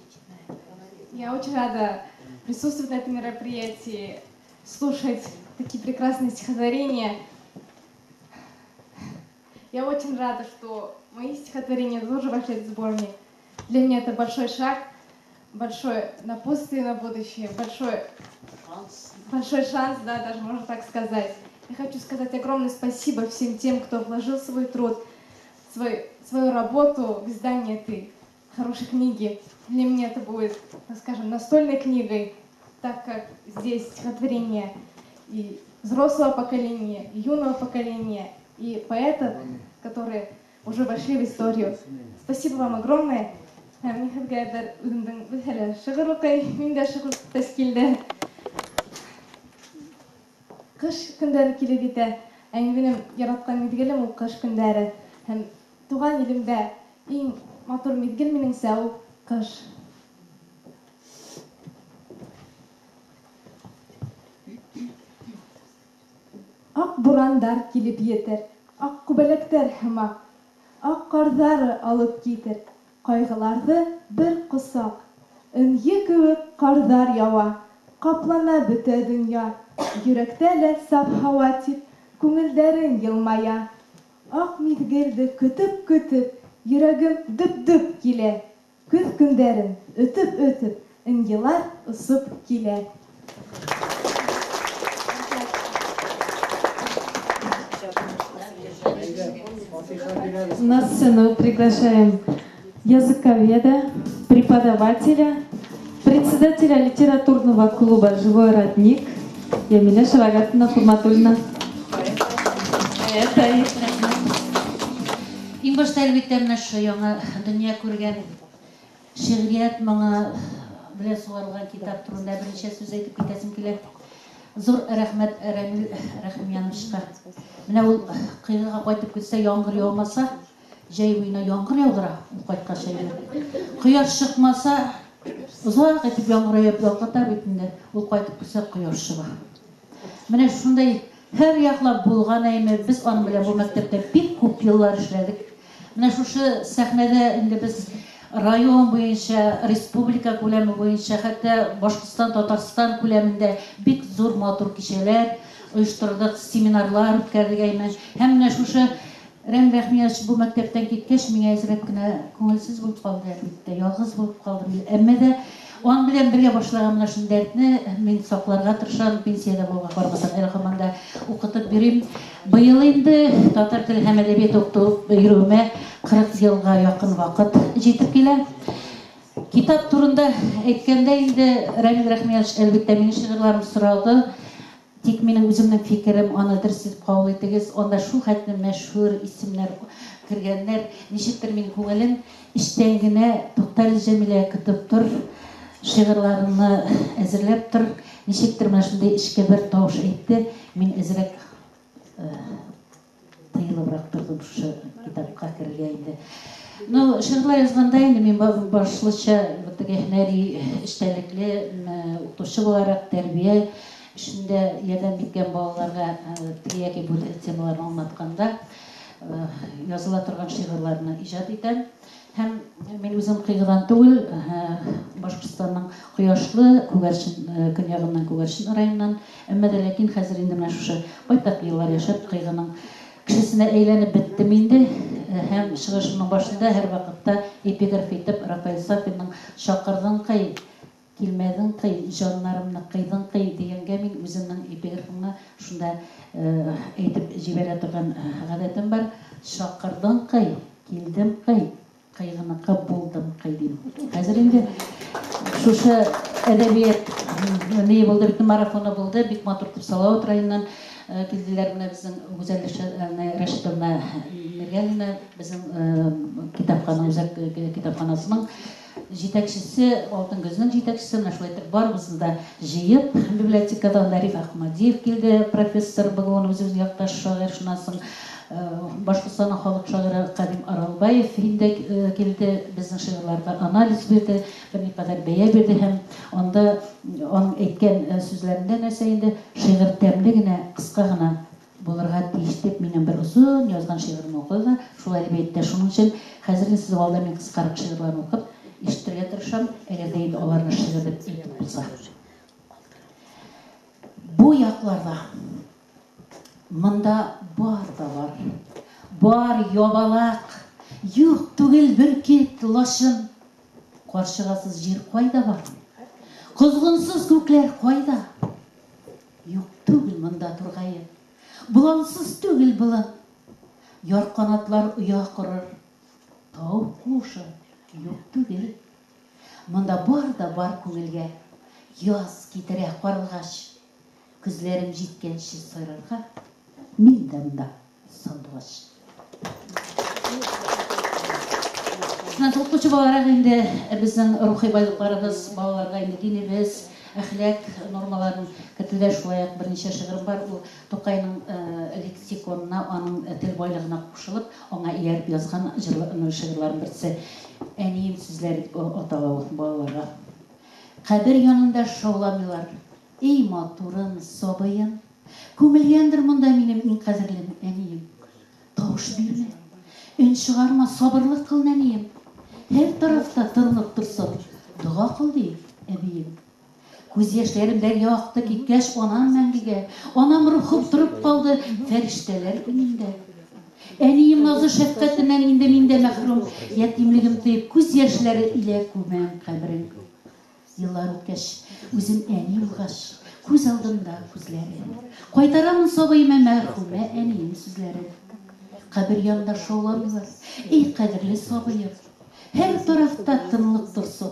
Я очень рада присутствовать на этом мероприятии, слушать такие прекрасные стихотворения. Я очень рада, что мои стихотворения тоже вошли в этот сборник. Для меня это большой шаг, большой напутствие на будущее, большой шанс. Большой шанс, да, даже можно так сказать. Я хочу сказать огромное спасибо всем тем, кто вложил свой труд, свою работу в издание этой хорошей книги. Для меня это будет, так скажем, настольной книгой, так как здесь стихотворение и взрослого поколения, и юного поколения, и поэтов, которые уже вошли в историю. Спасибо вам огромное. Һәм һеҙгә бер үҙемдең бер шиғыр уҡыйым, мин дә шиғыр тәшкилдә. Ҡыш көндәре килеп етә. Ә минең яратҡан миҙгелем ул ҡыш көндәре. Һәм туған илемдә иң матур миҙгел минеңсә ул ҡыш. Аҡ бурандар килеп етер, аҡ күбәләктәр һымаҡ, аҡ ҡарҙар алып китер, ҡайғыларҙы бер ҡосаҡ. Ынйы кеүек ҡарҙар яуа, ҡаплана бөтә донъя, йөрәктә лә саф һауа тип, күңелдәрең йылмая. Аҡ миҙгелде көтөп-көтөп, йөрәгем дөп-дөп килә. Көҙ көндәрен өтөп-өтөп, ынйылар осоп килә. На сцену приглашаем языковеда, преподавателя, председателя литературного клуба «Живой родник» Ямиля Шавагатовна Хурматуллина. Это Иң башта, әлбиттә, менә шушы яңа дөнья күргән шигърият моңы белән сугарылган китап турында берничә сүз әйтеп китәсем килә. Зур рәхмәт Рәмил Рәхимьяновичка. Менә ул Кыйгыга кайтып китсә, яңгыр яумаса, җәй буена яңгыр яудыра ул кайткач әйе. Кояш чыкмаса, озак итеп яңгыр явып ялкыта бит инде. Ул кайтып килсә, кояш чыга. Менә шундай һәр яклап булган әйме, без аның белән бу мәктәптә бик күп еллар эшләдек. Менә шушы сәхнәдә инде без район буенча, республика күләме буенча, хәтта Башкортстан, Татарстан күләмендә бик зур матур кичәләр оештырдык, семинарлар үткәрдек әйме. Һәм менә шушы Рәмил Рәхмиевич бу мәктәптән киткәч, миңа әзрәк кенә күңелсез булып калды, әлбәттә, ялгыз булып калдым. Әмма дә аның белән бергә башлаган менә шундый дәртне мин сакларга тырышам, пенсиядә булуга карамастан, әле һаман да укытып йөрим. Быел инде татар теле һәм әдәбият укытып йөрүемә 40 елга якын вакыт җитеп килә. Китап турында әйткәндә инде Рәмил Рәхмиевич, әлбәттә, минем шигырьләрем сорады. Тик минем үземнең фикерем, аны дөрес итеп кабул итегез, анда шул хәтле мәшһүр исемнәр кергәннәр, ничектер мин күңелем эчтән генә, туктале, Җәмилә, көтеп тор, шигырьләреңне әзерләп тор, ничектер менә шундый эчке бер тавыш әйтте, мин әзрәк тыелыбрак тордым шушы китапка керергә инде. Ну, шигырьләр язганда инде мин башлыча вот теге һөнәри эчтәлекле укытучы буларак тәрбия Эшендә ярдәм иткән балаларга теге яки бу темаларны аңлатканда языла торган шигырьләрне иҗат итәм. Һәм мин үзем Кыйгыдан түгел, Башкортстанның Кояшлы, Күгәрчен көньягыннан, Күгәрчен районыннан. Әмма дә ләкин хәзер инде менә шушы байтак еллар яшәп, Кыйгының кешесенә әйләнеп беттем инде. Һәм чыгышымның башында һәрвакытта эпиграф итеп Рафаэль Сафинның Чакырдың кый, Килмәдең кый, җаннарымны кыйдың кый дигәнгә мин үземнең эпиграфымны шунда әйтеп җибәрә торган гадәтем бар. Чакырдың кый, килдем кый, кыйгыныкы булдым кый дим. Хәзер инде шушы әдәбият ни булды бит, марафоны булды, бик матур итеп Салават районыннан килделәр менә безнең Гүзәл Рәшитовна Миргалина, безнең китапхана, үзәк китапханасының Җитәкчесе, Алтын көзнең җитәкчесе, менә шулай итеп барыбызны да җыеп, библиотекадан Риф Әхмәдиев килде, профессор, БГУның үзебезнең якташ шагыйрь, шуннан соң Башкортстанның халык шагыйре Кадим Аралбаев инде килде, безнең шигырьләргә анализ бирде, берникадәр бәя бирде һәм анда аның әйткән сүзләрендә нәрсә инде, шигырь тәмле генә, кыска гына Булырга тиеш дип минем бер озын язган шигыремне укыды да, шулай дип әйтте. Шуның өчен хәзер инде сезнең алда мин кыскарак шигырьләрне укып ишеттерергә тырышам, әгәр дә инде аларны шигырь дип әйтеп булса. Бу якларда монда бар да бар. Бар ябалак, юк түгел бөркет, лачын. Карчыгасыз җир кайда бар? Козгынсыз күкләр кайда? Юк түгел монда тургае. Болансыз түгел болын. Ярканатлар оя корыр. Тау куышы юк түгел. Монда бар да бар күңелгә. Яз китерә карлыгач. Көзләрем җиткәнче сайрарга. Мин дә монда сандугач. Шуннан соң укытучы буларак инде безнең рухи байлыкларыбыз, балаларга инде динебез, әхлак нормаларын кертүдә шулай ук берничә шигырем бар. Ул Тукайның лексиконына, аның тел байлыгына кушылып, аңа ияреп язган шигырьләрем берсе. Әнием сүзләре дип атала ул балаларга. Кабер янында шауламыйлар. Эй, матурым, сабыем! Күмелгәндер монда минем иң кадерлем, әнием. Тавыш бирмә, өн чыгарма, сабырлык кыл, нәнием. Һәр тарафта тынлык торсын, дога кыл, ди әбием. Күз яшьләрем дәрья акты, киткәч анам мәңгегә. Анам рухы торып калды фәрештәләр иңендә. Әнием назы шәфкатеннән инде мин дә мәхрүм, ятимлегем тоеп, күз яшьләре илә күмәм каберең. Еллар үткәч, үзем әни булгач, күз алдымда күзләре. Кайтарамын сабыема мәрхүмә әнием сүзләрен. Кабер янында шауламыйлар, Эй, кадерле сабыем! Һәр тарафта тынлык торсын,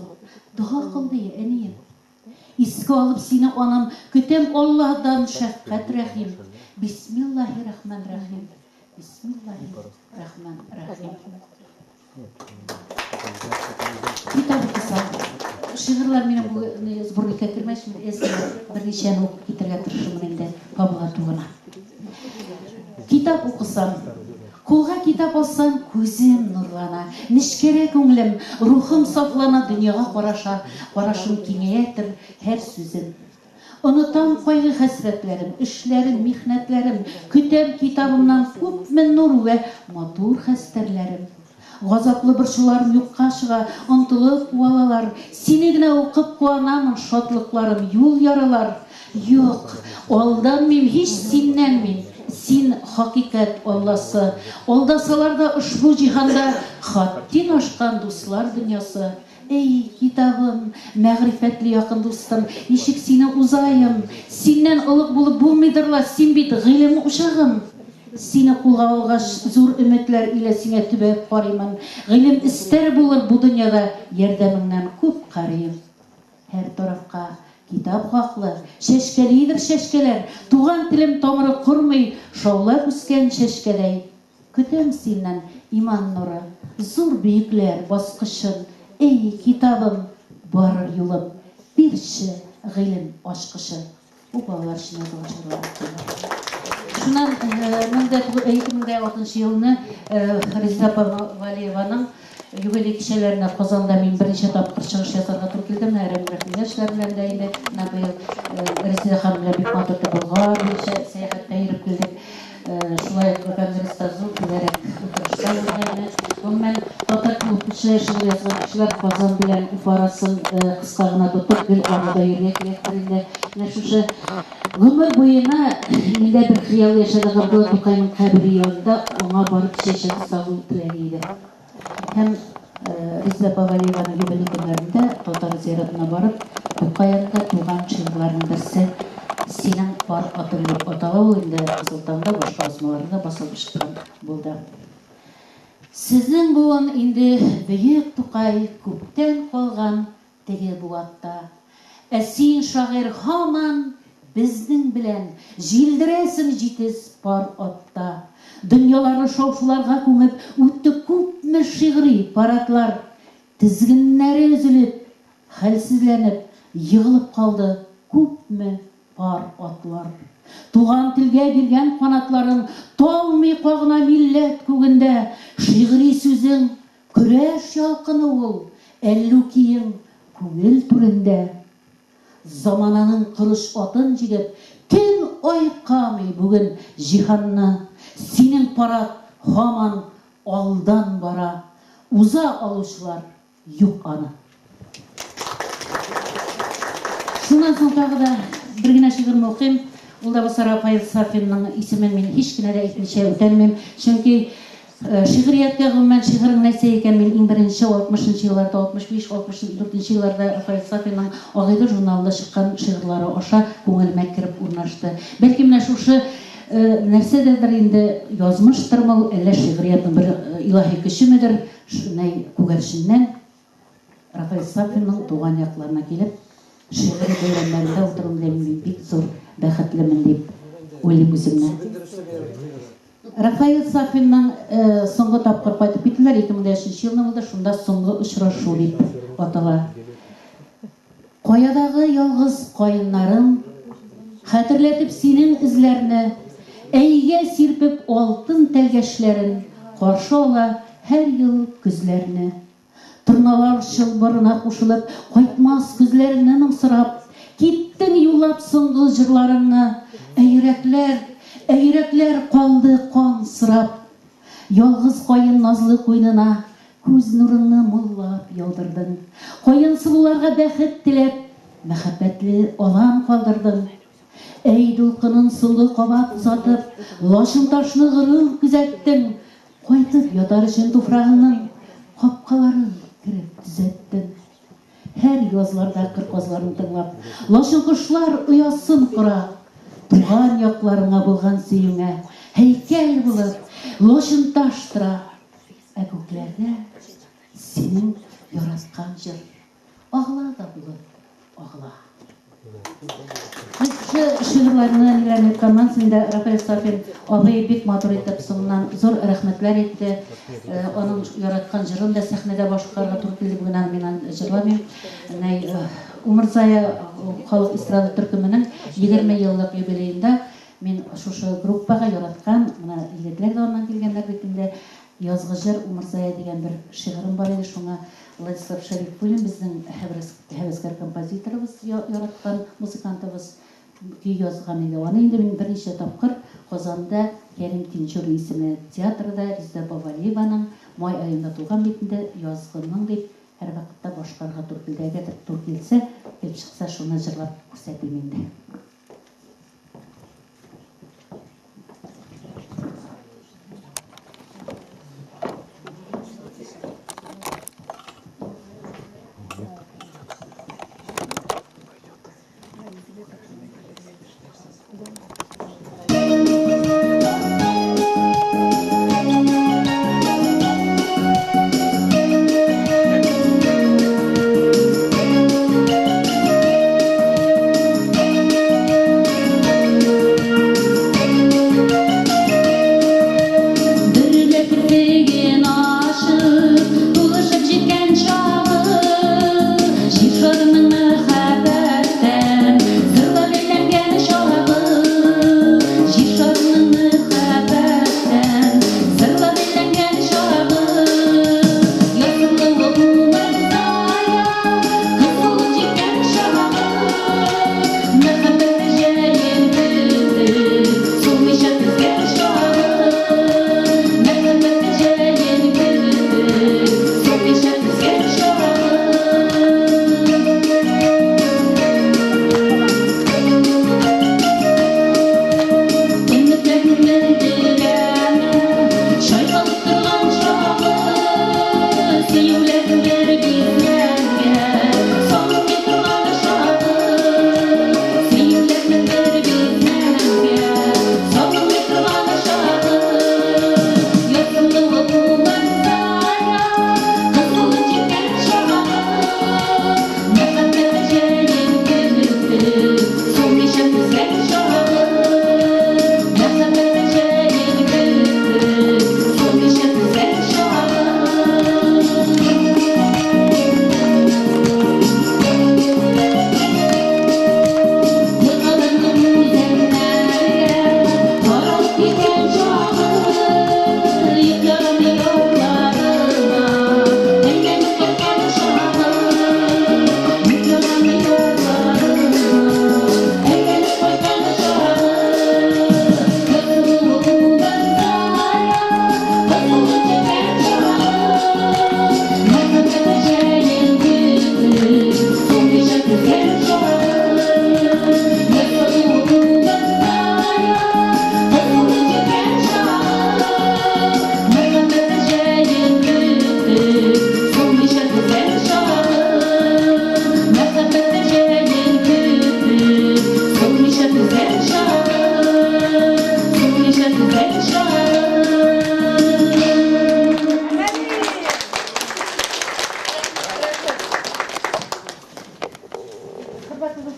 дога кыл, ди әнием. Искә алып сине, анам, көтәм Аллаһдан шәфкать, рәхим. Бисмиллаһи рахман рахим, бисмиллаһи рахман рахим. Китап укысам, шигырьләр минем бу сборникка кермәс, мин әз генә берничәне укып китәргә тырышырмын инде, табыла тугына. Китап укысам, кулга китап алсам, күзем нурлана, нечкәрә күңелем, рухым сафлана, дөньяга караша, карашым киңәятер, һәр сүзем. Онытам кайгы-хәсрәтләрем, эшләрем, михнәтләрем, Көтәм китабымнан күпме нур вә матур хәстәрләрем. Газаплы борчуларым юкка чыга, онтылып уалалар, Сине генә укып куанамын, шатлыкларым юл яралар. Юк, алданмыйм һич синнән мин, син, хакыйкать Алласы. Алдасалар да ошбу җиһанда хаттин ашкан дуслар дөньясы. Эй, китабым, мәгърифәтле якын дустым, ничек сине узаем? Синнән олуг булып булмыйдыр ла, син бит гыйлем учагым. Сине кулга алгач, зур өметләр илә сиңа төбәп карыймын. Гыйлем эстәр булыр бу дөньяда, ярдәмеңнән күп карыйм. Һәр тарафка китап хаклы, чәчкәлидер чәчкәләр, туган телем тамыры кормый, шаулап үскән чәчкәдәй. Көтәм синнән иман нуры, Зур бөекләр баскычын, Эй, китабым, барыр юлым, Бирче гыйлем ачкычын. Бу балалар өчен язылган шигырьләр бит. Шуннан 2006 елны Резеда апа Валиеваның. юбилей кичәләренә Казанда мин берничә тапкыр чыгыш ясарга туры килде. Менә Рәмил Рәхимҗановичлар белән дә инде менә быел Резеда ханым белән бик матур итеп Болгар буенча сәяхәттә йөреп килдек. Шулай ук конгресста зур түгәрәк утырышта булган. Гомумән, татар теле укытучылар шигырь язган кешеләр Казан белән Уфа арасын кыска гына тотып, гел арада йөрергә кирәктер инде. Менә шушы гомер буена миндә бер хыял яшәде, Габдулла Тукайның кабере янында аңа барып чәчәк салу теләге иде. Һәм Резеда апа Вәлиеваның юбилей көннәрендә татар зиратына барып, Тукай янында туган шигырьләрнең берсе Синең пар атың дип атала, ул инде Кызыл таңда, башка басмаларда да басылып чыккан булды. Сезнең буын инде бөек Тукай күптән калган теге бу атта. Ә син, шагыйрь, һаман безнең белән җилдерәсең җитез пар атта. Дөньяларны шау-шуларга күмеп үтте күпме шигъри парадлар. Тезгеннәре өзелеп, хәлсезләнеп, егылып калды күпме пар атлар. Туган телгә биргән канатларың талмый кагына милләт күгендә. Шигъри сүзең, көрәш ялкыны ул, әллүкиең күңел түрендә. Замананың корыч атын җигеп, кем айкамый бүген җиһанны? Синең парад һаман алдан бара, уза алучылар юк аны. Шуннан соң тагы да бер генә шигырьне укыйм. Ул да булса Рафаил Сафинның исемен мин һич кенә дә әйтмичә үтәлмим. Чөнки шигърияткә, гомумән, шигырьнең нәрсә икән, мин иң беренче 60 нчы елларда, 65, 64 нче елларда Рафаил Сафинның Агыйдел журналында чыккан шигырьләре аша күңелемә кереп урнашты. Бәлки менә шушы нәрсәдәдер инде, язмыштырмы ул, әллә шигъриятнең бер илаһи көчемедер, шундай күгәрченнән Рафаэль Сафинның туган якларына килеп, шигъри бәйрәмнәрендә утыруым белән мин бик зур бәхетлемен дип уйлыйм үземне. Рафаэль Сафинның соңгы тапкыр кайтып киттеләр, 2003 елны булды, шунда соңгы очрашу дип атала. Каядагы ялгыз каеннарың, Хәтерләтеп синең эзләрне, Әйгә сирпеп алтын тәлгәшләрен Каршы ала һәр ел көзләрне. Торналар чылбырына кушылып, Кайтмас көзләрне моңсырап, Киттең юллап соңгы җырларыңны, Ә йөрәкләр, ә йөрәкләр калды кан сорап. Ялгыз каен назлы куенына Күз нурыңны муллап яудырдың. Каен сылуларга бәхет теләп, Мәхәббәтле алан калдырдың. Әй дулкынын соңгы кабат озатып, Лачын ташны горур күзәттең. Кайтып ятар өчен туфрагыңның Капкаларын кереп төзәттең. Һәр язларда кыр казларын тыңлап, Лачын кошлар оясын кора. Туган якларыңа булган сөюңә Һәйкәл булып, лачын таш тора. Ә күкләрдә синең яраткан җыр Агыла да булып агыла. Шушы шигырьләрне ниләрне укыганнан соң инде Рафаэль Сафин абый бик матур итеп соңыннан зур рәхмәтләр әйтте. Аның яраткан җырын да сәхнәдә башкарырга туры килде. Бүген аны мин аны җырламыйм. Менә Умырзая халык эстрада төркеменең 20 еллык юбилеенда мин шушы группага яраткан, менә егетләр дә аннан килгәннәр бит инде, Язгы җыр Умырзая дигән бер шигырем бар иде, шуңа Владислав Шәрифуллин, безнең һәвәскәр композиторыбыз, яраткан музыкантыбыз, көй язган иде. Аны инде мин берничә тапкыр Казанда Кәрим Тинчурин исемле театрда Резеда Бавалиеваның май аенда туган бит инде Язгы моң дип һәрвакытта башкарырга туры килде. Әгәр туры килсә, килеп чыкса, шуны җырлап күрсәтим инде.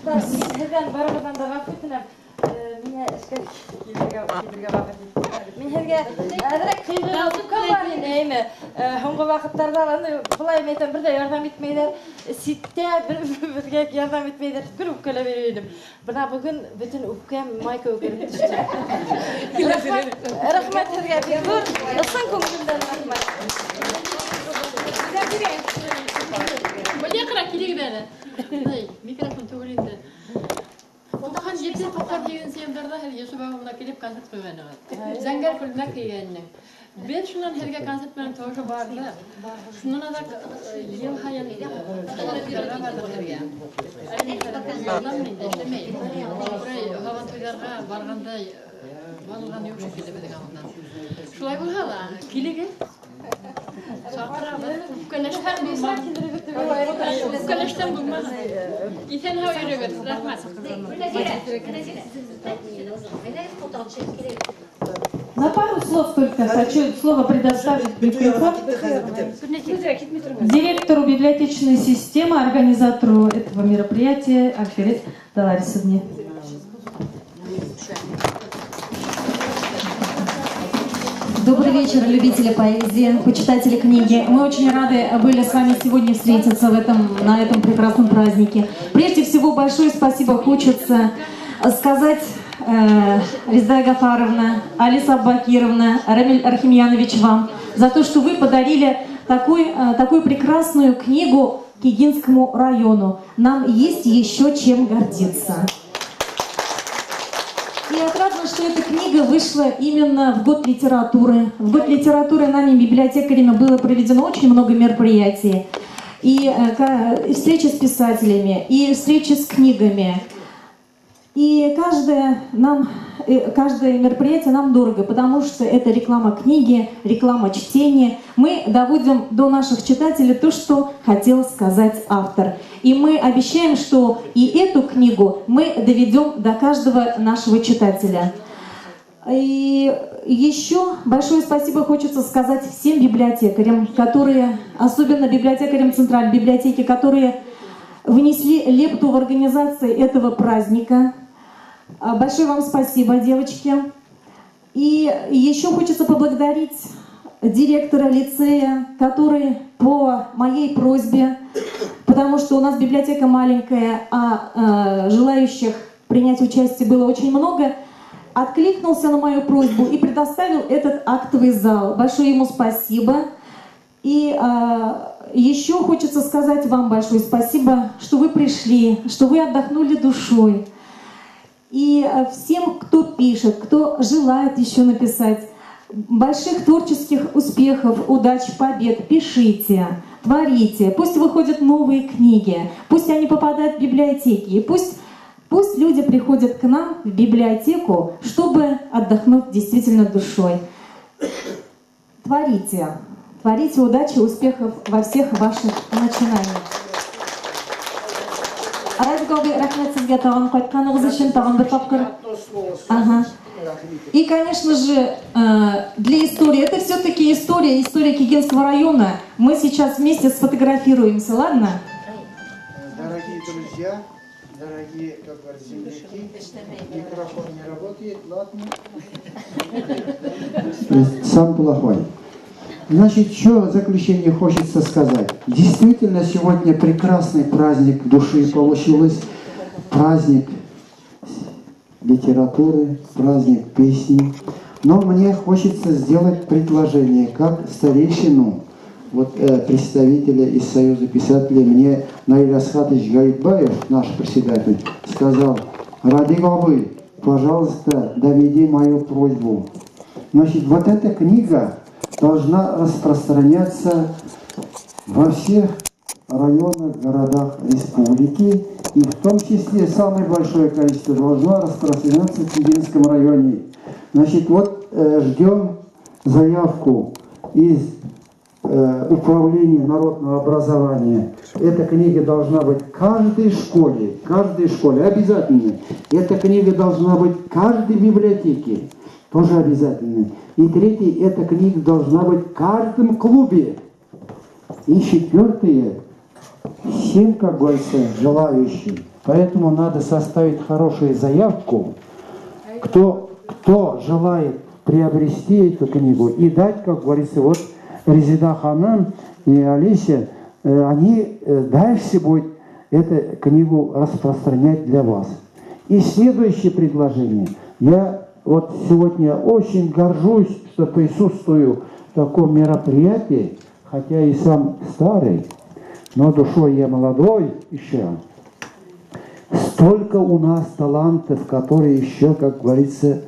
Дуслар, мин һеҙҙән барығыҙҙан да ғәфү үтенәм. Миңә эшкә килергә ваҡыт етте. Мин һеҙгә әҙерәк ҡыйғылы үпкәм бар ине, әйме. Һуңғы ваҡыттарҙа аны былай әйтәм, бер ҙә ярҙам итмәйҙәр. Ситтә бер беҙгә ярҙам итмәйҙәр. Гел үпкәләп йөрөй инем. Бына бөгөн бөтөн үпкәм май кеүек эреп төштө. Рәхмәт һеҙгә бик ҙур. Ысын күңелемдән рәхмәт. Менә ҡара килегеҙ әле. Микрофон түгел инде. 97-98 йылдарҙа һеҙ Йософ ауылына килеп концерт ҡуйғанығыҙ. Зәңгәр күлмәк кейгәнең. Беҙ шунан һеҙгә концерт менән тоже барҙыҡ. Шунан аҙаҡ йыл һайын концерттарға барҙыҡ һеҙгә. Әле мин хәҙер инде эшләмәйем. Берәй һабантуйҙарға барғандай барылған юҡ шикелле беҙҙең ауылдан. Шулай булһа ла, килегеҙ. Саҡырабыҙ. Үпкәләштән булмаҫ. Үпкәләштән булмаҫ. Иҫән-һау йөрөгөҙ. Рәхмәт. На пару слов только хочу слово предоставить микрофон директору библиотечной системы, организатору этого мероприятия Альфред Даларисовне. Добрый вечер, любители поэзии, почитатели книги. Мы очень рады были с вами сегодня встретиться на этом прекрасном празднике. Прежде всего, большое спасибо хочется сказать Резеда Гафаровна, Алиса Аббакировна, Рамиль Архимьянович вам за то, что вы подарили такую прекрасную книгу Кигинскому району. Нам есть еще чем гордиться. И отрадно, что эта книга вышла именно в год литературы. В год литературы нами, библиотекарями, было проведено очень много мероприятий. И встречи с писателями, и встречи с книгами. И каждое мероприятие нам дорого, потому что это реклама книги, реклама чтения. Мы доводим до наших читателей то, что хотел сказать автор. И мы обещаем, что и эту книгу мы доведем до каждого нашего читателя. И еще большое спасибо хочется сказать всем библиотекарям, которые, особенно библиотекарям Центральной библиотеки, которые внесли лепту в организацию этого праздника. Большое вам спасибо, девочки. И еще хочется поблагодарить директора лицея, который по моей просьбе, потому что у нас библиотека маленькая, а желающих принять участие было очень много, откликнулся на мою просьбу и предоставил этот актовый зал. Большое ему спасибо. И еще хочется сказать вам большое спасибо, что вы пришли, что вы отдохнули душой. И всем, кто пишет, кто желает еще написать, больших творческих успехов, удач, побед. Пишите, творите. Пусть выходят новые книги, пусть они попадают в библиотеки, и пусть люди приходят к нам в библиотеку, чтобы отдохнуть действительно душой. Творите. Творите, удачи, успехов во всех ваших начинаниях. Радик абый, рәхмәт сезгә тагын кайтканыгыз өчен, тагын бер тапкыр. Ага. И, конечно же, для истории, это все-таки история, история Кигинского района. Мы сейчас вместе сфотографируемся, ладно? Дорогие друзья, дорогие, как говорят, земляки, микрофон не работает, ладно? Сам плохой. Значит, что в заключение хочется сказать? Действительно, сегодня прекрасный праздник души получилось. Праздник литературы, праздник песни. Но мне хочется сделать предложение, как старейшину, вот представителя из Союза писателей, мне Наиль Асхатович Гаитбаев, наш председатель, сказал: Радик абый, пожалуйста, доведи мою просьбу. Значит, вот эта книга должна распространяться во всех районах, городах республики, и в том числе самое большое количество должно распространяться в Кигинском районе. Значит, вот ждем заявку из Управления народного образования. Эта книга должна быть в каждой школе обязательно. Эта книга должна быть в каждой библиотеке, тоже обязательно. И третье, эта книга должна быть в каждом клубе. И четвертое, всем, как говорится, желающим Поэтому надо составить хорошую заявку, кто, кто желает приобрести эту книгу и дать, как говорится, вот Резида Ханым и Алисия, они дальше будут эту книгу распространять для вас. И следующее предложение. Я вот сегодня очень горжусь, что присутствую в таком мероприятии, хотя и сам старый, но душой я молодой еще. Столько у нас талантов, которые еще, как говорится,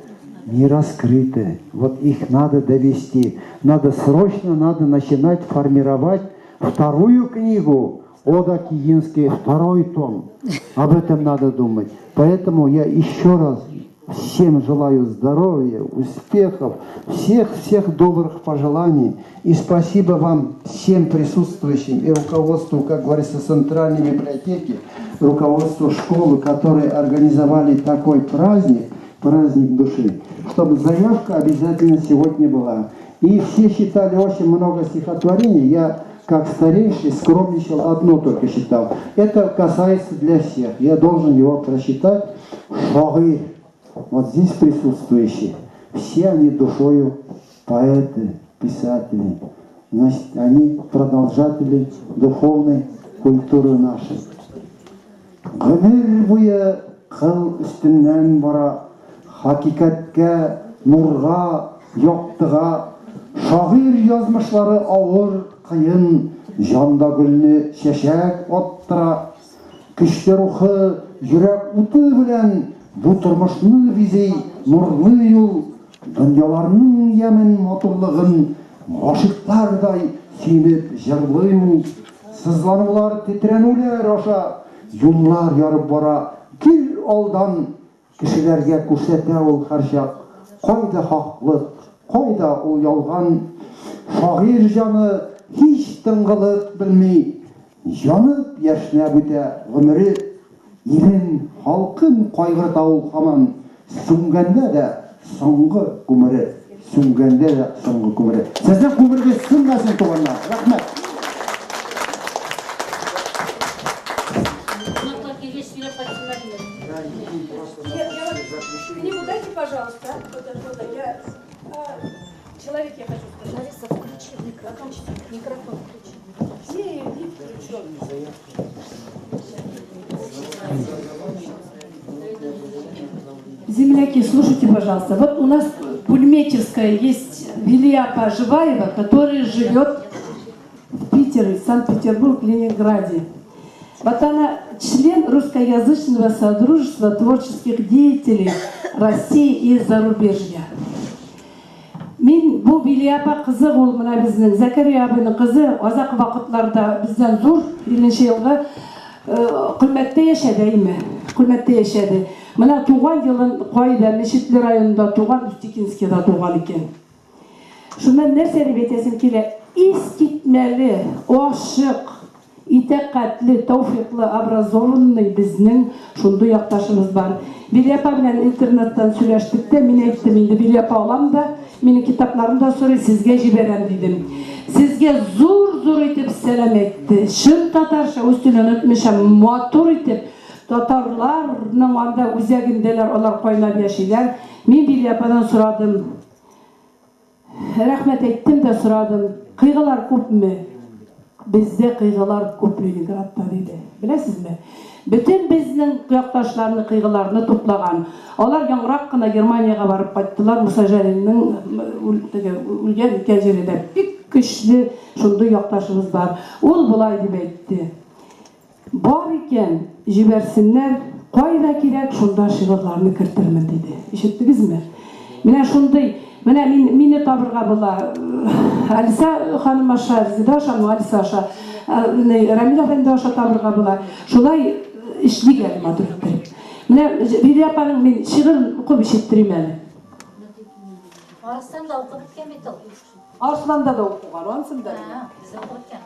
не раскрыты. Вот их надо довести. Надо срочно, надо начинать формировать вторую книгу Ода Киинский, второй том. Об этом надо думать. Поэтому я еще раз всем желаю здоровья, успехов, всех-всех добрых пожеланий. И спасибо вам всем присутствующим и руководству, как говорится, Центральной библиотеки, руководству школы, которые организовали такой праздник, праздник души, чтобы заявка обязательно сегодня была. И все читали очень много стихотворений. Я, как старейший, скромничал, одно только читал. Это касается для всех. Я должен его прочитать. Шагы. Вот здесь присутствующие, все они душою поэты, писатели. Значит, они продолжатели духовной культуры нашей. Гомер буе кыл өстеннән бара, хакыйкатькә, нурга, яктыга, шагыйрь язмышлары авыр, кыен, җанда гөлне чәчәк аттыра, көчле рухы, йөрәк уты белән бу тормышны бизи, нурлы юл, дөньяларның ямен, матурлыгын гашыйклардай сөенеп җырлый ул. Сызланулар, тетрәнүләр аша юллар ярып бара, гел алдан кешеләргә күрсәтә ул һәрчак, кайда хаклык, кайда ул ялган. Шагыйрь җаны һич тынгылык белми, янып яшьнәп үтә гомере, илен, халкын кайгырта ул һаман, сүнгәндә дә соңгы күмере, сүнгәндә дә соңгы күмере. Сезнең күмерегез сүнмәсен, туганнар. Рәхмәт. Кунаклар килгәч сөйләп кайтсыннар инде. Книгу дайте, пожалуйста. Вот это вот, я, человек, я хочу сказать. Лариса, включи микрофон. Микрофон включи. Все не включен. Земляки, слушайте, пожалуйста. Вот у нас Пульметьевская есть Вилия Поживаева, которая живет в Питере, Санкт-Петербург, Ленинграде. Вот она член русскоязычного содружества творческих деятелей России и зарубежья. Мин бу Вилия апа кызы ул менә безнең Зәкәрия абыйның кызы азакы вакытларда бездән зур 50 елгы Көлмәттә яшәде, әйме? Көлмәттә яшәде. Менә туган елын кайда, Мешетле районында туган, Устикинскийда туган икән. Шуннан нәрсә дип әйтәсем килә? Искитмәле, ачык, итәкатьле, тәүфыйклы, образованный безнең шундый якташыбыз бар. Вилия апа белән интернеттан сөйләштек тә, мин әйттем инде, Вилия апа алам да, минем китапларым да сорый, сезгә җибәрәм дидем. Сезгә зур-зур итеп сәлам әйтте. Чын татарча, үз телен онытмыйча, матур итеп, татарларның анда үзәгендәләр, алар кайнап яшиләр. Мин Вилия ападан сорадым. Рәхмәт әйттем дә сорадым, кыйгылар күпме? Бездә кыйгылар күп Ленинградта, диде. Беләсезме? Бөтен безнең якташларны кыйгыларны туплаган. Алар яңрак кына Германиягә барып кайттылар, Муса Җәлилнең теге үлгән икән җирендә. Бик көчле шундый якташыбыз бар. Ул болай дип әйтте. Бар икән, җибәрсеннәр, кайда кирәк, шунда шигырьләрне кертермен, диде. Ишеттегезме? Менә шундый, менә мин, мине табырга була. Алиса ханым аша, Резеда аша, ну, Алиса аша, Рамил әфәнде аша табырга була. Шулай эшлик әле матур иттереп. Менә Бибия апаның мин шигырен укып ишеттерим әле. Арыслан да укып беткән бит ул. Арысланда да укыган, анысын да беләм. Бездә укып беткән.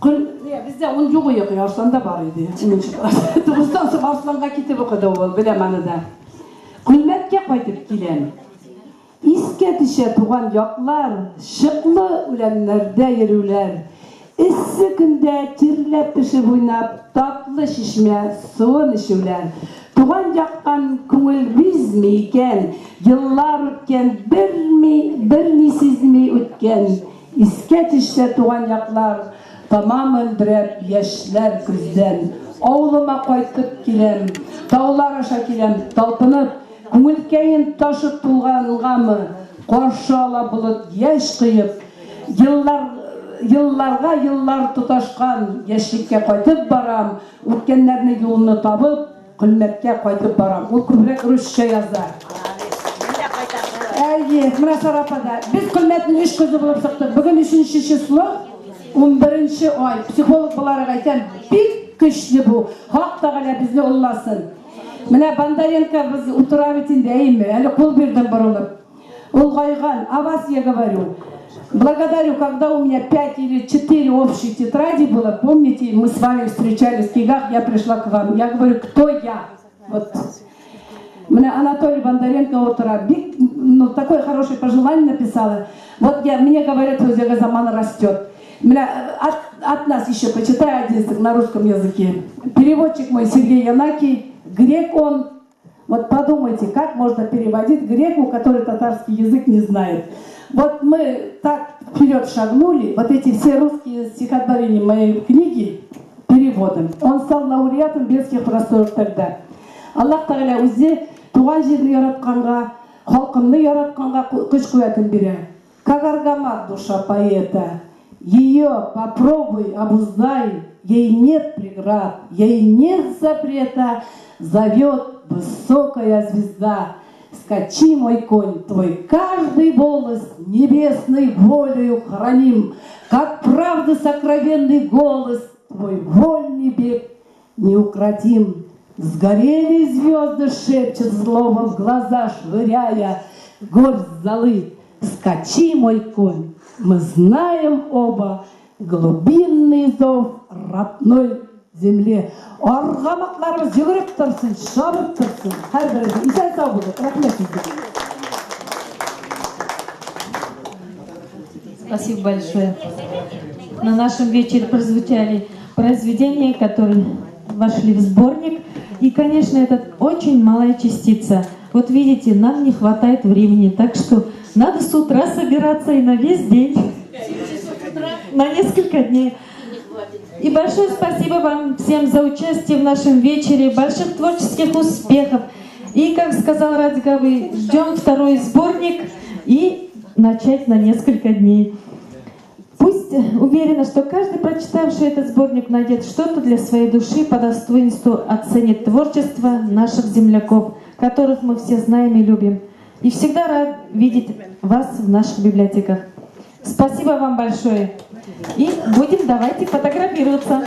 Көл, не, бездә ун юк иде, Арсланда бар иде. Унынчы класс. Тугыздан соң Арсланга китеп укыды ул, беләм аны да. Күлмәккә кайтып киләм. Искә төшә туган яклар, чыклы үләннәрдә йөрүләр. Эссе көндә тирләп пешеп уйнап, татлы чишмә суын эчүләр. Туган яктан күңел бизми икән, еллар үткән, берми, берни сизми үткән. Искә төшсә туган яклар, тама мөлдерәп яшьләр күздән. Авылыма кайтып киләм, таулар аша киләм, талпынып, күңелкәем ташып тулгангамы, каршы ала болыт яшь коеп. Еллар, елларга еллар тоташкан яшьлеккә кайтып барам, үткәннәрне юлны табып, Колмәткә кайтып барам. Ул күбрәк русча яза. Әйе, менә Сара апа да. Без Колмәтнең өч кызы булып чыктык. Бүген өченче число, 11 ай. Психолог буларак әйтәм, бик көчле бу. Хак Тәгалә безне олыласын. Менә Бондаренко без утыра бит инде, әйеме? Әле кул бирдем борылып. Олгайган, а вас я говорю. Благодарю, когда у меня 5 или 4 общие тетради было, помните, мы с вами встречались в Кигах, я пришла к вам. Я говорю, кто я? Вот. Мне Анатолий Бондаренко утыра, бик, ну, такое хорошее пожелание написала. Вот я, мне говорят, что Заман растет. Меня, от нас еще почитай один на русском языке. Переводчик мой Сергей Янаки, грек он. Вот подумайте, как можно переводить греку, который татарский язык не знает. Вот мы так вперед шагнули, вот эти все русские стихотворения моей книги переводом. Он стал лауреатом Бельских просторов тогда. Аллаһ Тәгалә үзе туган җирне яратканга, халкымны яратканга көч куәтен бирә. Как аргамак душа поэта, ее попробуй обуздай, ей нет преград, ей нет запрета, зовет высокая звезда. Скачи, мой конь, твой каждый волос небесной волею храним, как правды сокровенный голос, твой вольный бег неукротим. Сгорели звезды, шепчет злоба в глаза, швыряя горсть золы. Скачи, мой конь, мы знаем оба глубинный зов родной земле. Аргамакларыбыз йөгереп торсын, чабып торсын. Һәрберебез исән сау булыйк. Рәхмәт сезгә. Спасибо большое. На нашем вечере прозвучали произведения, которые вошли в сборник. И, конечно, это очень малая частица. Вот видите, нам не хватает времени, так что надо с утра собираться и на весь день, на несколько дней. И большое спасибо вам всем за участие в нашем вечере, больших творческих успехов. И, как сказал Радик абый, ждем второй сборник и начать на несколько дней. Пусть уверена, что каждый, прочитавший этот сборник, найдет что-то для своей души, по достоинству оценит творчество наших земляков, которых мы все знаем и любим. И всегда рад видеть вас в наших библиотеках. Спасибо вам большое. И будем, давайте фотографироваться.